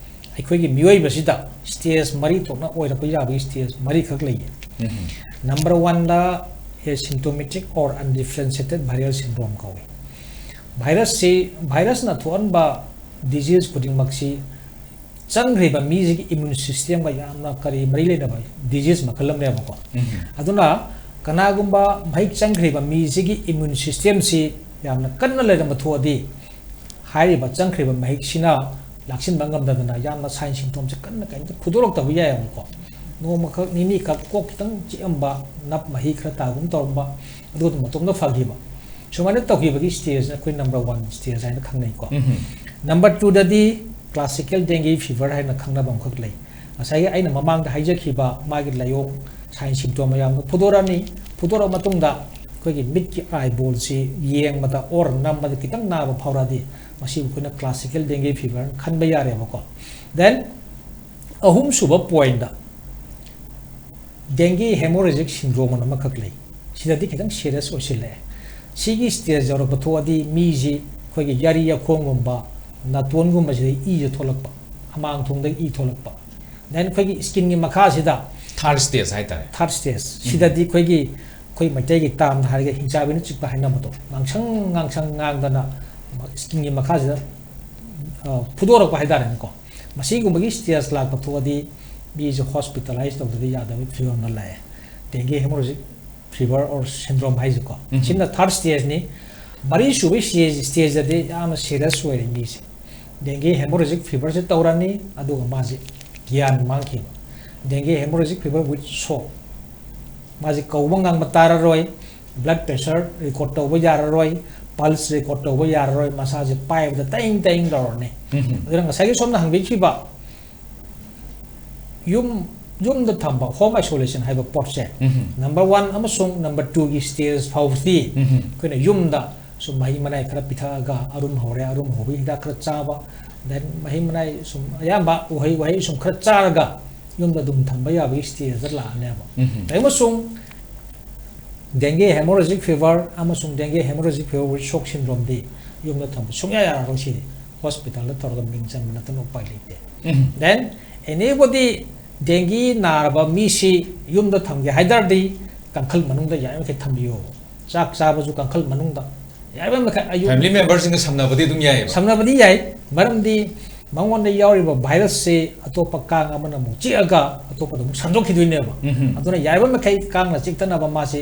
ꯑꯩꯈꯣꯏꯒꯤ ꯃꯤꯑꯣꯏꯕꯁꯤꯗ ꯁ꯭ꯇꯦꯖ ꯃꯔꯤ ꯊꯣꯛꯅ ꯑꯣꯏꯔꯛꯄ ꯌꯥꯕꯒꯤ ꯁ꯭ꯇꯦꯖ ꯃꯔꯤꯈꯛ ꯂꯩꯌꯦ꯫ ꯎꯝꯍꯨꯝ꯫ ꯅꯝꯕꯔ ꯋꯥꯟꯗ asymptomatic or undifferentiated viral syndrome ꯀꯧꯏ꯫ ꯚꯥꯏꯔꯁꯁꯤ, ꯚꯥꯏꯔꯁꯅ ꯊꯣꯛꯍꯟꯕ disease ꯈꯨꯗꯤꯡꯃꯛꯁꯤ ꯆꯪꯈ꯭ꯔꯤꯕ ꯃꯤꯁꯤꯒꯤ immune systemꯒ ꯌꯥꯝꯅ ꯀꯔꯤ ꯃꯔꯤ ꯂꯩꯅꯕ disease ꯃꯈꯜ ꯑꯃꯅꯦꯕꯀꯣ꯫ ꯑꯗꯨꯅ ꯀꯅꯥꯒꯨꯝꯕ ꯃꯍꯤꯛ ꯆꯪꯈ꯭ꯔꯤꯕ ꯃꯤꯁꯤꯒꯤ immune systemꯁꯤ ꯌꯥꯝꯅ ꯀꯟꯅ ꯂꯩꯔꯝꯕ ꯊꯣꯛꯑꯗꯤ, ꯍꯥꯏꯔꯤꯕ ꯆꯪꯈ꯭ꯔꯤꯕ ꯃꯍꯤꯛꯁꯤꯅ ꯂꯥꯛꯁꯤꯟꯕ ꯉꯝꯗꯗꯅ ꯌꯥꯝꯅ sign symptomꯁꯦ ꯀꯟꯅ ꯀꯩꯝꯇ ꯐꯨꯗꯣꯔꯛꯇꯕ ꯌꯥꯏꯌꯦꯕꯀꯣ꯫ ꯅꯣꯡꯃꯈꯛ ꯅꯤꯅꯤꯈꯛ ꯀꯣꯛ ꯈꯤꯇꯪ ꯆꯤꯛꯑꯝꯕ, ꯅꯞ ꯃꯍꯤ ꯈꯔ ꯇꯥꯒꯨꯝ ꯇꯧꯔꯝꯕ, ꯑꯗꯨꯒ ꯃꯇꯣꯝꯇ ꯐꯈꯤꯕ, ꯁꯨꯃꯥꯏꯅ ꯇꯧꯈꯤꯕꯒꯤ stageꯅ ꯑꯩꯈꯣꯏ number one stage ꯍꯥꯏꯅ ꯈꯪꯅꯩꯀꯣ꯫ Number twoꯗꯗꯤ classical dengue fever ꯍꯥꯏꯅ ꯈꯪꯅꯕ ꯑꯃꯈꯛ ꯂꯩ꯫ ꯉꯁꯥꯏꯒꯤ ꯑꯩꯅ ꯃꯃꯥꯡꯗ ꯍꯥꯏꯖꯈꯤꯕ ꯃꯥꯒꯤ ꯂꯥꯏꯑꯣꯡ, sign symptom ꯃꯌꯥꯝꯗꯣ ꯐꯨꯗꯣꯔꯛꯑꯅꯤ꯫ ꯐꯨꯗꯣꯔꯛꯑ ꯃꯇꯨꯡꯗ ꯑꯩꯈꯣꯏꯒꯤ ꯃꯤꯠꯀꯤ eyeballꯁꯤ ꯌꯦꯡꯕꯗ or ꯅꯝꯕꯗ ꯈꯤꯇꯪ ꯅꯥꯕ ꯐꯥꯎꯔꯛꯑꯗꯤ, ꯃꯁꯤꯕꯨ ꯑꯩꯈꯣꯏꯅ classical dengue fever ꯈꯟꯕ ꯌꯥꯔꯦꯕꯀꯣ꯫ Then ꯑꯍꯨꯝꯁꯨꯕ pointꯇ dengue hemorrhagic syndrome ꯑꯃꯈꯛ ꯂꯩ꯫ ꯁꯤꯗꯗꯤ ꯈꯤꯇꯪ serious ꯑꯣꯏꯁꯤꯜꯂꯛꯑꯦ꯫ ꯁꯤꯒꯤ stage ꯌꯧꯔꯛꯄ ꯊꯣꯛꯑꯗꯤ ꯃꯤꯁꯤ ꯑꯩꯈꯣꯏꯒꯤ ꯌꯥꯔꯤ ꯌꯥꯈꯣꯡꯒꯨꯝꯕ, ꯅꯥꯇꯣꯟꯒꯨꯝꯕꯁꯤꯗ ꯏꯁꯦ ꯊꯣꯛꯂꯛꯄ, ꯑꯃꯥꯡ ꯊꯣꯡꯗꯒꯤ ꯏ ꯊꯣꯛꯂꯛꯄ, then ꯑꯩꯈꯣꯏꯒꯤ skinꯒꯤ ꯃꯈꯥꯁꯤꯗ third stage ꯍꯥꯏꯇꯥꯔꯦ꯫ Third stage꯫ ꯁꯤꯗꯗꯤ ꯑꯩꯈꯣꯏꯒꯤ, ꯑꯩꯈꯣꯏ ꯃꯩꯇꯩꯒꯤ termꯗ ꯍꯥꯏꯔꯒ ꯍꯤꯡꯆꯥꯕꯤꯅ ꯆꯤꯛꯄ ꯍꯥꯏꯅꯕꯗꯣ, ꯉꯥꯡꯁꯪ ꯉꯥꯡꯁꯪ ꯉꯥꯡꯗꯅ skinꯒꯤ ꯃꯈꯥꯁꯤꯗ, ꯑ, ꯐꯨꯗꯣꯔꯛꯄ ꯍꯥꯏꯇꯥꯔꯦꯅꯦꯀꯣ꯫ ꯃꯁꯤꯒꯨꯝꯕꯒꯤ stage ꯂꯥꯛꯄ ꯊꯣꯛꯑꯗꯤ ꯃꯤꯁꯦ hospitalize ꯇꯧꯗ꯭ꯔꯗꯤ ꯌꯥꯗꯕꯒꯤ ꯐꯤꯕꯝ ꯑꯃ ꯂꯥꯛꯑꯦ꯫ Dengue hemorrhagic fever or syndrome ꯍꯥꯏꯁꯦꯀꯣ꯫ ꯁꯤꯅ third stageꯅꯤ꯫ ꯃꯔꯤꯁꯨꯕ stage, stageꯇꯗꯤ ꯌꯥꯝꯅ serious ꯑꯣꯏꯔꯦ ꯃꯤꯁꯦ꯫ Dengue hemorrhagic feverꯁꯦ ꯇꯧꯔꯅꯤ, ꯑꯗꯨꯒ ꯃꯥꯁꯦ ꯒ꯭ꯌꯥꯟ ꯃꯥꯡꯈꯤꯕ꯫ Dengue hemorrhagic fever with shock꯫ ꯃꯥꯁꯦ ꯀꯧꯕ ꯉꯥꯡꯕ ꯇꯥꯔꯔꯣꯏ, blood pressure record ꯇꯧꯕ ꯌꯥꯔꯔꯣꯏ, pulse record ꯇꯧꯕ ꯌꯥꯔꯔꯣꯏ, ꯃꯁꯥꯁꯦ ꯄꯥꯏꯕꯗ ꯇꯦꯡ ꯇꯦꯡ ꯂꯥꯎꯔꯅꯤ꯫ ꯑꯗꯨꯅ ꯉꯁꯥꯏꯒꯤ ꯁꯣꯝꯅ ꯍꯪꯕꯤꯈꯤꯕ ꯌꯨꯝ, ꯌꯨꯝꯗ ꯊꯝꯕ home isolation ꯍꯥꯏꯕ ꯄꯣꯠꯁꯦ, number one ꯑꯃꯁꯨꯡ number twoꯒꯤ stage ꯐꯥꯎꯕꯗꯤ ꯑꯩꯈꯣꯏꯅ ꯌꯨꯝꯗ ꯁꯨꯝ ꯃꯍꯤ ꯃꯅꯥꯏ ꯈꯔ ꯄꯤꯊꯛꯑꯒ, ꯑꯔꯨꯝ ꯍꯧꯔꯦ, ꯑꯔꯨꯝ ꯍꯧꯕꯒꯤ ꯍꯤꯗꯥꯛ ꯈꯔ ꯆꯥꯕ, then ꯃꯍꯤ ꯃꯅꯥꯏ ꯁꯨꯝ ꯑꯌꯥꯝꯕ ꯎꯍꯩ ꯋꯥꯍꯩ ꯁꯨꯝ ꯈꯔ ꯆꯥꯔꯒ ꯌꯨꯝꯗ ꯑꯗꯨꯝ ꯊꯝꯕ ꯌꯥꯕꯒꯤ stageꯇ ꯂꯥꯛꯑꯅꯦꯕ꯫ ꯑꯃꯁꯨꯡ dengue hemorrhagic fever ꯑꯃꯁꯨꯡ dengue hemorrhagic fever with shock syndromeꯗꯤ ꯌꯨꯝꯗ ꯊꯝꯕ ꯁꯨꯡꯌꯥ ꯌꯥꯔꯔꯣꯏ꯫ ꯁꯤꯗꯤ hospitalꯗ ꯇꯧꯔꯒ ꯃꯤꯡ ꯆꯟꯕ ꯅꯠꯇꯅ ꯎꯄꯥꯏ ꯂꯩꯇꯦ꯫ Then anybody dengue ꯅꯥꯔꯕ ꯃꯤꯁꯤ ꯌꯨꯝꯗ ꯊꯝꯒꯦ ꯍꯥꯏ ꯇꯥꯔꯗꯤ ꯀꯥꯡꯈꯜ ꯃꯅꯨꯡꯗ ꯌꯥꯔꯤꯃꯈꯩ ꯊꯝꯕꯤꯌꯣ꯫ ꯆꯥꯛ ꯆꯥꯕꯁꯨ ꯀꯥꯡꯈꯜ ꯃꯅꯨꯡꯗ ꯌꯥꯔꯤꯕ ꯃꯈꯩ ꯑꯌꯨꯛ ꯐꯦꯃꯤꯂꯤ ꯃꯦꯝꯕꯔꯁꯤꯡꯒ ꯁꯝꯅꯕꯗꯤ ꯑꯗꯨꯝ ꯌꯥꯏꯑꯕ꯫ ꯁꯝꯅꯕꯗꯤ ꯌꯥꯏ, ꯃꯔꯝꯗꯤ ꯃꯉꯣꯟꯗ ꯌꯥꯎꯔꯤꯕ ꯚꯥꯏꯔꯁꯁꯤ ꯑꯇꯣꯞꯄ ꯀꯥꯡ ꯑꯃꯅ ꯑꯃꯨꯛ ꯆꯤꯛꯑꯒ ꯑꯇꯣꯞꯄꯗ ꯑꯃꯨꯛ ꯁꯟꯗꯣꯛꯈꯤꯗꯣꯏꯅꯦꯕ꯫ ꯎꯝꯍꯨꯝ꯫ ꯑꯗꯨꯅ ꯌꯥꯔꯤꯕ ꯃꯈꯩ ꯀꯥꯡꯅ ꯆꯤꯛꯇꯅꯕ ꯃꯥꯁꯤ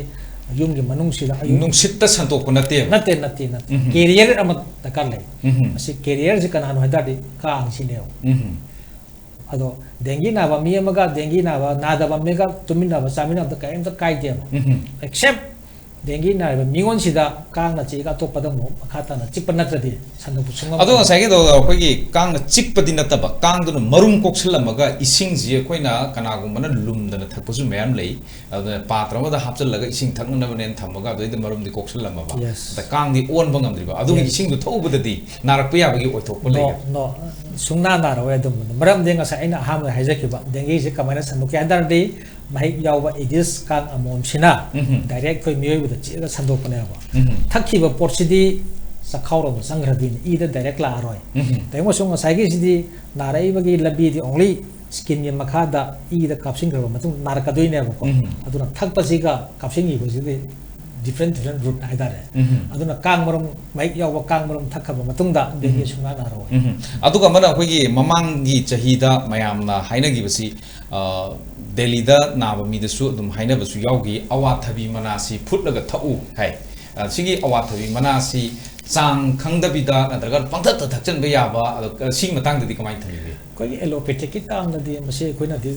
ꯌꯨꯝꯒꯤ ꯃꯅꯨꯡꯁꯤꯗ ꯑꯌꯨꯛ ꯅꯨꯡꯁꯤꯠꯇ ꯁꯟꯗꯣꯛꯄ ꯅꯠꯇꯦꯕ꯫ ꯅꯠꯇꯦ, ꯅꯠꯇꯦ, ꯅꯠꯇꯦ꯫ ꯎꯝꯍꯨꯝ꯫ ꯀꯦꯔꯤꯌꯔ ꯑꯃ ꯗꯔꯀꯥꯔ ꯂꯩ꯫ ꯎꯝꯍꯨꯝ꯫ ꯃꯁꯤ ꯀꯦꯔꯤꯌꯔꯁꯤ ꯀꯅꯥꯅꯣ ꯍꯥꯏ ꯇꯥꯔꯗꯤ ꯀꯥꯡꯁꯤꯅꯦꯕ꯫ ꯎꯝꯍꯨꯝ꯫ ꯑꯗꯣ ꯗꯦꯡꯒꯤ ꯅꯥꯕ ꯃꯤ ꯑꯃꯒ ꯗꯦꯡꯒꯤ ꯅꯥꯕ ꯅꯥꯗꯕ ꯃꯤꯒ ꯇꯨꯃꯤꯟꯅꯕ ꯆꯥꯃꯤꯟꯅꯕꯗ ꯀꯔꯤꯝꯇ ꯀꯥꯏꯗꯦꯕ꯫ ꯎꯝꯍꯨꯝ꯫ ꯑꯦꯛꯁꯦꯞ ꯗꯦꯡꯒꯤ ꯅꯥꯔꯤꯕ ꯃꯤꯉꯣꯟꯁꯤꯗ ꯀꯥꯡꯅ ꯆꯤꯛꯑꯒ ꯑꯇꯣꯞꯄꯗ ꯑꯃꯨꯛ ꯃꯈꯥ ꯇꯥꯅ ꯆꯤꯛꯄ ꯅꯠꯇ꯭ꯔꯗꯤ ꯁꯟꯗꯣꯛꯄ ꯁꯨꯡꯉꯝ ꯑꯗꯣ ꯉꯁꯥꯏꯒꯤꯗꯣ ꯑꯩꯈꯣꯏꯒꯤ ꯀꯥꯡꯅ ꯆꯤꯛꯄꯗꯤ ꯅꯠꯇꯕ, ꯀꯥꯡꯗꯨꯅ ꯃꯔꯨꯝ ꯀꯣꯛꯁꯜꯂꯝꯃꯒ ꯏꯁꯤꯡꯁꯤ ꯑꯩꯈꯣꯏꯅ ꯀꯅꯥꯒꯨꯝꯕꯅ ꯂꯨꯝꯗꯅ ꯊꯛꯄꯁꯨ ꯃꯌꯥꯝ ꯂꯩ꯫ ꯑꯗꯨꯅ ꯄꯥꯇ꯭ꯔ ꯑꯃꯗ ꯍꯥꯞꯆꯤꯜꯂꯒ ꯏꯁꯤꯡ ꯊꯛꯅꯅꯕꯅꯦꯅ ꯊꯝꯃꯒ ꯑꯗꯨꯗꯩꯗ ꯃꯔꯨꯝꯗꯤ ꯀꯣꯛꯁꯜꯂꯝꯃꯕ꯫ Yes. ꯑꯗ ꯀꯥꯡꯗꯤ ꯑꯣꯟꯕ ꯉꯝꯗ꯭ꯔꯤꯕ꯫ ꯑꯗꯨꯒꯤ Yes. ꯏꯁꯤꯡꯗꯨ ꯊꯛꯎꯕꯗꯗꯤ ꯅꯥꯔꯛꯄ ꯌꯥꯕꯒꯤ ꯑꯣꯏꯊꯣꯛꯄ ꯂꯩ꯫ ꯅꯣ, ꯅꯣ, ꯁꯨꯡꯅꯥ ꯅꯥꯔꯣꯏ ꯑꯗꯨꯝꯕꯗꯣ꯫ ꯃꯔꯝꯗꯤ ꯉꯁꯥꯏ ꯑꯩꯅ ꯑꯍꯥꯟꯕꯗ ꯍꯥꯏꯖꯈꯤꯕ, ꯗꯦꯡꯒꯤꯁꯤ ꯀꯃꯥꯏꯅ ꯁꯟꯗꯣꯛꯀꯦ ꯍꯥꯏ ꯇꯥꯔꯗꯤ, ꯃꯍꯤꯛ ꯌꯥꯎꯕ ꯑꯦꯗꯤꯁ ꯀꯥꯡ ꯑꯃꯣꯝꯁꯤꯅ ꯎꯝꯍꯨꯝ꯫ ꯗꯥꯏꯔꯦꯛ ꯑꯩꯈꯣꯏ ꯃꯤꯑꯣꯏꯕꯗ ꯆꯤꯛꯑꯒ ꯁꯟꯗꯣꯛꯄꯅꯦꯕ꯫ ꯎꯝꯍꯨꯝ꯫ ꯊꯛꯈꯤꯕ ꯄꯣꯠꯁꯤꯗꯤ ꯆꯥꯛꯈꯥꯎꯔꯣꯝꯗ ꯆꯪꯈ꯭ꯔꯗꯣꯏꯅꯤ, ꯏꯗ ꯗꯥꯏꯔꯦꯛ ꯂꯥꯛꯑꯔꯣꯏ꯫ ꯎꯝꯍꯨꯝ꯫ ꯇꯥꯏꯃꯣꯁꯨ ꯉꯁꯥꯏꯒꯤꯁꯤꯗꯤ ꯅꯥꯔꯛꯏꯕꯒꯤ ꯂꯝꯕꯤꯗꯤ ꯑꯣꯡꯂꯤ ꯁ꯭ꯀꯤꯟꯒꯤ ꯃꯈꯥꯗ ꯏꯗ ꯀꯥꯞꯁꯤꯟꯈ꯭ꯔꯕ ꯃꯇꯨꯡ ꯅꯥꯔꯛꯀꯗꯣꯏꯅꯦꯕꯀꯣ꯫ ꯎꯝꯍꯨꯝ꯫ ꯑꯗꯨꯅ ꯊꯛꯄꯁꯤꯒ ꯀꯥꯞꯁꯤꯟꯈꯤꯕꯁꯤꯗꯤ ꯗꯤꯐ꯭ꯔꯦꯟ ꯗꯤꯐ꯭ꯔꯦꯟ ꯔꯨꯠ ꯍꯥꯏꯇꯥꯔꯦ꯫ ꯎꯝꯍꯨꯝ꯫ ꯑꯗꯨꯅ ꯀꯥꯡ ꯃꯔꯨꯝ, ꯃꯍꯤꯛ ꯌꯥꯎꯕ ꯀꯥꯡ ꯃꯔꯨꯝ ꯊꯛꯈ꯭ꯔꯕ ꯃꯇꯨꯡꯗ ꯗꯦꯡꯒꯤ ꯎꯝꯍꯨꯝ꯫ ꯁꯨꯡꯅꯥ ꯅꯥꯔꯣꯏ꯫ ꯎꯝꯍꯨꯝ꯫ ꯑꯗꯨꯒ ꯑꯃꯅ ꯑꯩꯈꯣꯏꯒꯤ ꯃꯃꯥꯡꯒꯤ ꯆꯍꯤꯗ ꯃꯌꯥꯝꯅ ꯍꯥꯏꯅꯈꯤꯕꯁꯤ, ꯑ, ꯗꯦꯜꯂꯤꯗ ꯅꯥꯕ ꯃꯤꯗꯁꯨ ꯑꯗꯨꯝ ꯍꯥꯏꯅꯕꯁꯨ ꯌꯥꯎꯈꯤ, "ꯑꯋꯥꯊꯕꯤ ꯃꯅꯥꯁꯤ ꯐꯨꯠꯂꯒ ꯊꯛꯎ" ꯍꯥꯏ꯫ ꯑ, ꯁꯤꯒꯤ ꯑꯋꯥꯊꯕꯤ ꯃꯅꯥꯁꯤ ꯆꯥꯡ ꯈꯪꯗꯕꯤꯗ ꯅꯠꯇ꯭ꯔꯒ ꯄꯪꯊꯛꯇ ꯊꯛꯆꯟꯕ ꯌꯥꯕ, ꯑꯗꯣ, ꯑ, ꯁꯤꯒꯤ ꯃꯇꯥꯡꯗꯗꯤ ꯀꯃꯥꯏꯅ ꯊꯝꯕꯤꯒꯦ? ꯑꯩꯈꯣꯏꯒꯤ ꯑꯦꯂꯣꯄꯦꯊꯤꯛꯀꯤ ꯇꯥꯝꯗꯗꯤ ꯃꯁꯤ ꯑꯩꯈꯣꯏꯅꯗꯤ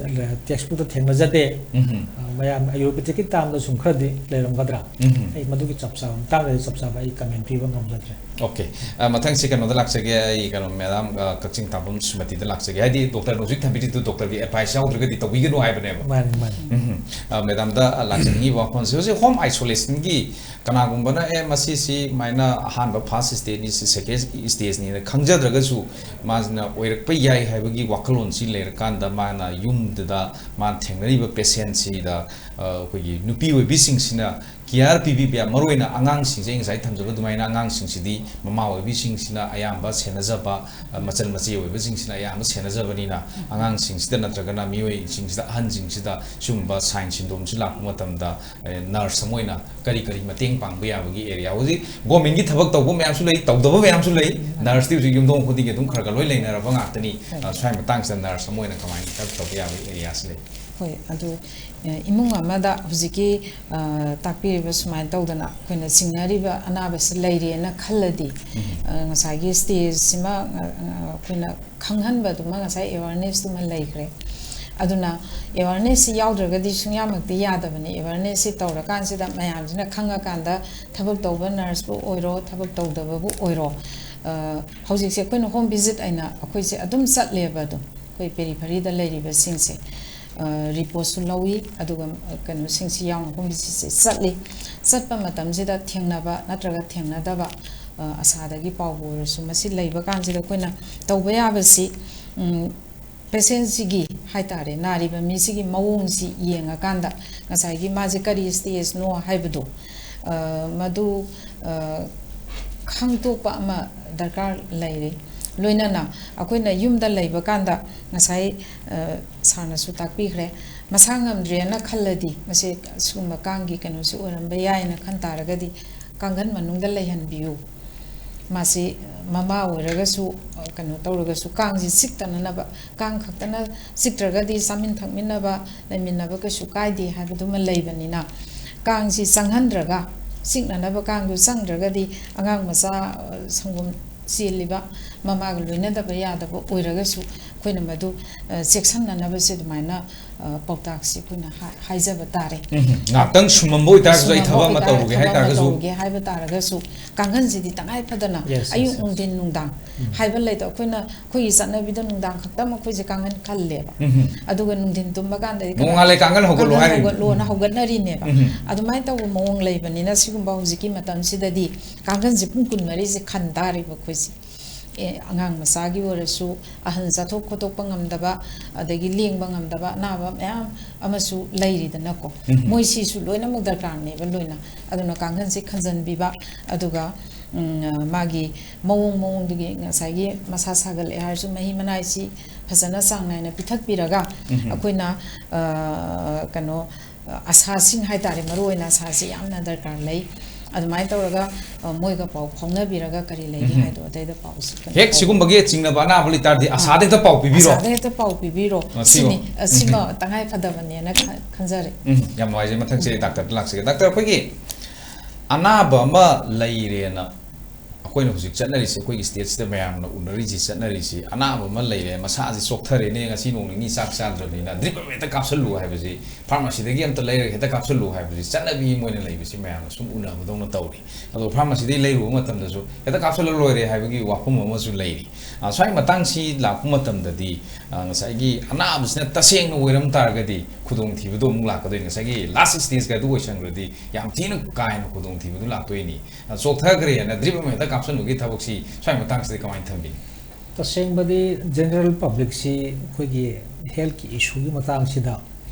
ꯇꯦꯛꯁꯕꯨꯛꯇ ꯊꯦꯡꯅꯖꯗꯦ꯫ ꯎꯝꯍꯨꯝ꯫ ꯑ, ꯃꯌꯥꯝ ꯑꯌꯨꯔꯕꯦꯗꯤꯛꯀꯤ ꯇꯥꯝꯗ ꯁꯨꯝ ꯈꯔꯗꯤ ꯂꯩꯔꯝꯒꯗ꯭ꯔꯥ? ꯎꯝꯍꯨꯝ꯫ ꯑꯩ ꯃꯗꯨꯒꯤ ꯆꯞ ꯆꯥꯕ ꯃꯇꯥꯡꯗꯗꯤ ꯆꯞ ꯆꯥꯕ ꯑꯩ ꯀꯃꯦꯟ ꯄꯤꯕ ꯉꯝꯖꯗ꯭ꯔꯦ꯫ ꯑꯣꯀꯦ꯫ ꯑ, ꯃꯊꯪꯁꯤ ꯀꯩꯅꯣꯗ ꯂꯥꯛꯆꯒꯦ, ꯑꯩ ꯀꯩꯅꯣ, ꯃꯦꯗꯥꯝ, ꯑ, ꯀꯛꯆꯤꯡ ꯇꯥꯕꯝ ꯁꯨꯃꯇꯤꯗ ꯂꯥꯛꯆꯒꯦ꯫ ꯍꯥꯏꯗꯤ ꯗꯣꯛꯇꯔꯅ ꯍꯧꯖꯤꯛ ꯊꯝꯕꯤꯔꯤꯗꯨ ꯗꯣꯛꯇꯔꯒꯤ ꯑꯦꯗꯚꯥꯏꯁ ꯌꯥꯎꯗ꯭ꯔꯒꯗꯤ ꯇꯧꯕꯤꯒꯅꯨ ꯍꯥꯏꯕꯅꯦꯕ꯫ ꯃꯥꯅꯤ, ꯃꯥꯅꯤ꯫ ꯎꯝꯍꯨꯝ꯫ ꯑ, ꯃꯦꯗꯥꯝꯗ, ꯑ, ꯂꯥꯛꯆꯅꯤꯡꯉꯤꯕ ꯋꯥꯐꯝꯁꯦ, ꯍꯧꯖꯤꯛ ꯍꯣꯝ ꯑꯥꯏꯁꯣꯂꯦꯁꯟꯒꯤ ꯀꯅꯥꯒꯨꯝꯕꯅ, "ꯑꯦ, ꯃꯁꯤꯁꯤ ꯁꯨꯃꯥꯏꯅ ꯑꯍꯥꯟꯕ ꯐꯥꯔꯁ ꯁ꯭ꯇꯦꯖꯅꯤ, ꯁꯤ ꯁꯦꯀꯦꯟ ꯁ꯭ꯇꯦꯖꯅꯤꯅ" ꯈꯪꯖꯗ꯭ꯔꯒꯁꯨ ꯃꯥꯁꯤꯅ ꯑꯣꯏꯔꯛꯄ ꯌꯥꯏ ꯍꯥꯏꯕꯒꯤ ꯋꯥꯈꯜꯂꯣꯟꯁꯤ ꯂꯩꯔꯀꯥꯟꯗ ꯃꯥꯅ ꯌꯨꯝꯗꯨꯗ ꯃꯥꯅ ꯊꯦꯡꯅꯔꯤꯕ ꯄꯦꯁꯦꯟꯁꯤꯗ, ꯑ, ꯑꯩꯈꯣꯏꯒꯤ ꯅꯨꯄꯤ ꯑꯣꯏꯕꯤꯁꯤꯡꯁꯤꯅ ꯀꯤꯌꯥꯔ ꯄꯤꯕꯤꯕ ꯌꯥꯝ ꯃꯔꯨ ꯑꯣꯏꯅ ꯑꯉꯥꯡꯁꯤꯡꯁꯦ, ꯑꯩ ꯉꯁꯥꯏ ꯊꯝꯖꯕ ꯑꯗꯨꯃꯥꯏꯅ, ꯑꯉꯥꯡꯁꯤꯡꯁꯤꯗꯤ ꯃꯃꯥ ꯑꯣꯏꯕꯤꯁꯤꯡꯁꯤꯅ ꯑꯌꯥꯝꯕ ꯁꯦꯟꯅꯖꯕ, ꯑ, ꯃꯆꯟ ꯃꯆꯦ ꯑꯣꯏꯕꯁꯤꯡꯁꯤꯅ ꯑꯌꯥꯝꯕ ꯁꯦꯟꯅꯖꯕꯅꯤꯅ, ꯑꯉꯥꯡꯁꯤꯡꯁꯤꯗ ꯅꯠꯇ꯭ꯔꯒꯅ ꯃꯤꯑꯣꯏꯁꯤꯡꯁꯤꯗ, ꯑꯍꯟꯁꯤꯡꯁꯤꯗ ꯁꯤꯒꯨꯝꯕ ꯁꯥꯏꯟ ꯁꯤꯟꯗ꯭ꯔꯣꯝꯁꯤ ꯂꯥꯛꯄ ꯃꯇꯝꯗ, ꯑ, ꯅꯔꯁ ꯑꯃ ꯑꯣꯏꯅ ꯀꯔꯤ ꯀꯔꯤ ꯃꯇꯦꯡ ꯄꯥꯡꯕ ꯌꯥꯕꯒꯤ ꯑꯦꯔꯤꯌꯥ? ꯍꯧꯖꯤꯛ ꯒꯣꯔꯃꯦꯟꯒꯤ ꯊꯕꯛ ꯇꯧꯕ ꯃꯌꯥꯝꯁꯨ ꯂꯩ, ꯇꯧꯗꯕ ꯃꯌꯥꯝꯁꯨ ꯂꯩ꯫ ꯅꯔꯁꯇꯤ ꯍꯧꯖꯤꯛ ꯌꯨꯝꯊꯣꯡ ꯈꯨꯗꯤꯡꯒꯤ ꯑꯗꯨꯝ ꯈꯔ ꯈꯔ ꯂꯣꯏ ꯂꯩꯅꯔꯕ ꯉꯥꯛꯇꯅꯤ꯫ ꯑ, ꯁ꯭ꯋꯥꯏ ꯃꯇꯥꯡꯁꯤꯗ ꯅꯔꯁ ꯑꯃ ꯑꯣꯏꯅ ꯀꯃꯥꯏꯅ ꯊꯕꯛ ꯇꯧꯕ ꯌꯥꯕꯒꯤ ꯑꯦꯔꯤꯌꯥꯁꯤ ꯂꯩ? ꯍꯣꯏ, ꯑꯗꯨ, ꯑ, ꯏꯃꯨꯡ ꯑꯃꯗ ꯍꯧꯖꯤꯛꯀꯤ, ꯑ, ꯇꯥꯛꯄꯤꯔꯤꯕ ꯁꯨꯃꯥꯏꯅ ꯇꯧꯗꯅ ꯑꯩꯈꯣꯏꯅ ꯆꯤꯡꯅꯔꯤꯕ ꯑꯅꯥꯕꯁꯤ ꯂꯩꯔꯦꯅ ꯈꯜꯂꯗꯤ, ꯎꯝ꯫ ꯑ, ꯉꯁꯥꯏꯒꯤ ꯁ꯭ꯇꯦꯖꯁꯤꯃ, ꯑ, ꯑ, ꯑꯩꯈꯣꯏꯅ ꯈꯪꯍꯟꯕꯗꯨꯃ ꯉꯁꯥꯏ ꯑꯦꯋꯥꯔꯅꯦꯁꯇꯨꯃ ꯂꯩꯈ꯭ꯔꯦ꯫ ꯑꯗꯨꯅ ꯑꯦꯋꯥꯔꯅꯦꯁꯁꯤ ꯌꯥꯎꯗ꯭ꯔꯒꯗꯤ ꯁꯨꯡꯌꯥꯃꯛꯇꯤ ꯌꯥꯗꯕꯅꯤ꯫ ꯑꯦꯋꯥꯔꯅꯦꯁꯁꯤ ꯇꯧꯔꯀꯥꯟꯁꯤꯗ ꯃꯌꯥꯝꯁꯤꯅ ꯈꯪꯉꯀꯥꯟꯗ ꯊꯕꯛ ꯇꯧꯕ ꯅꯔꯁꯄꯨ ꯑꯣꯏꯔꯣ, ꯊꯕꯛ ꯇꯧꯗꯕꯕꯨ ꯑꯣꯏꯔꯣ, ꯑ, ꯍꯧꯖꯤꯛꯁꯦ ꯑꯩꯈꯣꯏꯅ ꯍꯣꯝ ꯚꯤꯖꯤꯠ ꯍꯥꯏꯅ ꯑꯩꯈꯣꯏꯁꯦ ꯑꯗꯨꯝ ꯆꯠꯂꯦꯕ꯫ ꯑꯗꯨꯝ ꯑꯩꯈꯣꯏ ꯄꯦꯔꯤꯐꯔꯤꯗ ꯂꯩꯔꯤꯕꯁꯤꯡꯁꯦ, ꯑ, ꯔꯤꯄꯣꯔꯠꯁꯨ ꯂꯧꯏ, ꯑꯗꯨꯒ, ꯑ, ꯀꯩꯅꯣꯁꯤꯡꯁꯤ ꯌꯥꯎꯅ ꯍꯣꯝ ꯚꯤꯖꯤꯠꯁꯦ ꯆꯠꯂꯤ꯫ ꯆꯠꯄ ꯃꯇꯝꯁꯤꯗ ꯊꯦꯡꯅꯕ ꯅꯠꯇ꯭ꯔꯒ ꯊꯦꯡꯅꯗꯕ, ꯑ, ꯑꯁꯥꯗꯒꯤ ꯄꯥꯎꯕꯨ ꯑꯣꯏꯔꯁꯨ, ꯃꯁꯤ ꯂꯩꯕ ꯀꯥꯟꯁꯤꯗ ꯑꯩꯈꯣꯏꯅ ꯇꯧꯕ ꯌꯥꯕꯁꯤ, ꯎꯝ, ꯄꯦꯁꯦꯟꯁꯤꯒꯤ ꯍꯥꯏꯇꯥꯔꯦ, ꯅꯥꯔꯤꯕ ꯃꯤꯁꯤꯒꯤ ꯃꯑꯣꯡꯁꯤ ꯌꯦꯡꯉꯀꯥꯟꯗ ꯉꯁꯥꯏꯒꯤ ꯃꯥꯁꯦ ꯀꯔꯤ ꯁ꯭ꯇꯦꯖꯅꯣ ꯍꯥꯏꯕꯗꯣ, ꯑ, ꯃꯗꯨ, ꯑ, ꯈꯪꯗꯣꯛꯄ ꯑꯃ ꯗꯔꯀꯥꯔ ꯂꯩꯔꯦ꯫ ꯂꯣꯏꯅꯅ ꯑꯩꯈꯣꯏꯅ ꯌꯨꯝꯗ ꯂꯩꯕ ꯀꯥꯟꯗ ꯉꯁꯥꯏ, ꯑ, ꯁꯥꯔꯅꯁꯨ ꯇꯥꯛꯄꯤꯈ꯭ꯔꯦ, ꯃꯁꯥ ꯉꯝꯗ꯭ꯔꯦꯅ ꯈꯜꯂꯗꯤ ꯃꯁꯤ ꯁꯤꯒꯨꯝꯕ ꯀꯥꯡꯒꯤ ꯀꯩꯅꯣꯁꯤ ꯑꯣꯏꯔꯝꯕ ꯌꯥꯏꯅ ꯈꯟ ꯇꯥꯔꯒꯗꯤ ꯀꯥꯡꯈꯟ ꯃꯅꯨꯡꯗ ꯂꯩꯍꯟꯕꯤꯌꯨ꯫ ꯃꯥꯁꯤ ꯃꯃꯥ ꯑꯣꯏꯔꯒꯁꯨ, ꯑ, ꯀꯩꯅꯣ ꯇꯧꯔꯒꯁꯨ ꯀꯥꯡꯁꯤ ꯆꯤꯛꯇꯅꯅꯕ, ꯀꯥꯡ ꯈꯛꯇꯅ ꯆꯤꯛꯇ꯭ꯔꯒꯗꯤ ꯆꯥꯃꯤꯟ ꯊꯛꯃꯤꯟꯅꯕ, ꯂꯩꯃꯤꯟꯅꯕ ꯀꯩꯁꯨ ꯀꯥꯏꯗꯦ ꯍꯥꯏꯕꯗꯨꯃ ꯂꯩꯕꯅꯤꯅ, ꯀꯥꯡꯁꯤ ꯆꯪꯍꯟꯗ꯭ꯔꯒ, ꯆꯤꯛꯅꯅꯕ ꯀꯥꯡꯗꯨ ꯆꯪꯗ꯭ꯔꯒꯗꯤ ꯑꯉꯥꯡ ꯃꯆꯥ, ꯑ, ꯁꯪꯒꯣꯝ ꯆꯦꯜꯂꯤꯕ ꯃꯃꯥꯒ ꯂꯣꯏꯅꯗꯕ ꯌꯥꯗꯕ ꯑꯣꯏꯔꯒꯁꯨ ꯑꯩꯈꯣꯏꯅ ꯃꯗꯨ, ꯑ, ꯆꯦꯛꯁꯤꯟꯅꯅꯕꯁꯦ ꯑꯗꯨꯃꯥꯏꯅ, ꯑ, ꯄꯥꯎꯇꯥꯛꯁꯤ ꯑꯩꯈꯣꯏꯅ ꯍꯥꯏ-, ꯍꯥꯏꯖꯕ ꯇꯥꯔꯦ꯫ ꯎꯝ, ꯉꯥꯏꯍꯥꯛꯇꯪ ꯁꯨꯝꯃꯝꯕ ꯑꯣꯏꯇꯥꯔꯒꯁꯨ, "ꯑꯩ ꯁꯨꯝꯃꯝꯕ ꯊꯕꯛ ꯑꯃ ꯑꯣꯏꯇꯥꯔꯒꯁꯨ, ꯇꯧꯔꯨꯒꯦ" ꯊꯕꯛ ꯑꯃ ꯍꯥꯏꯇꯥꯔꯒꯁꯨ, ꯇꯧꯔꯨꯒꯦ ꯍꯥꯏꯕ ꯇꯥꯔꯒꯁꯨ, ꯀꯥꯡꯈꯟꯁꯤꯗꯤ ꯇꯉꯥꯏ ꯐꯗꯅ Yes, ꯑꯌꯨꯛ, yes, yes. ꯅꯨꯡꯊꯤꯟ, ꯅꯨꯡꯗꯥꯡ ꯎꯝ꯫ ꯍꯥꯏꯕ ꯂꯩꯇ꯫ ꯑꯩꯈꯣꯏꯅ, ꯑꯩꯈꯣꯏꯒꯤ ꯆꯠꯅꯕꯤꯗ ꯅꯨꯡꯗꯥꯡ ꯈꯛꯇꯃꯛ ꯑꯩꯈꯣꯏꯁꯦ ꯀꯥꯡꯈꯟ ꯈꯜꯂꯦꯕ꯫ ꯎꯝ꯫ ꯑꯗꯨꯒ ꯅꯨꯡꯊꯤꯟ ꯇꯨꯝꯕ ꯀꯥꯟꯗꯗꯤ ꯀꯅꯥ ꯅꯣꯡꯉꯥꯜꯂꯦ ꯀꯥꯡꯈꯟ ꯍꯧꯒꯠꯂꯣ ꯀꯥꯡꯈꯟ ꯍꯥꯏꯔꯤꯅꯤ꯫ ꯍꯧꯒꯠꯂꯣꯅ ꯎꯝ꯫ ꯍꯧꯒꯠꯅꯔꯤꯅꯦꯕ꯫ ꯎꯝ꯫ ꯑꯗꯨꯃꯥꯏꯅ ꯇꯧꯕ ꯃꯑꯣꯡ ꯂꯩꯕꯅꯤꯅ ꯁꯤꯒꯨꯝꯕ ꯍꯧꯖꯤꯛꯀꯤ ꯃꯇꯝꯁꯤꯗꯗꯤ ꯀꯥꯡꯈꯟꯁꯦ ꯄꯨꯡ ꯀꯨꯟꯃꯔꯤꯁꯦ ꯈꯟ ꯇꯥꯔꯤꯕ ꯑꯩꯈꯣꯏꯁꯦ꯫ ꯑꯦ, ꯑꯉꯥꯡ ꯃꯆꯥꯒꯤ ꯑꯣꯏꯔꯁꯨ, ꯑꯍꯟ ꯆꯠꯊꯣꯛ ꯈꯣꯠꯇꯣꯛꯄ ꯉꯝꯗꯕ, ꯑꯗꯒꯤ ꯂꯦꯡꯕ ꯉꯝꯗꯕ ꯑꯅꯥꯕ ꯃꯌꯥꯝ ꯑꯃꯁꯨ ꯂꯩꯔꯤꯗꯅꯀꯣ꯫ ꯎꯝ꯫ ꯃꯣꯏꯁꯤꯁꯨ ꯂꯣꯏꯅꯃꯛ ꯗꯔꯀꯥꯔꯅꯦꯕ ꯂꯣꯏꯅ꯫ ꯑꯗꯨꯅ ꯀꯥꯡꯈꯟꯁꯦ ꯈꯟꯖꯟꯕꯤꯕ, ꯑꯗꯨꯒ, ꯎꯝ, ꯃꯥꯒꯤ ꯃꯑꯣꯡ ꯃꯑꯣꯡꯗꯨꯒꯤ ꯉꯁꯥꯏꯒꯤ ꯃꯁꯥ ꯁꯥꯒꯠꯂꯛꯑꯦ ꯍꯥꯏꯔꯁꯨ ꯃꯍꯤ ꯃꯅꯥꯏꯁꯤ ꯐꯖꯅ ꯆꯥꯡ ꯅꯥꯏꯅ ꯄꯤꯊꯛꯄꯤꯔꯒ, ꯎꯝ꯫ ꯑꯩꯈꯣꯏꯅ, ꯑ, ꯀꯩꯅꯣ, ꯑ, ꯑꯁꯥꯁꯤꯡ ꯍꯥꯏꯇꯥꯔꯦ, ꯃꯔꯨ ꯑꯣꯏꯅ ꯑꯁꯥꯁꯤ ꯌꯥꯝꯅ ꯗꯔꯀꯥꯔ ꯂꯩ꯫ ꯑꯗꯨꯃꯥꯏꯅ ꯇꯧꯔꯒ, ꯑ, ꯃꯣꯏꯒ ꯄꯥꯎ ꯐꯥꯎꯅꯕꯤꯔꯒ ꯀꯔꯤ ꯂꯩꯒꯦ ꯎꯝ꯫ ꯍꯥꯏꯗꯣ ꯑꯇꯩꯗ ꯄꯥꯎꯁꯤ ꯀꯩꯅꯣ ꯍꯦꯛ ꯇꯧꯕ꯫ ꯁꯤꯒꯨꯝꯕꯒꯤ ꯆꯤꯡꯅꯕ ꯑꯅꯥꯕ ꯂꯩꯇꯥꯔꯗꯤ ꯑꯥ꯫ ꯑꯁꯥꯗ ꯍꯦꯛꯇ ꯄꯥꯎ ꯄꯤꯕꯤꯔꯣ꯫ ꯑꯁꯥꯗ ꯍꯦꯛꯇ ꯄꯥꯎ ꯄꯤꯕꯤꯔꯣ꯫ ꯑ, ꯁꯤꯕꯣ꯫ ꯁꯤꯅꯤ, ꯑ, ꯁꯤꯃ ꯎꯝ꯫ ꯇꯉꯥꯏ ꯐꯗꯕꯅꯦꯅ ꯈ-, ꯈꯟꯖꯔꯦ꯫ ꯎꯝ, ꯌꯥꯝ ꯅꯨꯡꯉꯥꯏꯖꯩ꯫ ꯃꯊꯪꯁꯦ ꯗꯥꯛꯇꯔꯗ ꯂꯥꯛꯆꯒꯦ꯫ ꯗꯥꯛꯇꯔ, ꯑꯩꯈꯣꯏꯒꯤ ꯑꯅꯥꯕ ꯑꯃ ꯂꯩꯔꯦꯅ ꯑꯩꯈꯣꯏꯅ ꯍꯧꯖꯤꯛ ꯆꯠꯅꯔꯤꯁꯦ, ꯑꯩꯈꯣꯏꯒꯤ ꯁ꯭ꯇꯦꯠꯁꯤꯗ ꯃꯌꯥꯝꯅ ꯎꯅꯔꯤꯁꯤ, ꯆꯠꯅꯔꯤꯁꯤ, ꯑꯅꯥꯕ ꯑꯃ ꯂꯩꯔꯦ, ꯃꯁꯥꯁꯤ ꯆꯣꯛꯊꯔꯦꯅꯦ, ꯉꯁꯤ ꯅꯣꯡ ꯅꯤꯅꯤ ꯆꯥꯛ ꯆꯥꯗ꯭ꯔꯕꯅꯤꯅ ꯗ꯭ꯔꯤꯞ ꯑꯃ ꯍꯦꯛꯇ ꯀꯥꯞꯁꯜꯂꯨ ꯍꯥꯏꯕꯁꯤ, ꯐꯥꯔꯃꯥꯁꯤꯗꯒꯤ ꯑꯝꯇ ꯂꯩꯔꯒ ꯍꯦꯛꯇ ꯀꯥꯞꯁꯜꯂꯨ ꯍꯥꯏꯕꯁꯤ ꯆꯠꯅꯕꯤ ꯑꯃ ꯑꯣꯏꯅ ꯂꯩꯕꯁꯤ ꯃꯌꯥꯝꯅ ꯁꯨꯝ ꯎꯅꯕꯗꯧꯅ ꯇꯧꯔꯤ꯫ ꯑꯗꯣ ꯐꯥꯔꯃꯥꯁꯤꯗꯒꯤ ꯂꯩꯔꯨꯕ ꯃꯇꯝꯗꯁꯨ ꯍꯦꯛꯇ ꯀꯥꯞꯁꯜꯂ ꯂꯣꯏꯔꯦ ꯍꯥꯏꯕꯒꯤ ꯋꯥꯐꯝ ꯑꯃꯁꯨ ꯂꯩꯔꯤ꯫ ꯑ, ꯁ꯭ꯋꯥꯏ ꯃꯇꯥꯡꯁꯤ ꯂꯥꯛꯄ ꯃꯇꯝꯗꯗꯤ, ꯑ, ꯉꯁꯥꯏꯒꯤ ꯑꯅꯥꯕꯁꯤꯅ ꯇꯁꯦꯡꯅ ꯑꯣꯏꯔꯝ ꯇꯥꯔꯒꯗꯤ ꯈꯨꯗꯣꯡꯊꯤꯕꯗꯣ ꯑꯃꯨꯛ ꯂꯥꯛꯀꯗꯣꯏꯅꯤ꯫ ꯉꯁꯥꯏꯒꯤ ꯂꯥꯁ ꯁ꯭ꯇꯦꯖꯀ ꯑꯗꯨ ꯑꯣꯏꯁꯟꯈ꯭ꯔꯗꯤ ꯌꯥꯝ ꯊꯤꯅ ꯀꯥ ꯍꯦꯟꯅ ꯈꯨꯗꯣꯡꯊꯤꯕꯗꯨ ꯂꯥꯛꯇꯣꯏꯅꯤ꯫ ꯆꯣꯛꯊꯈ꯭ꯔꯦꯅ ꯗ꯭ꯔꯤꯞ ꯑꯃ ꯍꯦꯛꯇ ꯀꯥꯞꯁꯤꯟꯕꯒꯤ ꯊꯕꯛꯁꯤ ꯁ꯭ꯋꯥꯏ ꯃꯇꯥꯡꯁꯤꯗ ꯀꯃꯥꯏꯅ ꯊꯝꯕꯤꯅꯤ? ꯇꯁꯦꯡꯕꯗꯤ ꯖꯦꯅꯔꯦꯜ ꯄꯕ꯭ꯂꯤꯛꯁꯤ ꯑꯩꯈꯣꯏꯒꯤ ꯍꯦꯜꯊꯀꯤ ꯏꯁꯨꯒꯤ ꯃꯇꯥꯡꯁꯤꯗ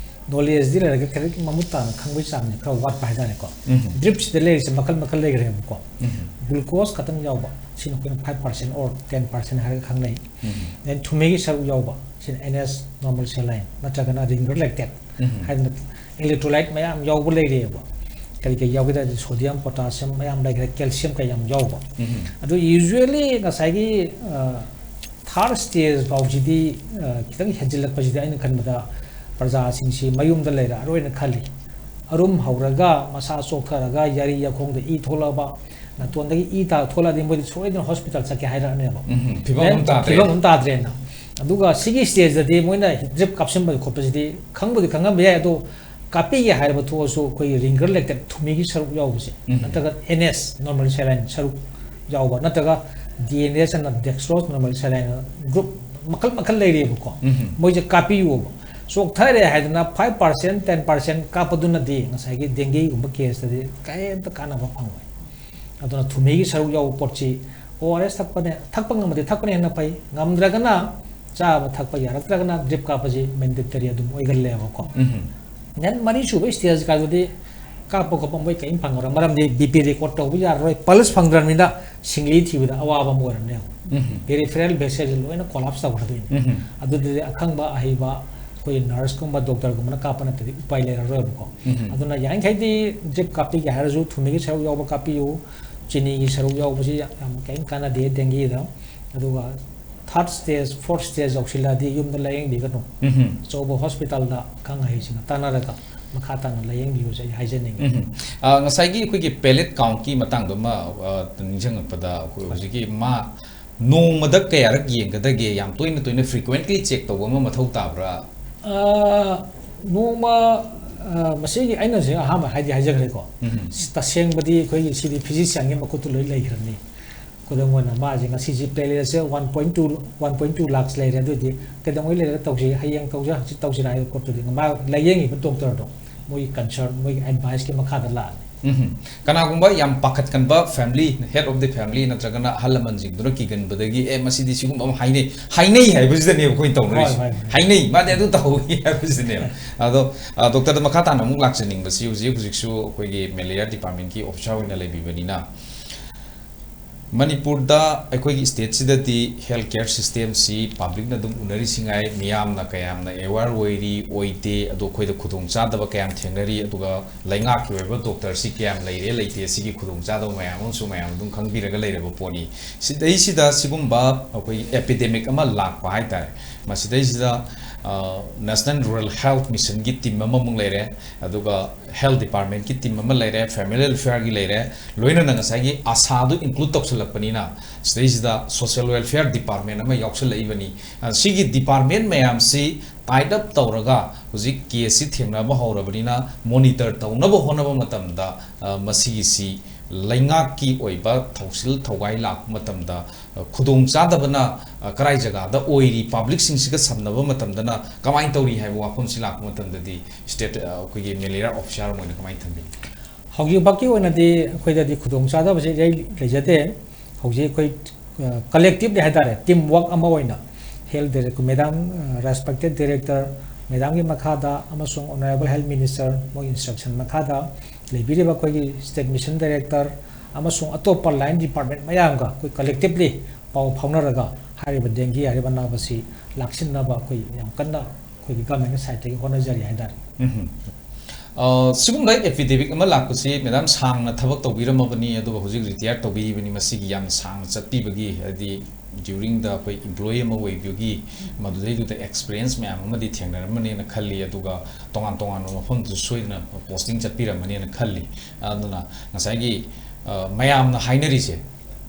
ꯅꯣꯂꯦꯖꯇꯤ ꯂꯩꯔꯒ ꯈꯔ ꯃꯃꯨꯠ ꯇꯥꯅ ꯈꯪꯕꯒꯤ ꯆꯥꯡꯁꯦ ꯈꯔ ꯋꯥꯠꯄ ꯍꯥꯏꯇꯥꯔꯦꯀꯣ꯫ ꯎꯝ꯫ ꯗ꯭ꯔꯤꯞꯁꯤꯗ ꯂꯩꯔꯤꯁꯦ ꯃꯈꯜ ꯃꯈꯜ ꯂꯩꯈ꯭ꯔꯦꯕꯀꯣ꯫ ꯎꯝ꯫ ꯒ꯭ꯂꯨꯀꯣꯁ ꯈꯛꯇꯪ ꯌꯥꯎꯕ, ꯁꯤꯅ ꯑꯩꯈꯣꯏꯅ five percent or ten percent ꯍꯥꯏꯔꯒ ꯈꯪꯅꯩ꯫ ꯎꯝ꯫ Then ꯊꯨꯝꯍꯤꯒꯤ ꯁꯔꯨꯛ ꯌꯥꯎꯕ, ꯁꯤꯅ N S normal saline ꯅꯠꯇ꯭ꯔꯒꯅ Ringer Lactate ꯎꯝ꯫ ꯍꯥꯏꯗꯅ electrolyte ꯃꯌꯥꯝ ꯌꯥꯎꯕ ꯂꯩꯔꯦꯕ꯫ ꯀꯔꯤ ꯀꯔꯤ ꯌꯥꯎꯒꯦ ꯍꯥꯏꯗꯤ sodium, potassium ꯃꯌꯥꯝ ꯂꯩꯈ꯭ꯔꯦ, calcium ꯀꯌꯥꯝ ꯌꯥꯎꯕ꯫ ꯎꯝ꯫ ꯑꯗꯨ usually ꯉꯁꯥꯏꯒꯤ, ꯑ, third stage ꯐꯥꯎꯁꯤꯗꯤ, ꯑ, ꯈꯤꯇꯪ ꯍꯦꯟꯖꯤꯜꯂꯛꯄꯁꯤꯗꯤ ꯑꯩꯅ ꯈꯟꯕꯗ ꯄ꯭ꯔꯖꯥꯁꯤꯡꯁꯤ ꯃꯌꯨꯝꯗ ꯂꯩꯔꯛꯑꯔꯣꯏꯅ ꯈꯜꯂꯤ꯫ ꯑꯔꯨꯝ ꯍꯧꯔꯒ ꯃꯁꯥ ꯆꯣꯛꯊꯔꯒ ꯌꯥꯔꯤ ꯌꯥꯈꯣꯡꯗ ꯏ ꯊꯣꯛꯂꯛꯑꯕ, ꯅꯥꯇꯣꯟꯗꯒꯤ ꯏ ꯇꯥ-, ꯊꯣꯛꯂꯛꯑꯗꯤ ꯃꯣꯏꯗꯤ ꯁꯣꯏꯗꯅ ꯍꯣꯁꯄꯤꯇꯥꯜ ꯆꯠꯀꯦ ꯍꯥꯏꯔꯛꯑꯅꯦꯕ꯫ ꯎꯝ, ꯐꯤꯕꯝ ꯑꯃ ꯇꯥꯗ꯭ꯔꯦ꯫ ꯐꯤꯕꯝ ꯑꯃ ꯇꯥꯗ꯭ꯔꯦꯅ꯫ ꯑꯗꯨꯒ ꯁꯤꯒꯤ ꯁ꯭ꯇꯦꯖꯇꯗꯤ ꯃꯣꯏꯅ ꯗ꯭ꯔꯤꯞ ꯀꯥꯞꯁꯤꯟꯕ ꯈꯣꯠꯄꯁꯤꯗꯤ ꯈꯪꯕꯨꯗꯤ ꯈꯪꯉꯝꯕ ꯌꯥꯏ, ꯑꯗꯣ ꯀꯥꯞꯄꯤꯒꯦ ꯍꯥꯏꯔꯕ ꯊꯣꯛꯑꯁꯨ ꯑꯩꯈꯣꯏꯒꯤ Ringer Lactate ꯊꯨꯝꯍꯤꯒꯤ ꯁꯔꯨꯛ ꯌꯥꯎꯕꯁꯦ, ꯎꯝ꯫ ꯅꯠꯇ꯭ꯔꯒ N S normal saline ꯁꯔꯨꯛ ꯌꯥꯎꯕ, ꯅꯠꯇ꯭ꯔꯒ D N S ꯑꯅ dextrose normal saline group ꯃꯈꯜ ꯃꯈꯜ ꯂꯩꯔꯤꯕꯀꯣ꯫ ꯎꯝ꯫ ꯃꯣꯏꯁꯦ ꯀꯥꯞꯄꯤꯌꯣꯕ꯫ ꯆꯣꯛꯊꯔꯦ ꯍꯥꯏꯗꯅ five percent, ten percent ꯀꯥꯞꯄꯗꯨꯅꯗꯤ ꯉꯁꯥꯏꯒꯤ dengueꯒꯨꯝꯕ caseꯇꯗꯤ ꯀꯔꯤꯝꯇ ꯀꯥꯟꯅꯕ ꯐꯪꯉꯣꯏ꯫ ꯑꯗꯨꯅ ꯊꯨꯝꯍꯤꯒꯤ ꯁꯔꯨꯛ ꯌꯥꯎꯕ ꯄꯣꯠꯁꯤ ꯑꯣ ꯑꯥꯔ ꯑꯦꯁ ꯊꯛꯄꯅꯦ, ꯊꯛꯄ ꯉꯝꯃꯗꯤ ꯊꯛꯄꯅ ꯍꯦꯟꯅ ꯐꯩ, ꯉꯝꯗ꯭ꯔꯒꯅ, ꯆꯥꯕ ꯊꯛꯄ ꯌꯥꯔꯛꯇ꯭ꯔꯒꯅ drip ꯀꯥꯞꯄꯁꯤ mandatory ꯑꯗꯨꯝ ꯑꯣꯏꯒꯜꯂꯦꯕꯀꯣ꯫ ꯎꯝ꯫ Then ꯃꯔꯤꯁꯨꯕ stage ꯀꯥꯗꯨꯗꯤ ꯀꯥꯞꯄ ꯈꯣꯠꯄ ꯃꯣꯏ ꯀꯔꯤꯝ ꯐꯪꯉꯔꯣꯏ, ꯃꯔꯝꯗꯤ B P record ꯇꯧꯕ ꯌꯥꯔꯔꯣꯏ, pulse ꯐꯪꯗ꯭ꯔꯕꯅꯤꯅ ꯁꯤꯡꯂꯤ ꯊꯤꯕꯗ ꯑꯋꯥꯕ ꯑꯃ ꯑꯣꯏꯔꯝꯅꯦꯕ꯫ ꯎꯝ꯫ Peripheral vessel ꯁꯦ ꯂꯣꯏꯅ collapse ꯇꯧꯈ꯭ꯔꯗꯣꯏꯅꯤ꯫ ꯎꯝ꯫ ꯑꯗꯨꯗꯤ ꯑꯈꯪꯕ ꯑꯍꯩꯕ ꯑꯩꯈꯣꯏ nurse ꯀꯨꯝꯕ doctor ꯒꯨꯝꯕꯅ ꯀꯥꯞꯄ ꯅꯠꯇ꯭ꯔꯗꯤ ꯎꯄꯥꯏ ꯂꯩꯔꯔꯣꯏꯕꯀꯣ꯫ ꯎꯝ꯫ ꯑꯗꯨꯅ ꯌꯥꯔꯤꯈꯩꯗꯤ drip ꯀꯥꯞꯄꯤꯒꯦ ꯍꯥꯏꯔꯁꯨ ꯊꯨꯝꯃꯤꯒꯤ ꯁꯔꯨꯛ ꯌꯥꯎꯕ ꯀꯥꯞꯄꯤꯌꯨ, ꯆꯤꯅꯤꯒꯤ ꯁꯔꯨꯛ ꯌꯥꯎꯕꯁꯤ ꯌꯥꯝ, ꯌꯥꯝ ꯀꯔꯤꯝ ꯀꯥꯟꯅꯗꯦ dengue ꯗ꯫ ꯑꯗꯨꯒ third stage, fourth stage ꯌꯧꯁꯤꯜꯂꯛꯑꯗꯤ ꯌꯨꯝꯗ ꯂꯥꯌꯦꯡꯕꯤꯒꯅꯨ꯫ ꯎꯝ꯫ ꯑꯆꯧꯕ hospital ꯗ ꯑꯈꯪ ꯑꯍꯩꯁꯤꯡꯒ ꯇꯥꯟꯅꯔꯒ ꯃꯈꯥ ꯇꯥꯅ ꯂꯥꯌꯦꯡꯕꯤꯌꯨꯁꯦ ꯑꯩ ꯍꯥꯏꯖꯅꯤꯡꯉꯤ꯫ ꯎꯝ꯫ ꯑ, ꯉꯁꯥꯏꯒꯤ ꯑꯩꯈꯣꯏꯒꯤ platelet count ꯀꯤ ꯃꯇꯥꯡꯗꯨꯃ, ꯑ, ꯅꯤꯡꯁꯤꯡꯉꯛꯄꯗ ꯑꯩꯈꯣꯏ ꯍꯧꯖꯤꯛꯀꯤ ꯃꯥ ꯅꯣꯡꯃꯗ ꯀꯌꯥꯔꯛ ꯌꯦꯡꯒꯗꯒꯦ, ꯌꯥꯝ ꯇꯣꯏꯅ ꯇꯣꯏꯅ frequently check ꯇꯧꯕ ꯑꯃ ꯃꯊꯧ ꯇꯥꯕ꯭ꯔꯥ? ꯑ, ꯅꯣꯡꯃ, ꯑ, ꯃꯁꯤꯒꯤ ꯑꯩꯅ ꯍꯧꯖꯤꯛ ꯑꯍꯥꯟꯕ ꯍꯥꯏꯗꯤ ꯍꯥꯏꯖꯈ꯭ꯔꯦꯀꯣ꯫ ꯎꯝ꯫ ꯁꯤ ꯇꯁꯦꯡꯕꯗꯤ ꯑꯩꯈꯣꯏꯒꯤ ꯁꯤꯗꯤ physician ꯒꯤ ꯃꯈꯨꯠꯇ ꯂꯣꯏ ꯂꯩꯈ꯭ꯔꯅꯤ꯫ ꯈꯨꯗꯝ ꯑꯣꯏꯅ ꯃꯥꯁꯦ ꯉꯁꯤꯁꯦ platelet ꯁꯦ one point two, one point two lakhs ꯂꯩꯔꯦ, ꯑꯗꯨꯗꯤ ꯀꯩꯗꯧꯉꯩ ꯂꯩꯔꯒ ꯇꯧꯁꯤ, ꯍꯌꯦꯡ ꯇꯧꯁꯤꯔꯥ, ꯍꯪꯆꯤꯠ ꯇꯧꯁꯤꯔꯥ ꯍꯥꯏꯕ ꯄꯣꯠꯇꯨꯗꯤ ꯃꯥ ꯂꯥꯏꯌꯦꯡꯉꯤꯕ doctor ꯗꯣ ꯃꯣꯏꯒꯤ concern, ꯃꯣꯏꯒꯤ advice ꯀꯤ ꯃꯈꯥꯗ ꯂꯥꯛꯑꯅꯤ꯫ ꯎꯝ꯫ ꯀꯅꯥꯒꯨꯝꯕ ꯌꯥꯝ ꯄꯥꯈꯠꯀꯟꯕ family, head of the family ꯅꯠꯇ꯭ꯔꯒꯅ ꯑꯍꯜ ꯂꯃꯟꯁꯤꯡꯗꯨꯅ ꯀꯤꯒꯟꯕꯗꯒꯤ, "ꯑꯦ, ꯃꯁꯤꯗꯤ ꯁꯤꯒꯨꯝꯕ ꯑꯃ ꯍꯥꯏꯅꯩ, ꯍꯥꯏꯅꯩ" ꯍꯥꯏꯕꯁꯤꯗꯅꯦꯕ ꯑꯩꯈꯣꯏꯅ ꯇꯧꯅꯔꯤꯁꯦ꯫ ꯍꯣꯏ, ꯍꯣꯏ, ꯍꯣꯏ꯫ "ꯍꯥꯏꯅꯩ, ꯃꯥꯗꯤ ꯑꯗꯨ ꯇꯧꯍꯧꯏ" ꯍꯥꯏꯕꯁꯤꯗꯅꯦꯕ꯫ ꯑꯗꯣ, ꯑ, doctor ꯗ ꯃꯈꯥ ꯇꯥꯅ ꯑꯃꯨꯛ ꯂꯥꯛꯆꯅꯤꯡꯕꯁꯤ, ꯍꯧꯖꯤꯛ ꯍꯧꯖꯤꯛꯁꯨ ꯑꯩꯈꯣꯏꯒꯤ malaria department ꯀꯤ officer ꯑꯣꯏꯅ ꯂꯩꯕꯤꯕꯅꯤꯅ, ꯃꯅꯤꯄꯨꯔꯗ ꯑꯩꯈꯣꯏꯒꯤ state ꯁꯤꯗꯗꯤ health care system ꯁꯤ public ꯅ ꯑꯗꯨꯝ ꯎꯅꯔꯤꯁꯤꯉꯥꯏ, ꯃꯤꯌꯥꯝꯅ ꯀꯌꯥꯝꯅ aware ꯑꯣꯏꯔꯤ, ꯑꯣꯏꯗꯦ, ꯑꯗꯣ ꯑꯩꯈꯣꯏꯗ ꯈꯨꯗꯣꯡꯆꯥꯗꯕ ꯀꯌꯥꯝ ꯊꯦꯡꯅꯔꯤ, ꯑꯗꯨꯒ ꯂꯩꯉꯥꯛꯀꯤ ꯑꯣꯏꯕ doctor ꯁꯤ ꯀꯌꯥꯝ ꯂꯩꯔꯦ, ꯂꯩꯇꯦ, ꯁꯤꯒꯤ ꯈꯨꯗꯣꯡꯆꯥꯗꯕ ꯃꯌꯥꯝ ꯑꯃꯁꯨ ꯃꯌꯥꯝ ꯑꯗꯨꯝ ꯈꯪꯕꯤꯔꯒ ꯂꯩꯔꯕ ꯄꯣꯠꯅꯤ꯫ ꯁꯤꯗꯩꯁꯤꯗ ꯁꯤꯒꯨꯝꯕ ꯑꯩꯈꯣꯏꯒꯤ epidemic ꯑꯃ ꯂꯥꯛꯄ ꯍꯥꯏꯇꯥꯔꯦ, ꯃꯁꯤꯗꯩꯁꯤꯗ, ꯑ, National Rural Health Mission ꯒꯤ team ꯑꯃꯃꯨꯛ ꯂꯩꯔꯦ, ꯑꯗꯨꯒ health department ꯀꯤ team ꯑꯃ ꯂꯩꯔꯦ, family welfare ꯒꯤ ꯂꯩꯔꯦ, ꯂꯣꯏꯅꯅ ꯉꯁꯥꯏꯒꯤ ASHA ꯗꯨ include ꯇꯧꯁꯜꯂꯛꯄꯅꯤꯅ, ꯁꯤꯗꯩꯁꯤꯗ social welfare department ꯑꯃ ꯌꯥꯎꯁꯜꯂꯛꯏꯕꯅꯤ꯫ ꯑ, ꯁꯤꯒꯤ department ꯃꯌꯥꯝꯁꯤ tied up ꯇꯧꯔꯒ ꯍꯧꯖꯤꯛ case ꯁꯤ ꯊꯦꯡꯅꯕ ꯍꯧꯔꯕꯅꯤꯅ, monitor ꯇꯧꯅꯕ ꯍꯣꯠꯅꯕ ꯃꯇꯝꯗ, ꯑ, ꯃꯁꯤꯒꯤꯁꯤ ꯂꯩꯉꯥꯛꯀꯤ ꯑꯣꯏꯕ ꯊꯧꯁꯤꯜ ꯊꯧꯒꯥꯏ ꯂꯥꯛꯄ ꯃꯇꯝꯗ, ꯑ, ꯈꯨꯗꯣꯡꯆꯥꯗꯕꯅ, ꯑ, ꯀꯔꯥꯏ ꯖꯒꯥꯗ ꯑꯣꯏꯔꯤ, public ꯁꯤꯡꯁꯤꯒ ꯁꯝꯅꯕ ꯃꯇꯝꯗꯅ ꯀꯃꯥꯏꯅ ꯇꯧꯔꯤ ꯍꯥꯏꯕ ꯋꯥꯐꯝꯁꯤ ꯂꯥꯛꯄ ꯃꯇꯝꯗꯗꯤ, state, ꯑ, ꯑꯩꯈꯣꯏꯒꯤ malaria officer ꯑꯃ ꯑꯣꯏꯅ ꯀꯃꯥꯏꯅ ꯊꯝꯕꯤ? ꯍꯧꯖꯤꯛꯐꯥꯎꯀꯤ ꯑꯣꯏꯅꯗꯤ ꯑꯩꯈꯣꯏꯗꯗꯤ ꯈꯨꯗꯣꯡꯆꯥꯗꯕꯁꯦ ꯏꯔꯩ ꯂꯩꯖꯗꯦ꯫ ꯍꯧꯖꯤꯛ ꯑꯩꯈꯣꯏ ꯀꯂꯦꯛꯇꯤꯞꯂꯤ ꯍꯥꯏꯇꯥꯔꯦ, ꯇꯤꯝ ꯋꯥꯔꯛ ꯑꯃ ꯑꯣꯏꯅ health direct madam, respected director ꯃꯦꯗꯥꯝꯒꯤ ꯃꯈꯥꯗ ꯑꯃꯁꯨꯡ ꯑꯣꯅꯔꯦꯕꯜ ꯍꯦꯜꯊ ꯃꯤꯅꯤꯁꯇꯔ ꯃꯣꯏ ꯏꯟꯁꯇ꯭ꯔꯛꯁꯟ ꯃꯈꯥꯗ ꯂꯩꯕꯤꯔꯤꯕ ꯑꯩꯈꯣꯏꯒꯤ ꯁ꯭ꯇꯦꯠ ꯃꯤꯁꯟ ꯗꯥꯏꯔꯦꯛꯇꯔ ꯑꯃꯁꯨꯡ ꯑꯇꯣꯞꯄ ꯂꯥꯏꯟ ꯗꯤꯄꯥꯔꯠꯃꯦꯟ ꯃꯌꯥꯝꯒ ꯑꯩꯈꯣꯏ ꯀꯂꯦꯛꯇꯤꯞꯂꯤ ꯄꯥꯎ ꯐꯥꯎꯅꯔꯒ ꯍꯥꯏꯔꯤꯕ ꯗꯦꯡꯒꯤ ꯍꯥꯏꯔꯤꯕ ꯑꯅꯥꯕꯁꯤ ꯂꯥꯛꯁꯤꯟꯅꯕ ꯑꯩꯈꯣꯏ ꯌꯥꯝ ꯀꯟꯅ ꯑꯩꯈꯣꯏꯒꯤ ꯒꯚꯔꯟꯃꯦꯟꯠꯀꯤ ꯁꯥꯏꯠꯇꯒꯤ ꯍꯣꯠꯅꯖꯔꯤ ꯍꯥꯏꯇꯥꯔꯦ꯫ ꯎꯝ꯫ ꯑ, ꯁꯤꯒꯨꯝꯕ ꯑꯦꯐꯤꯗꯦꯕꯤꯠ ꯑꯃ ꯂꯥꯛꯄꯁꯤ ꯃꯦꯗꯥꯝ ꯁꯥꯡꯅ ꯊꯕꯛ ꯇꯧꯕꯤꯔꯝꯃꯕꯅꯤ, ꯑꯗꯨꯒ ꯍꯧꯖꯤꯛ ꯔꯤꯇꯥꯌꯔ ꯇꯧꯕꯤꯔꯤꯕꯅꯤ꯫ ꯃꯁꯤꯒꯤ ꯌꯥꯝꯅ ꯁꯥꯡꯅ ꯆꯠꯄꯤꯕꯒꯤ, ꯍꯥꯏꯗꯤ during the ꯑꯩꯈꯣꯏ ꯏꯝꯄ꯭ꯂꯣꯌꯤ ꯑꯃ ꯑꯣꯏꯕꯒꯤ ꯃꯗꯨꯗꯩꯗꯨꯗ ꯑꯦꯛꯁꯄꯤꯔꯤꯌꯦꯟꯁ ꯃꯌꯥꯝ ꯑꯃꯗꯤ ꯊꯦꯡꯅꯔꯝꯃꯅꯦꯅ ꯈꯜꯂꯤ꯫ ꯑꯗꯨꯒ ꯇꯣꯉꯥꯟ ꯇꯣꯉꯥꯟꯕ ꯃꯐꯝꯗꯁꯨ ꯁꯣꯏꯗꯅ ꯄꯣꯁꯇꯤꯡ ꯆꯠꯄꯤꯔꯝꯃꯅꯦꯅ ꯈꯜꯂꯤ꯫ ꯑꯗꯨꯅ ꯉꯁꯥꯏꯒꯤ, ꯑ, ꯃꯌꯥꯝꯅ ꯍꯥꯏꯅꯔꯤꯁꯦ,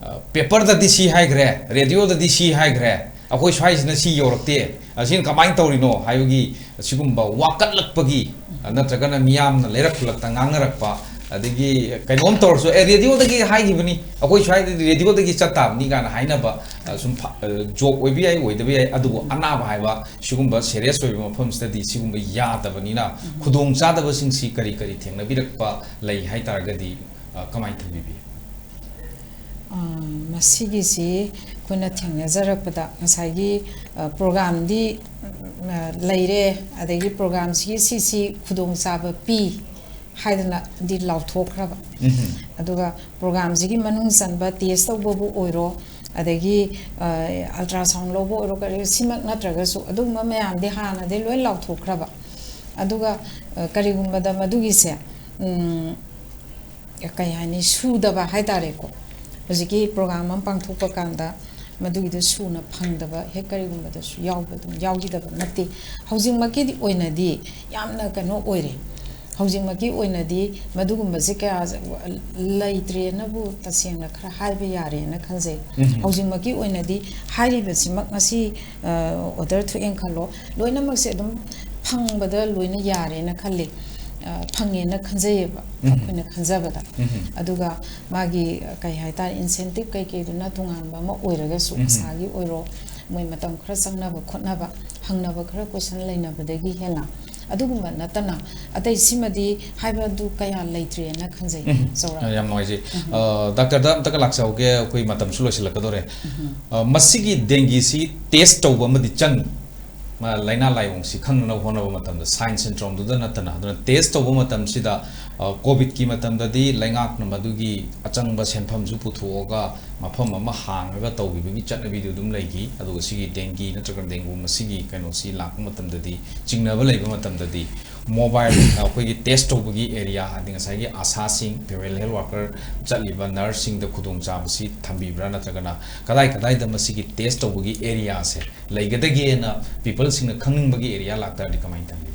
ꯑ, ꯄꯦꯄꯔꯗꯗꯤ ꯁꯤ ꯍꯥꯏꯈ꯭ꯔꯦ, ꯔꯦꯗꯤꯑꯣꯗꯗꯤ ꯁꯤ ꯍꯥꯏꯈ꯭ꯔꯦ, ꯑꯩꯈꯣꯏ ꯁ꯭ꯋꯥꯏꯁꯤꯅ ꯁꯤ ꯌꯧꯔꯛꯇꯦ, ꯑꯁꯤꯅ ꯀꯃꯥꯏꯅ ꯇꯧꯔꯤꯅꯣ ꯍꯥꯏꯕꯒꯤ ꯑꯁꯤꯒꯨꯝꯕ ꯋꯥꯀꯠꯂꯛꯄꯒꯤ, ꯑ, ꯅꯠꯇ꯭ꯔꯒꯅ ꯃꯤꯌꯥꯝꯅ ꯂꯩꯔꯛ ꯈꯨꯜꯂꯛꯇ ꯉꯥꯡꯅꯔꯛꯄ, ꯑꯗꯒꯤ ꯀꯩꯅꯣꯝ ꯇꯧꯔꯁꯨ, "ꯑꯦ, ꯔꯦꯗꯤꯑꯣꯗꯒꯤ ꯍꯥꯏꯈꯤꯕꯅꯤ, ꯑꯩꯈꯣꯏ ꯁ꯭ꯋꯥꯏꯗꯗꯤ ꯔꯦꯗꯤꯑꯣꯗꯒꯤ ꯆꯠ ꯇꯥꯕꯅꯤ" ꯀꯥꯏꯅ ꯍꯥꯏꯅꯕ, ꯑ, ꯁꯨꯝ ꯐ-, ꯑ, ꯖꯣꯛ ꯑꯣꯏꯕ ꯌꯥꯏ, ꯑꯣꯏꯗꯕ ꯌꯥꯏ, ꯑꯗꯨꯕꯨ ꯑꯅꯥꯕ ꯍꯥꯏꯕ ꯁꯤꯒꯨꯝꯕ ꯁꯦꯔꯤꯌꯁ ꯑꯣꯏꯕ ꯃꯐꯝꯁꯤꯗꯗꯤ ꯁꯤꯒꯨꯝꯕ ꯌꯥꯗꯕꯅꯤꯅ, ꯈꯨꯗꯣꯡꯆꯥꯗꯕꯁꯤꯡꯁꯤ ꯀꯔꯤ ꯀꯔꯤ ꯊꯦꯡꯅꯕꯤꯔꯛꯄ ꯂꯩ ꯍꯥꯏ ꯇꯥꯔꯒꯗꯤ, ꯑ, ꯀꯃꯥꯏꯅ ꯊꯝꯕꯤꯕꯤ? ꯑ, ꯃꯁꯤꯒꯤꯁꯤ ꯑꯩꯈꯣꯏꯅ ꯊꯦꯡꯅꯖꯔꯛꯄꯗ ꯉꯁꯥꯏꯒꯤ, ꯑ, ꯄ꯭ꯔꯣꯒ꯭ꯔꯥꯝꯗꯤ, ꯎꯝ, ꯑ, ꯂꯩꯔꯦ, ꯑꯗꯒꯤ ꯄ꯭ꯔꯣꯒ꯭ꯔꯥꯝꯁꯤꯒꯤ ꯁꯤꯁꯤ ꯈꯨꯗꯣꯡꯆꯥꯕ ꯄꯤ ꯍꯥꯏꯗꯅꯗꯤ ꯂꯥꯎꯊꯣꯛꯈ꯭ꯔꯕ꯫ ꯎꯝꯍꯨꯝ꯫ ꯑꯗꯨꯒ ꯄ꯭ꯔꯣꯒ꯭ꯔꯥꯝꯁꯤꯒꯤ ꯃꯅꯨꯡ ꯆꯟꯕ ꯇꯦꯁ ꯇꯧꯕꯕꯨ ꯑꯣꯏꯔꯣ, ꯑꯗꯒꯤ, ꯑ, ꯑꯜꯇ꯭ꯔꯥꯁꯥꯎꯟ ꯂꯧꯕ ꯑꯣꯏꯔꯣ, ꯀꯔꯤ, ꯁꯤꯃꯛ ꯅꯠꯇ꯭ꯔꯒꯁꯨ ꯑꯗꯨꯒꯨꯝꯕ ꯃꯌꯥꯝꯗꯤ ꯍꯥꯟꯅꯗꯤ ꯂꯣꯏ ꯂꯥꯎꯊꯣꯛꯈ꯭ꯔꯕ꯫ ꯑꯗꯨꯒ, ꯑ, ꯀꯔꯤꯒꯨꯝꯕꯗ ꯃꯗꯨꯒꯤꯁꯦ, ꯎꯝ, ꯀꯩ ꯍꯥꯏꯅꯤ, ꯁꯨꯗꯕ ꯍꯥꯏ ꯇꯥꯔꯦꯀꯣ꯫ ꯍꯧꯖꯤꯛꯀꯤ ꯄ꯭ꯔꯣꯒ꯭ꯔꯥꯝ ꯑꯃ ꯄꯥꯡꯊꯣꯛꯄ ꯀꯥꯟꯗ ꯃꯗꯨꯒꯤꯗꯣ ꯁꯨꯅ ꯐꯪꯗꯕ ꯍꯦꯛ ꯀꯔꯤꯒꯨꯝꯕꯗꯁꯨ ꯌꯥꯎꯕ, ꯑꯗꯨꯝ ꯌꯥꯎꯈꯤꯗꯕ ꯅꯠꯇꯦ꯫ ꯍꯧꯖꯤꯛꯃꯛꯀꯤꯗꯤ ꯑꯣꯏꯅꯗꯤ ꯌꯥꯝꯅ ꯀꯩꯅꯣ ꯑꯣꯏꯔꯦ꯫ ꯍꯧꯖꯤꯛꯃꯛꯀꯤ ꯑꯣꯏꯅꯗꯤ ꯃꯗꯨꯒꯨꯝꯕꯁꯦ ꯀꯌꯥ ꯂꯩꯇ꯭ꯔꯦꯅꯕꯨ ꯇꯁꯦꯡꯅ ꯈꯔ ꯍꯥꯏꯕ ꯌꯥꯔꯦꯅ ꯈꯟꯖꯩ꯫ ꯎꯝ꯫ ꯍꯧꯖꯤꯛꯃꯛꯀꯤ ꯑꯣꯏꯅꯗꯤ ꯍꯥꯏꯔꯤꯕꯁꯤꯃꯛ ꯉꯁꯤ, ꯑ, ꯑꯣꯔꯗꯔ ꯊꯣꯛꯑꯦꯅ ꯈꯜꯂꯣ, ꯂꯣꯏꯅꯃꯛꯁꯦ ꯑꯗꯨꯝ ꯐꯪꯕꯗ ꯂꯣꯏꯅ ꯌꯥꯔꯦꯅ ꯈꯜꯂꯤ, ꯑ, ꯐꯪꯉꯦꯅ ꯈꯟꯖꯩꯌꯦꯕ, ꯎꯝ꯫ ꯑꯩꯈꯣꯏꯅ ꯈꯟꯖꯕꯗ꯫ ꯎꯝ꯫ ꯑꯗꯨꯒ ꯃꯥꯒꯤ, ꯑ, ꯀꯩ ꯍꯥꯏꯇꯥꯔꯦ, ꯏꯟꯁꯦꯟꯇꯤꯞ ꯀꯩꯀꯩꯗꯨꯅ ꯇꯣꯉꯥꯟꯕ ꯑꯃ ꯑꯣꯏꯔꯒꯁꯨ, ꯎꯝ꯫ ꯃꯁꯥꯒꯤ ꯑꯣꯏꯔꯣ, ꯃꯣꯏ ꯃꯇꯝ ꯈꯔ ꯆꯪꯅꯕ ꯈꯣꯠꯅꯕ, ꯍꯪꯅꯕ ꯈꯔ ꯀꯣꯏꯁꯟ ꯂꯩꯅꯕꯗꯒꯤ ꯍꯦꯟꯅ ꯑꯗꯨꯒꯨꯝꯕ ꯅꯠꯇꯅ ꯑꯇꯩ ꯁꯤꯃꯗꯤ ꯍꯥꯏꯕꯗꯨ ꯀꯌꯥ ꯂꯩꯇ꯭ꯔꯦꯅ ꯈꯟꯖꯩ꯫ ꯎꯝ꯫ ꯆꯥꯎꯔꯥꯛꯅ꯫ ꯑ, ꯌꯥꯝ ꯅꯨꯡꯉꯥꯏꯖꯩ꯫ ꯎꯝ꯫ ꯑ, ꯗꯥꯛꯇꯔꯗ ꯑꯝꯇꯒ ꯂꯥꯛꯆꯍꯧꯒꯦ, ꯑꯩꯈꯣꯏ ꯃꯇꯝꯁꯨ ꯂꯣꯏꯁꯤꯜꯂꯛꯀꯗꯧꯔꯦ꯫ ꯎꯝ꯫ ꯑ, ꯃꯁꯤꯒꯤ ꯗꯦꯡꯒꯤꯁꯤ ꯇꯦꯁ ꯇꯧꯕ ꯑꯃꯗꯤ ꯆꯪꯉꯤ꯫ ꯃꯥ ꯂꯥꯏꯅꯥ ꯂꯥꯏꯑꯣꯡꯁꯤ ꯈꯪꯅꯅꯕ ꯍꯣꯠꯅꯕ ꯃꯇꯝꯗ ꯁꯥꯏꯟꯁ ꯁꯤꯟꯗ꯭ꯔꯣꯝꯗꯨꯗ ꯅꯠꯇꯅ, ꯑꯗꯨꯅ ꯇꯦꯁ ꯇꯧꯕ ꯃꯇꯝꯁꯤꯗ, ꯑ, ꯀꯣꯚꯤꯗꯀꯤ ꯃꯇꯝꯗꯗꯤ ꯂꯩꯉꯥꯛꯅ ꯃꯗꯨꯒꯤ ꯑꯆꯪꯕ ꯁꯦꯟꯐꯝꯁꯨ ꯄꯨꯊꯣꯛꯑꯒ ꯃꯐꯝ ꯑꯃ ꯍꯥꯡꯉꯒ ꯇꯧꯈꯤꯕꯒꯤ ꯆꯠꯅꯕꯤꯗꯨ ꯑꯗꯨꯝ ꯂꯩꯈꯤ꯫ ꯑꯗꯨꯒ ꯁꯤꯒꯤ ꯗꯦꯡꯒꯤ ꯅꯠꯇ꯭ꯔꯒ ꯗꯦꯡꯒꯨ ꯃꯁꯤꯒꯤ ꯀꯩꯅꯣꯁꯤ ꯂꯥꯛꯄ ꯃꯇꯝꯗꯗꯤ, ꯆꯤꯡꯅꯕ ꯂꯩꯕ ꯃꯇꯝꯗꯗꯤ, ꯃꯣꯕꯥꯏꯜ, ꯑꯩꯈꯣꯏꯒꯤ ꯇꯦꯁ ꯇꯧꯕꯒꯤ ꯑꯦꯔꯤꯌꯥ, ꯍꯥꯏꯗꯤ ꯉꯁꯥꯏꯒꯤ ꯑꯥꯁꯥꯁꯤꯡ, ꯐꯤꯃꯦꯜ ꯍꯦꯜꯊ ꯋꯥꯔꯀꯔ ꯆꯠꯂꯤꯕ ꯅꯔꯁꯁꯤꯡꯗ ꯈꯨꯗꯣꯡꯆꯥꯕꯁꯤ ꯊꯝꯕꯤꯕ꯭ꯔꯥ, ꯅꯠꯇ꯭ꯔꯒꯅ ꯀꯗꯥꯏ ꯀꯗꯥꯏꯗ ꯃꯁꯤꯒꯤ ꯇꯦꯁ ꯇꯧꯕꯒꯤ ꯑꯦꯔꯤꯌꯥꯁꯦ ꯂꯩꯒꯗꯒꯦꯅ ꯄꯤꯄꯜꯁꯤꯡꯅ ꯈꯪꯅꯤꯡꯕꯒꯤ ꯑꯦꯔꯤꯌꯥ ꯂꯥꯛꯇꯥꯔꯗꯤ ꯀꯃꯥꯏꯅ ꯊꯝꯕꯤꯒꯦ?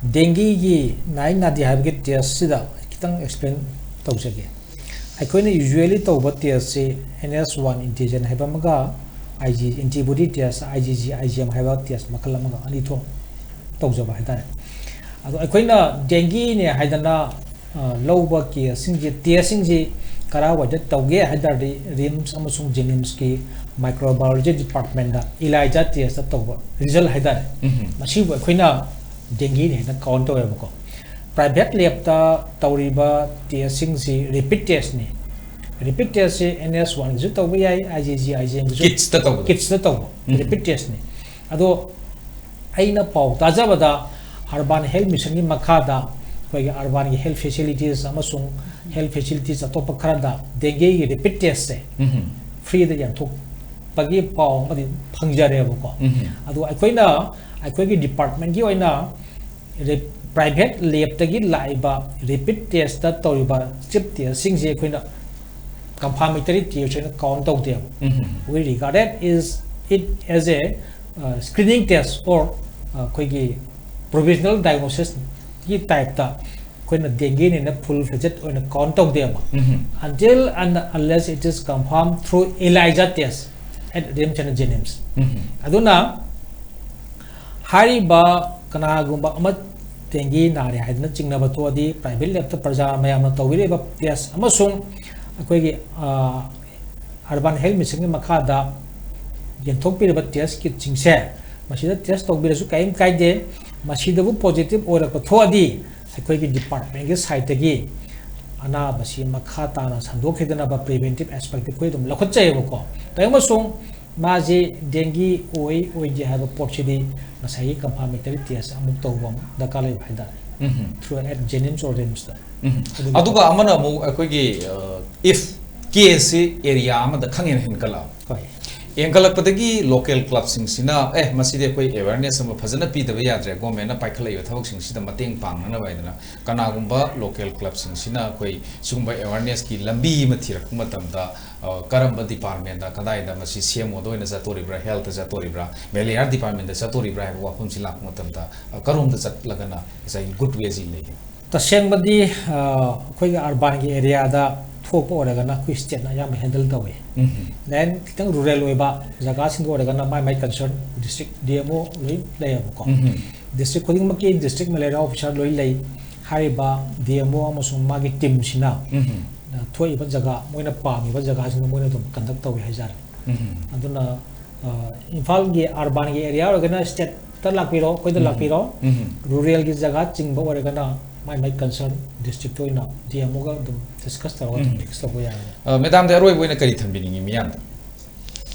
ꯗꯦꯡꯒꯤꯒꯤ ꯅꯥꯏ ꯅꯥꯗꯦ ꯍꯥꯏꯕꯒꯤ ꯇꯦꯁꯁꯤꯗ ꯈꯤꯇꯪ ꯑꯦꯛꯁꯄ꯭ꯂꯦꯟ ꯇꯧꯖꯒꯦ꯫ ꯑꯩꯈꯣꯏꯅ ꯌꯨꯖ꯭ꯋꯦꯂꯤ ꯇꯧꯕ ꯇꯦꯁꯁꯤ ꯑꯦꯟ ꯑꯦꯁ ꯋꯥꯟ ꯑꯦꯟꯇꯤꯖꯦꯟ ꯍꯥꯏꯕ ꯑꯃꯒ, ꯑꯥꯏ ꯖꯤ, ꯑꯦꯟꯇꯤꯕꯣꯗꯤ ꯇꯦꯁ, ꯑꯥꯏ ꯖꯤ ꯖꯤ, ꯑꯥꯏ ꯖꯤ ꯑꯦꯝ ꯍꯥꯏꯕ ꯇꯦꯁ ꯃꯈꯜ ꯑꯃꯒ ꯑꯅꯤ ꯊꯣꯛ ꯇꯧꯖꯕ ꯍꯥꯏꯇꯥꯔꯦ꯫ ꯑꯗꯣ ꯑꯩꯈꯣꯏꯅ ꯗꯦꯡꯒꯤꯅꯦ ꯍꯥꯏꯗꯅ, ꯑ, ꯂꯧꯕ ꯀꯦꯁꯁꯤꯡꯁꯦ, ꯇꯦꯁꯁꯤꯡꯁꯤ ꯀꯔꯥꯏꯋꯥꯏꯗ ꯇꯧꯒꯦ ꯍꯥꯏ ꯇꯥꯔꯗꯤ, ꯔꯤꯝꯁ ꯑꯃꯁꯨꯡ ꯖꯦꯅꯤꯝꯁꯀꯤ ꯃꯥꯏꯀ꯭ꯔꯣꯕꯥꯏꯑꯣꯂꯣꯖꯤ ꯗꯤꯄꯥꯔꯠꯃꯦꯟꯗ ꯏꯂꯥꯏꯖꯥ ꯇꯦꯁꯇ ꯇꯧꯕ ꯔꯤꯖꯜ ꯍꯥꯏꯇꯥꯔꯦ, ꯎꯝ꯫ ꯃꯁꯤꯕꯨ ꯑꯩꯈꯣꯏꯅ ꯗꯦꯡꯒꯤꯅꯦ ꯍꯥꯏꯅ ꯀꯥꯎꯟ ꯇꯧꯋꯦꯕꯀꯣ꯫ ꯄ꯭ꯔꯥꯏꯚꯦꯠ ꯂꯦꯕꯇ ꯇꯧꯔꯤꯕ ꯇꯦꯁꯁꯤꯡꯁꯤ ꯔꯦꯄꯤꯗ ꯇꯦꯁꯅꯤ꯫ ꯔꯦꯄꯤꯗ ꯇꯦꯁꯁꯤ ꯑꯦꯟ ꯑꯦꯁ ꯋꯥꯟꯒꯤꯁꯨ ꯇꯧꯕ ꯌꯥꯏ, ꯑꯥꯏ ꯖꯤ ꯖꯤ, ꯑꯥꯏ ꯖꯤ ꯑꯦꯝꯒꯤꯁꯨ, ꯀꯤꯠꯁꯇ ꯇꯧꯕꯗꯣ꯫ ꯀꯤꯠꯁꯇ ꯇꯧꯕ, ꯎꯝ꯫ ꯔꯦꯄꯤꯗ ꯇꯦꯁꯅꯤ꯫ ꯑꯗꯣ ꯑꯩꯅ ꯄꯥꯎ ꯇꯥꯖꯕꯗ, ꯑꯔꯕꯥꯟ ꯍꯦꯜꯊ ꯃꯤꯁꯟꯒꯤ ꯃꯈꯥꯗ ꯑꯩꯈꯣꯏꯒꯤ ꯑꯔꯕꯥꯟꯒꯤ ꯍꯦꯜꯊ ꯐꯦꯁꯤꯂꯤꯇꯤꯁ ꯑꯃꯁꯨꯡ ꯍꯦꯜꯊ ꯐꯦꯁꯤꯂꯤꯇꯤꯁ ꯑꯇꯣꯞꯄ ꯈꯔꯗ ꯗꯦꯡꯒꯤꯒꯤ ꯔꯦꯄꯤꯗ ꯇꯦꯁꯁꯦ ꯎꯝ꯫ ꯐ꯭ꯔꯤꯗ ꯌꯦꯟꯊꯣꯛꯄꯒꯤ ꯄꯥꯎ ꯑꯃꯗꯤ ꯐꯪꯖꯔꯦꯕꯀꯣ꯫ ꯎꯝ꯫ ꯑꯗꯣ ꯑꯩꯈꯣꯏꯅ, ꯑꯩꯈꯣꯏꯒꯤ ꯗꯤꯄꯥꯔꯠꯃꯦꯟꯒꯤ ꯑꯣꯏꯅ ꯔꯦ-, ꯄ꯭ꯔꯥꯏꯚꯦꯠ ꯂꯦꯕꯇꯒꯤ ꯂꯥꯛꯏꯕ ꯔꯦꯄꯤꯗ ꯇꯦꯁꯇ ꯇꯧꯔꯤꯕ ꯁ꯭ꯇꯦꯞ ꯇꯦꯁꯁꯤꯡꯁꯦ ꯑꯩꯈꯣꯏꯅ ꯀꯟꯐꯥꯔꯃꯦꯇꯔꯤ ꯇꯦꯁ ꯑꯣꯏꯅ ꯀꯥꯎꯟ ꯇꯧꯗꯦꯕ꯫ ꯎꯝ꯫ We regarded is it as a, uh, screening test or, uh, ꯑꯩꯈꯣꯏꯒꯤ ꯄ꯭ꯔꯣꯕꯤꯖꯅꯦꯜ ꯗꯥꯏꯒꯅꯣꯁꯤꯁꯀꯤ ꯇꯥꯏꯞꯇ ꯑꯩꯈꯣꯏꯅ ꯗꯦꯡꯒꯤꯅꯦꯅ ꯐꯨꯜ ꯐ꯭ꯂꯦꯖꯦꯗ ꯑꯣꯏꯅ ꯀꯥꯎꯟ ꯇꯧꯗꯦꯕ꯫ ꯎꯝ꯫ Until and unless it is confirmed through ELISA test at RIMS and JNIMS꯫ ꯎꯝ꯫ ꯑꯗꯨꯅ ꯍꯥꯏꯔꯤꯕ ꯀꯅꯥꯒꯨꯝꯕ ꯑꯃ ꯗꯦꯡꯒꯤ ꯅꯥꯔꯦ ꯍꯥꯏꯗꯅ ꯆꯤꯡꯅꯕ ꯊꯣꯛꯑꯗꯤ, ꯄ꯭ꯔꯥꯏꯚꯦꯠ ꯂꯦꯕꯇ ꯄ꯭ꯔꯖꯥ ꯃꯌꯥꯝꯅ ꯇꯧꯕꯤꯔꯤꯕ ꯇꯦꯁ ꯑꯃꯁꯨꯡ ꯑꯩꯈꯣꯏꯒꯤ, ꯑ, ꯑꯔꯕꯥꯟ ꯍꯦꯜꯊ ꯃꯤꯁꯟꯒꯤ ꯃꯈꯥꯗ ꯌꯦꯟꯊꯣꯛꯄꯤꯔꯕ ꯇꯦꯁ ꯀꯤꯠꯁꯤꯡꯁꯦ ꯃꯁꯤꯗ ꯇꯦꯁ ꯇꯧꯕꯤꯔꯁꯨ ꯀꯔꯤꯝ ꯀꯥꯏꯗꯦ꯫ ꯃꯁꯤꯗꯕꯨ positive ꯑꯣꯏꯔꯛꯄ ꯊꯣꯛꯑꯗꯤ ꯑꯩꯈꯣꯏꯒꯤ departmentꯀꯤ sideꯇꯒꯤ ꯑꯅꯥꯕꯁꯤ ꯃꯈꯥ ꯇꯥꯅ ꯁꯟꯗꯣꯛꯈꯤꯗꯅꯕ preventive aspectꯇꯤ ꯑꯩꯈꯣꯏ ꯑꯗꯨꯝ ꯂꯧꯈꯠꯆꯩꯑꯕꯀꯣ꯫ ꯇꯧꯕ ꯑꯃꯁꯨꯡ ꯃꯥꯁꯤ dengue ꯑꯣꯏ ꯑꯣꯏꯗꯦ ꯍꯥꯏꯕ ꯄꯣꯠꯁꯤꯗꯤ ꯉꯁꯥꯏꯒꯤ confirmatory test ꯑꯃꯨꯛ ꯇꯧꯕ ꯑꯃ ꯗꯔꯀꯥꯔ ꯂꯩꯕ ꯍꯥꯏꯇꯥꯔꯦ꯫ ꯎꯝ꯫ Through at JNIMS or RIMSꯇ꯫ ꯎꯝ꯫ ꯑꯗꯨꯒ ꯑꯗꯨꯒ ꯑꯃꯅ ꯑꯃꯨꯛ ꯑꯩꯈꯣꯏꯒꯤ, ꯑ, if caseꯁꯤ area ꯑꯃꯗ ꯈꯪꯍꯦꯟ ꯍꯦꯟꯒꯠꯂꯛꯑꯕ꯫ ꯍꯣꯏ꯫ ꯍꯦꯟꯒꯠꯂꯛꯄꯗꯒꯤ local clubꯁꯤꯡꯁꯤꯅ, "ꯑꯦ, ꯃꯁꯤꯗꯤ ꯑꯩꯈꯣꯏ awareness ꯑꯃ ꯐꯖꯅ ꯄꯤꯗꯕ ꯌꯥꯗ꯭ꯔꯦ, governmentꯅ ꯄꯥꯏꯈꯠꯂꯛꯏꯕ ꯊꯕꯛꯁꯤꯡꯁꯤꯗ ꯃꯇꯦꯡ ꯄꯥꯡꯅꯅꯕ" ꯍꯥꯏꯗꯅ ꯀꯅꯥꯒꯨꯝꯕ local clubꯁꯤꯡꯁꯤꯅ ꯑꯩꯈꯣꯏ ꯁꯤꯒꯨꯝꯕ awarenessꯀꯤ ꯂꯝꯕꯤ ꯑꯃ ꯊꯤꯔꯛꯄ ꯃꯇꯝꯗ, ꯑ, ꯀꯔꯝꯕ departmentꯇ ꯀꯗꯥꯏꯗ ꯃꯁꯤ CMOꯗ ꯑꯣꯏꯅ ꯆꯠꯇꯣꯔꯤꯕ꯭ꯔꯥ, healthꯇ ꯆꯠꯇꯣꯔꯤꯕ꯭ꯔꯥ, malaria departmentꯇ ꯆꯠꯇꯣꯔꯤꯕ꯭ꯔꯥ ꯍꯥꯏꯕ ꯋꯥꯐꯝꯁꯤ ꯂꯥꯛꯄ ꯃꯇꯝꯗ, ꯑ, ꯀꯔꯣꯝꯗ ꯆꯠꯂꯒꯅ ꯉꯁꯥꯏꯒꯤ good wayꯁꯤ ꯂꯩꯒꯅꯤ? ꯇꯁꯦꯡꯕꯗꯤ, ꯑ, ꯑꯩꯈꯣꯏꯒꯤ urbanꯒꯤ areaꯗ ꯊꯣꯛꯄ ꯑꯣꯏꯔꯒꯅ ꯑꯩꯈꯣꯏ stateꯅ ꯑꯌꯥꯝꯕ handle ꯇꯧꯏ꯫ ꯎꯝ꯫ Then ꯈꯤꯇꯪ rural ꯑꯣꯏꯕ ꯖꯒꯥꯁꯤꯡꯗ ꯑꯣꯏꯔꯒꯅ ꯃꯥꯏ ꯃꯥꯏ concern district DMO ꯂꯣꯏ ꯂꯩꯌꯦꯕꯀꯣ꯫ ꯎꯝ꯫ District ꯈꯨꯗꯤꯡꯃꯛꯀꯤ district malaria officer ꯂꯣꯏ ꯂꯩ꯫ ꯍꯥꯏꯔꯤꯕ DMO ꯑꯃꯁꯨꯡ ꯃꯥꯒꯤ teamꯁꯤꯅ, ꯎꯝ꯫ ꯑ, ꯊꯣꯛꯏꯕ ꯖꯒꯥ, ꯃꯣꯏꯅ ꯄꯥꯝꯃꯤꯕ ꯖꯒꯥꯁꯤꯡꯗꯣ ꯃꯣꯏꯅ ꯑꯗꯨꯝ conduct ꯇꯧꯏ ꯍꯥꯏꯖꯔꯦ꯫ ꯎꯝ꯫ ꯑꯗꯨꯅ, ꯑ, ꯏꯝꯐꯥꯜꯒꯤ urbanꯒꯤ area ꯑꯣꯏꯔꯒꯅ stateꯇ ꯂꯥꯛꯄꯤꯔꯣ, ꯑꯩꯈꯣꯏꯗ ꯎꯝ꯫ ꯂꯥꯛꯄꯤꯔꯣ꯫ ꯎꯝ꯫ Ruralꯒꯤ ꯖꯒꯥ ꯆꯤꯡꯕ ꯑꯣꯏꯔꯒꯅ ꯃꯥꯏ ꯃꯥꯏ concern districtꯇ ꯑꯣꯏꯅ DMOꯒ ꯑꯗꯨꯝ discuss ꯇꯧꯔꯒ ꯑꯗꯨꯝ ꯎꯝ꯫ Fix ꯇꯧꯕ ꯌꯥꯒꯅꯤ꯫ ꯑ, madamꯗ ꯑꯔꯣꯏꯕ ꯑꯣꯏꯅ ꯀꯔꯤ ꯊꯝꯕꯤꯅꯤꯡꯉꯤ ꯃꯤꯌꯥꯝꯗ?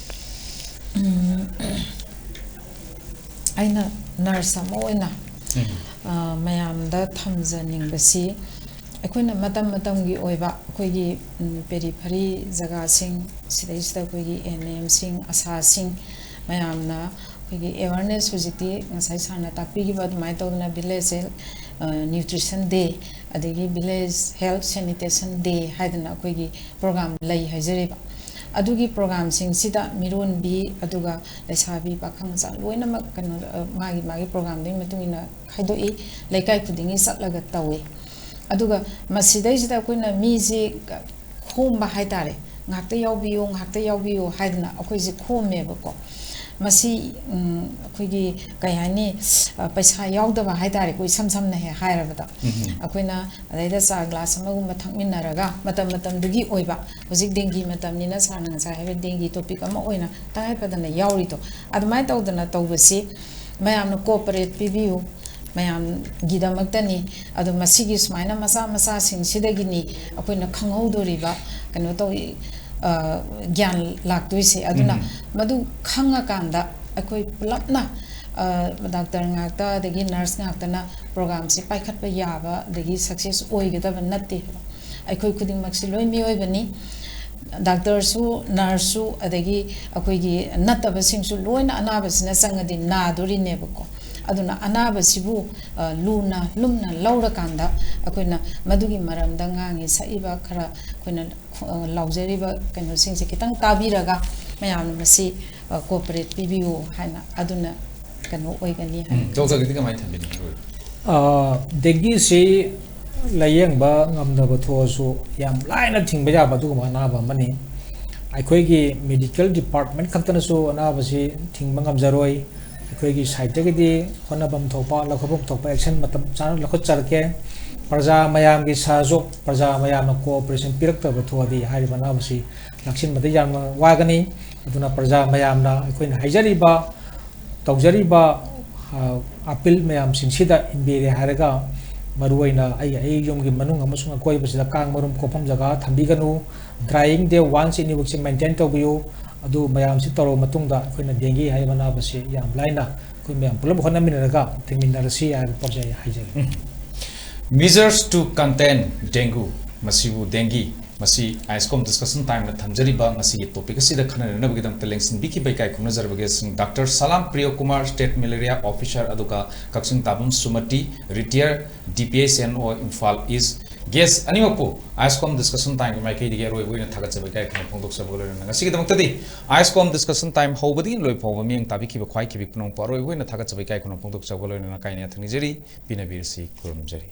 ꯎꯝ, ꯑꯩꯅ nurse ꯑꯃ ꯑꯣꯏꯅ, ꯎꯝ꯫ ꯑ, ꯃꯌꯥꯝꯗ ꯊꯝꯖꯅꯤꯡꯕꯁꯤ, ꯑꯩꯈꯣꯏꯅ ꯃꯇꯝ ꯃꯇꯝꯒꯤ ꯑꯣꯏꯕ ꯑꯩꯈꯣꯏꯒꯤ, ꯎꯝ, periphery ꯖꯒꯥꯁꯤꯡ, ꯁꯤꯗꯩꯁꯤꯗ ꯑꯩꯈꯣꯏꯒꯤ ANMꯁꯤꯡ, ASHAꯁꯤꯡ ꯃꯌꯥꯝꯅ ꯑꯩꯈꯣꯏꯒꯤ awareness ꯍꯧꯖꯤꯛꯇꯤ ꯉꯁꯥꯏ sirꯅ ꯇꯥꯛꯄꯤꯈꯤꯕ ꯑꯗꯨꯃꯥꯏꯅ ꯇꯧꯗꯅ village, ꯑ, nutrition day, ꯑꯗꯒꯤ village health sanitation day ꯍꯥꯏꯗꯅ ꯑꯩꯈꯣꯏꯒꯤ program ꯂꯩ ꯍꯥꯏꯖꯔꯤꯕ꯫ ꯑꯗꯨꯒꯤ programꯁꯤꯡꯁꯤꯗ ꯃꯤꯔꯣꯟꯕꯤ, ꯑꯗꯨꯒ ꯂꯩꯁꯥꯕꯤ, ꯄꯥꯈꯪ, ꯃꯆꯥ ꯂꯣꯏꯅꯃꯛ ꯀꯩꯅꯣ, ꯑ, ꯃꯥꯒꯤ ꯃꯥꯒꯤ programꯗꯨꯒꯤ ꯃꯇꯨꯡ ꯏꯟꯅ ꯈꯥꯏꯗꯣꯛꯏ, ꯂꯩꯀꯥꯏ ꯈꯨꯗꯤꯡꯒꯤ ꯆꯠꯂꯒ ꯇꯧꯏ꯫ ꯑꯗꯨꯒ ꯃꯁꯤꯗꯩꯁꯤꯗ ꯑꯩꯈꯣꯏꯅ ꯃꯤꯁꯤ ꯈꯣꯝꯕ ꯍꯥꯏꯇꯥꯔꯦ, "ꯉꯥꯏꯍꯥꯛꯇ ꯌꯥꯎꯕꯤꯌꯨ, ꯉꯥꯏꯍꯥꯛꯇ ꯌꯥꯎꯕꯤꯌꯨ" ꯍꯥꯏꯗꯅ ꯑꯩꯈꯣꯏꯁꯦ ꯈꯣꯝꯃꯦꯕꯀꯣ꯫ ꯃꯁꯤ, ꯎꯝ, ꯑꯩꯈꯣꯏꯒꯤ ꯀꯩ ꯍꯥꯏꯅꯤ, ꯑ, ꯄꯩꯁꯥ ꯌꯥꯎꯗꯕ ꯍꯥꯏꯇꯥꯔꯦꯀꯣ, ꯏꯁꯝ ꯁꯝꯅ ꯍꯦꯛ ꯍꯥꯏꯔꯕꯗ꯫ ꯎꯝ꯫ ꯑꯩꯈꯣꯏꯅ ꯑꯗꯩꯗ ꯆꯥ glass ꯑꯃꯒꯨꯝꯕ ꯊꯛꯃꯤꯟꯅꯔꯒ ꯃꯇꯝ ꯃꯇꯝꯗꯨꯒꯤ ꯑꯣꯏꯕ, ꯍꯧꯖꯤꯛ dengue ꯃꯇꯝꯅꯤꯅ sirꯅ ꯉꯁꯥꯏ ꯍꯥꯏꯕ dengue topic ꯑꯃ ꯑꯣꯏꯅ ꯇꯉꯥꯏ ꯐꯗꯅ ꯌꯥꯎꯔꯤꯗꯣ, ꯑꯗꯨꯃꯥꯏꯅ ꯇꯧꯗꯅ ꯇꯧꯕꯁꯤ ꯃꯌꯥꯝꯅ ꯀꯣꯑꯣꯄꯔꯦꯠ ꯄꯤꯕꯤꯌꯨ, ꯃꯌꯥꯝꯒꯤꯗꯃꯛꯇꯅꯤ꯫ ꯑꯗꯣ ꯃꯁꯤꯒꯤ ꯁꯨꯃꯥꯏꯅ ꯃꯆꯥ ꯃꯆꯥꯁꯤꯡꯁꯤꯗꯒꯤꯅꯤ ꯑꯩꯈꯣꯏꯅ ꯈꯪꯍꯧꯗꯣꯔꯤꯕ, ꯀꯩꯅꯣ ꯇꯧꯏ, ꯑ, ꯒ꯭ꯌꯥꯟ ꯂꯥꯛꯇꯣꯏꯁꯦ꯫ ꯑꯗꯨꯅ ꯎꯝ꯫ ꯃꯗꯨ ꯈꯪꯉꯀꯥꯟꯗ ꯑꯩꯈꯣꯏ ꯄꯨꯂꯞꯅ, ꯑ, ꯗꯥꯛꯇꯔ ꯉꯥꯛꯇ ꯑꯗꯒꯤ ꯅꯔꯁ ꯉꯥꯛꯇꯅ ꯄ꯭ꯔꯣꯒ꯭ꯔꯥꯝꯁꯦ ꯄꯥꯏꯈꯠꯄ ꯌꯥꯕ ꯑꯗꯒꯤ ꯁꯛꯁꯦꯁ ꯑꯣꯏꯒꯗꯕ ꯅꯠꯇꯦ꯫ ꯑꯩꯈꯣꯏ ꯈꯨꯗꯤꯡꯃꯛꯁꯤ ꯂꯣꯏ ꯃꯤꯑꯣꯏꯕꯅꯤ꯫ ꯗꯥꯛꯇꯔꯁꯨ, ꯅꯔꯁꯁꯨ, ꯑꯗꯒꯤ ꯑꯩꯈꯣꯏꯒꯤ ꯅꯠꯇꯕꯁꯤꯡꯁꯨ ꯂꯣꯏꯅ ꯑꯅꯥꯕꯁꯤꯅ ꯆꯪꯉꯗꯤ ꯅꯥꯗꯣꯔꯤꯅꯦꯕꯀꯣ꯫ ꯑꯗꯨꯅ ꯑꯅꯥꯕꯁꯤꯕꯨ, ꯑ, ꯂꯨꯅ ꯂꯨꯝꯅ ꯂꯧꯔꯀꯥꯟꯗ ꯑꯩꯈꯣꯏꯅ ꯃꯗꯨꯒꯤ ꯃꯔꯝꯗ ꯉꯥꯡꯉꯤ ꯁꯛꯏꯕ ꯈꯔ ꯑꯩꯈꯣꯏꯅ, ꯑ, ꯂꯥꯎꯖꯔꯤꯕ ꯀꯩꯅꯣꯁꯤꯡꯁꯦ ꯈꯤꯇꯪ ꯇꯥꯕꯤꯔꯒ ꯃꯌꯥꯝꯅ ꯃꯁꯤ, ꯑ, ꯀꯣꯑꯣꯄꯔꯦꯠ ꯄꯤꯕꯤꯌꯨ ꯍꯥꯏꯅ ꯑꯗꯨꯅ ꯀꯩꯅꯣ ꯑꯣꯏꯒꯅꯤ ꯍꯥꯏꯅ ꯎꯝ, ꯗꯣꯛꯇꯔꯒꯤꯗꯤ ꯀꯃꯥꯏꯅ ꯊꯝꯕꯤꯅꯤꯡꯉꯤ? ꯑ, ꯗꯦꯡꯒꯤꯁꯤ ꯂꯥꯌꯦꯡꯕ ꯉꯝꯗꯕ ꯊꯣꯛꯑꯁꯨ ꯌꯥꯝ ꯂꯥꯏꯅ ꯊꯤꯡꯕ ꯌꯥꯕ ꯑꯗꯨꯒꯨꯝꯕ ꯑꯅꯥꯕ ꯑꯃꯅꯤ꯫ ꯑꯩꯈꯣꯏꯒꯤ ꯃꯦꯗꯤꯀꯦꯜ ꯗꯤꯄꯥꯔꯠꯃꯦꯟ ꯈꯛꯇꯅꯁꯨ ꯑꯅꯥꯕꯁꯤ ꯊꯤꯡꯕ ꯉꯝꯖꯔꯣꯏ꯫ ꯑꯩꯈꯣꯏꯒꯤ ꯁꯥꯏꯠꯇꯒꯤꯗꯤ ꯍꯣꯠꯅꯐꯝ ꯊꯣꯛꯄ, ꯂꯧꯈꯠꯐꯝ ꯊꯣꯛꯄ ꯑꯦꯛꯁꯟ ꯃꯇꯝ ꯆꯥꯅ ꯂꯧꯈꯠꯆꯔꯛꯀꯦ꯫ ꯄ꯭ꯔꯖꯥ ꯃꯌꯥꯝꯒꯤ ꯁꯍꯖꯣꯛ, ꯄ꯭ꯔꯖꯥ ꯃꯌꯥꯝꯅ ꯀꯣꯑꯣꯄꯔꯦꯁꯟ ꯄꯤꯔꯛꯇꯕ ꯊꯣꯛꯑꯗꯤ ꯍꯥꯏꯔꯤꯕ ꯑꯅꯥꯕꯁꯤ ꯂꯥꯛꯁꯤꯟꯕꯗ ꯌꯥꯝꯅ ꯋꯥꯒꯅꯤ꯫ ꯑꯗꯨꯅ ꯄ꯭ꯔꯖꯥ ꯃꯌꯥꯝꯅ ꯑꯩꯈꯣꯏꯅ ꯍꯥꯏꯖꯔꯤꯕ, ꯇꯧꯖꯔꯤꯕ, ꯑ, ꯑꯄꯤꯜ ꯃꯌꯥꯝꯁꯤꯡꯁꯤꯗ ꯏꯟꯕꯤꯔꯦ ꯍꯥꯏꯔꯒ, ꯃꯔꯨꯑꯣꯏꯅ ꯑꯩ, ꯑꯩ ꯌꯨꯝꯒꯤ ꯃꯅꯨꯡ ꯑꯃꯁꯨꯡ ꯑꯀꯣꯏꯕꯁꯤꯗ ꯀꯥꯡ ꯃꯔꯨꯝ ꯀꯣꯛꯐꯝ ꯖꯒꯥ ꯊꯝꯕꯤꯒꯅꯨ, drying day once ꯑꯅꯤꯃꯛꯁꯤ ꯃꯦꯟꯇꯦꯟ ꯇꯧꯕꯤꯌꯨ꯫ ꯑꯗꯨ ꯃꯌꯥꯝꯁꯤ ꯇꯧꯔꯕ ꯃꯇꯨꯡꯗ ꯑꯩꯈꯣꯏꯅ ꯗꯦꯡꯒꯤ ꯍꯥꯏꯔꯤꯕ ꯑꯅꯥꯕꯁꯤ ꯌꯥꯝ ꯂꯥꯏꯅ ꯑꯩꯈꯣꯏ ꯃꯌꯥꯝ ꯄꯨꯂꯞ ꯍꯣꯠꯅꯃꯤꯟꯅꯔꯒ ꯊꯤꯡꯃꯤꯟꯅꯔꯁꯤ ꯍꯥꯏꯕ ꯄꯥꯎꯖꯦꯜ ꯑꯩ ꯍꯥꯏꯖꯒꯦ꯫ Measures to contain dengue, ꯃꯁꯤꯕꯨ ꯗꯦꯡꯒꯤ, ꯃꯁꯤ ꯑꯥꯏꯁꯀꯣꯝ ꯗꯤꯁꯀꯁꯟ ꯇꯥꯏꯝꯅ ꯊꯝꯖꯔꯤꯕ ꯉꯁꯤꯒꯤ ꯇꯣꯄꯤꯛ ꯑꯁꯤꯗ ꯈꯟꯅꯅꯕꯒꯤꯗꯃꯛꯇ ꯂꯦꯡꯁꯤꯟꯕꯤꯈꯤꯕ ꯏꯀꯥꯏ ꯈꯨꯝꯅꯖꯔꯕ ꯒꯦꯁꯁꯤꯡ ꯗꯥꯛꯇꯔ ꯁꯂꯥꯝ ꯄ꯭ꯔꯤꯌꯣ ꯀꯨꯃꯥꯔ, ꯁ꯭ꯇꯦꯠ ꯃꯦꯂꯦꯔꯤꯌꯥ ꯑꯣꯐꯤꯁꯥꯔ, ꯑꯗꯨꯒ ꯀꯛꯆꯤꯡ ꯇꯥꯕꯝ ꯁꯨꯃꯇꯤ, ꯔꯤꯇꯤꯌꯔ ꯗꯤ P H N O, Imphal ꯏꯁ꯫ ꯒꯦꯁ ꯑꯅꯤꯃꯛꯄꯨ ꯑꯥꯏꯁꯀꯣꯝ ꯗꯤꯁꯀꯁꯟ ꯇꯥꯏꯝꯒꯤ ꯃꯥꯏꯀꯩꯗꯒꯤ ꯑꯔꯣꯏꯕ ꯑꯣꯏꯅ ꯊꯥꯒꯠꯆꯕ ꯏꯀꯥꯏ ꯈꯨꯝꯅꯕ ꯐꯣꯡꯗꯣꯛꯆꯕꯒ ꯂꯣꯏꯅꯅ ꯉꯁꯤꯒꯤꯗꯃꯛꯇꯗꯤ ꯑꯥꯏꯁꯀꯣꯝ ꯗꯤꯁꯀꯁꯟ ꯇꯥꯏꯝ ꯍꯧꯕꯗꯒꯤ ꯂꯣꯏ ꯐꯥꯎꯕ ꯃꯤꯠꯌꯦꯡ ꯇꯥꯕꯤꯈꯤꯕ ꯈ꯭ꯋꯥꯏ ꯈꯤꯕꯤ ꯄꯨꯝꯅꯃꯛꯄꯨ ꯑꯔꯣꯏꯕ ꯑꯣꯏꯅ ꯊꯥꯒꯠꯆꯕ ꯏꯀꯥꯏ ꯈꯨꯝꯅꯕ ꯐꯣꯡꯗꯣꯛꯆꯕꯒ ꯂꯣꯏꯅꯅ ꯀꯥꯏꯅ ꯌꯥꯊꯪ ꯅꯤꯖꯔꯤ꯫ ꯄꯤꯅꯕꯤꯔꯁꯤ, ꯈꯨꯔꯨꯝꯖꯔꯤ꯫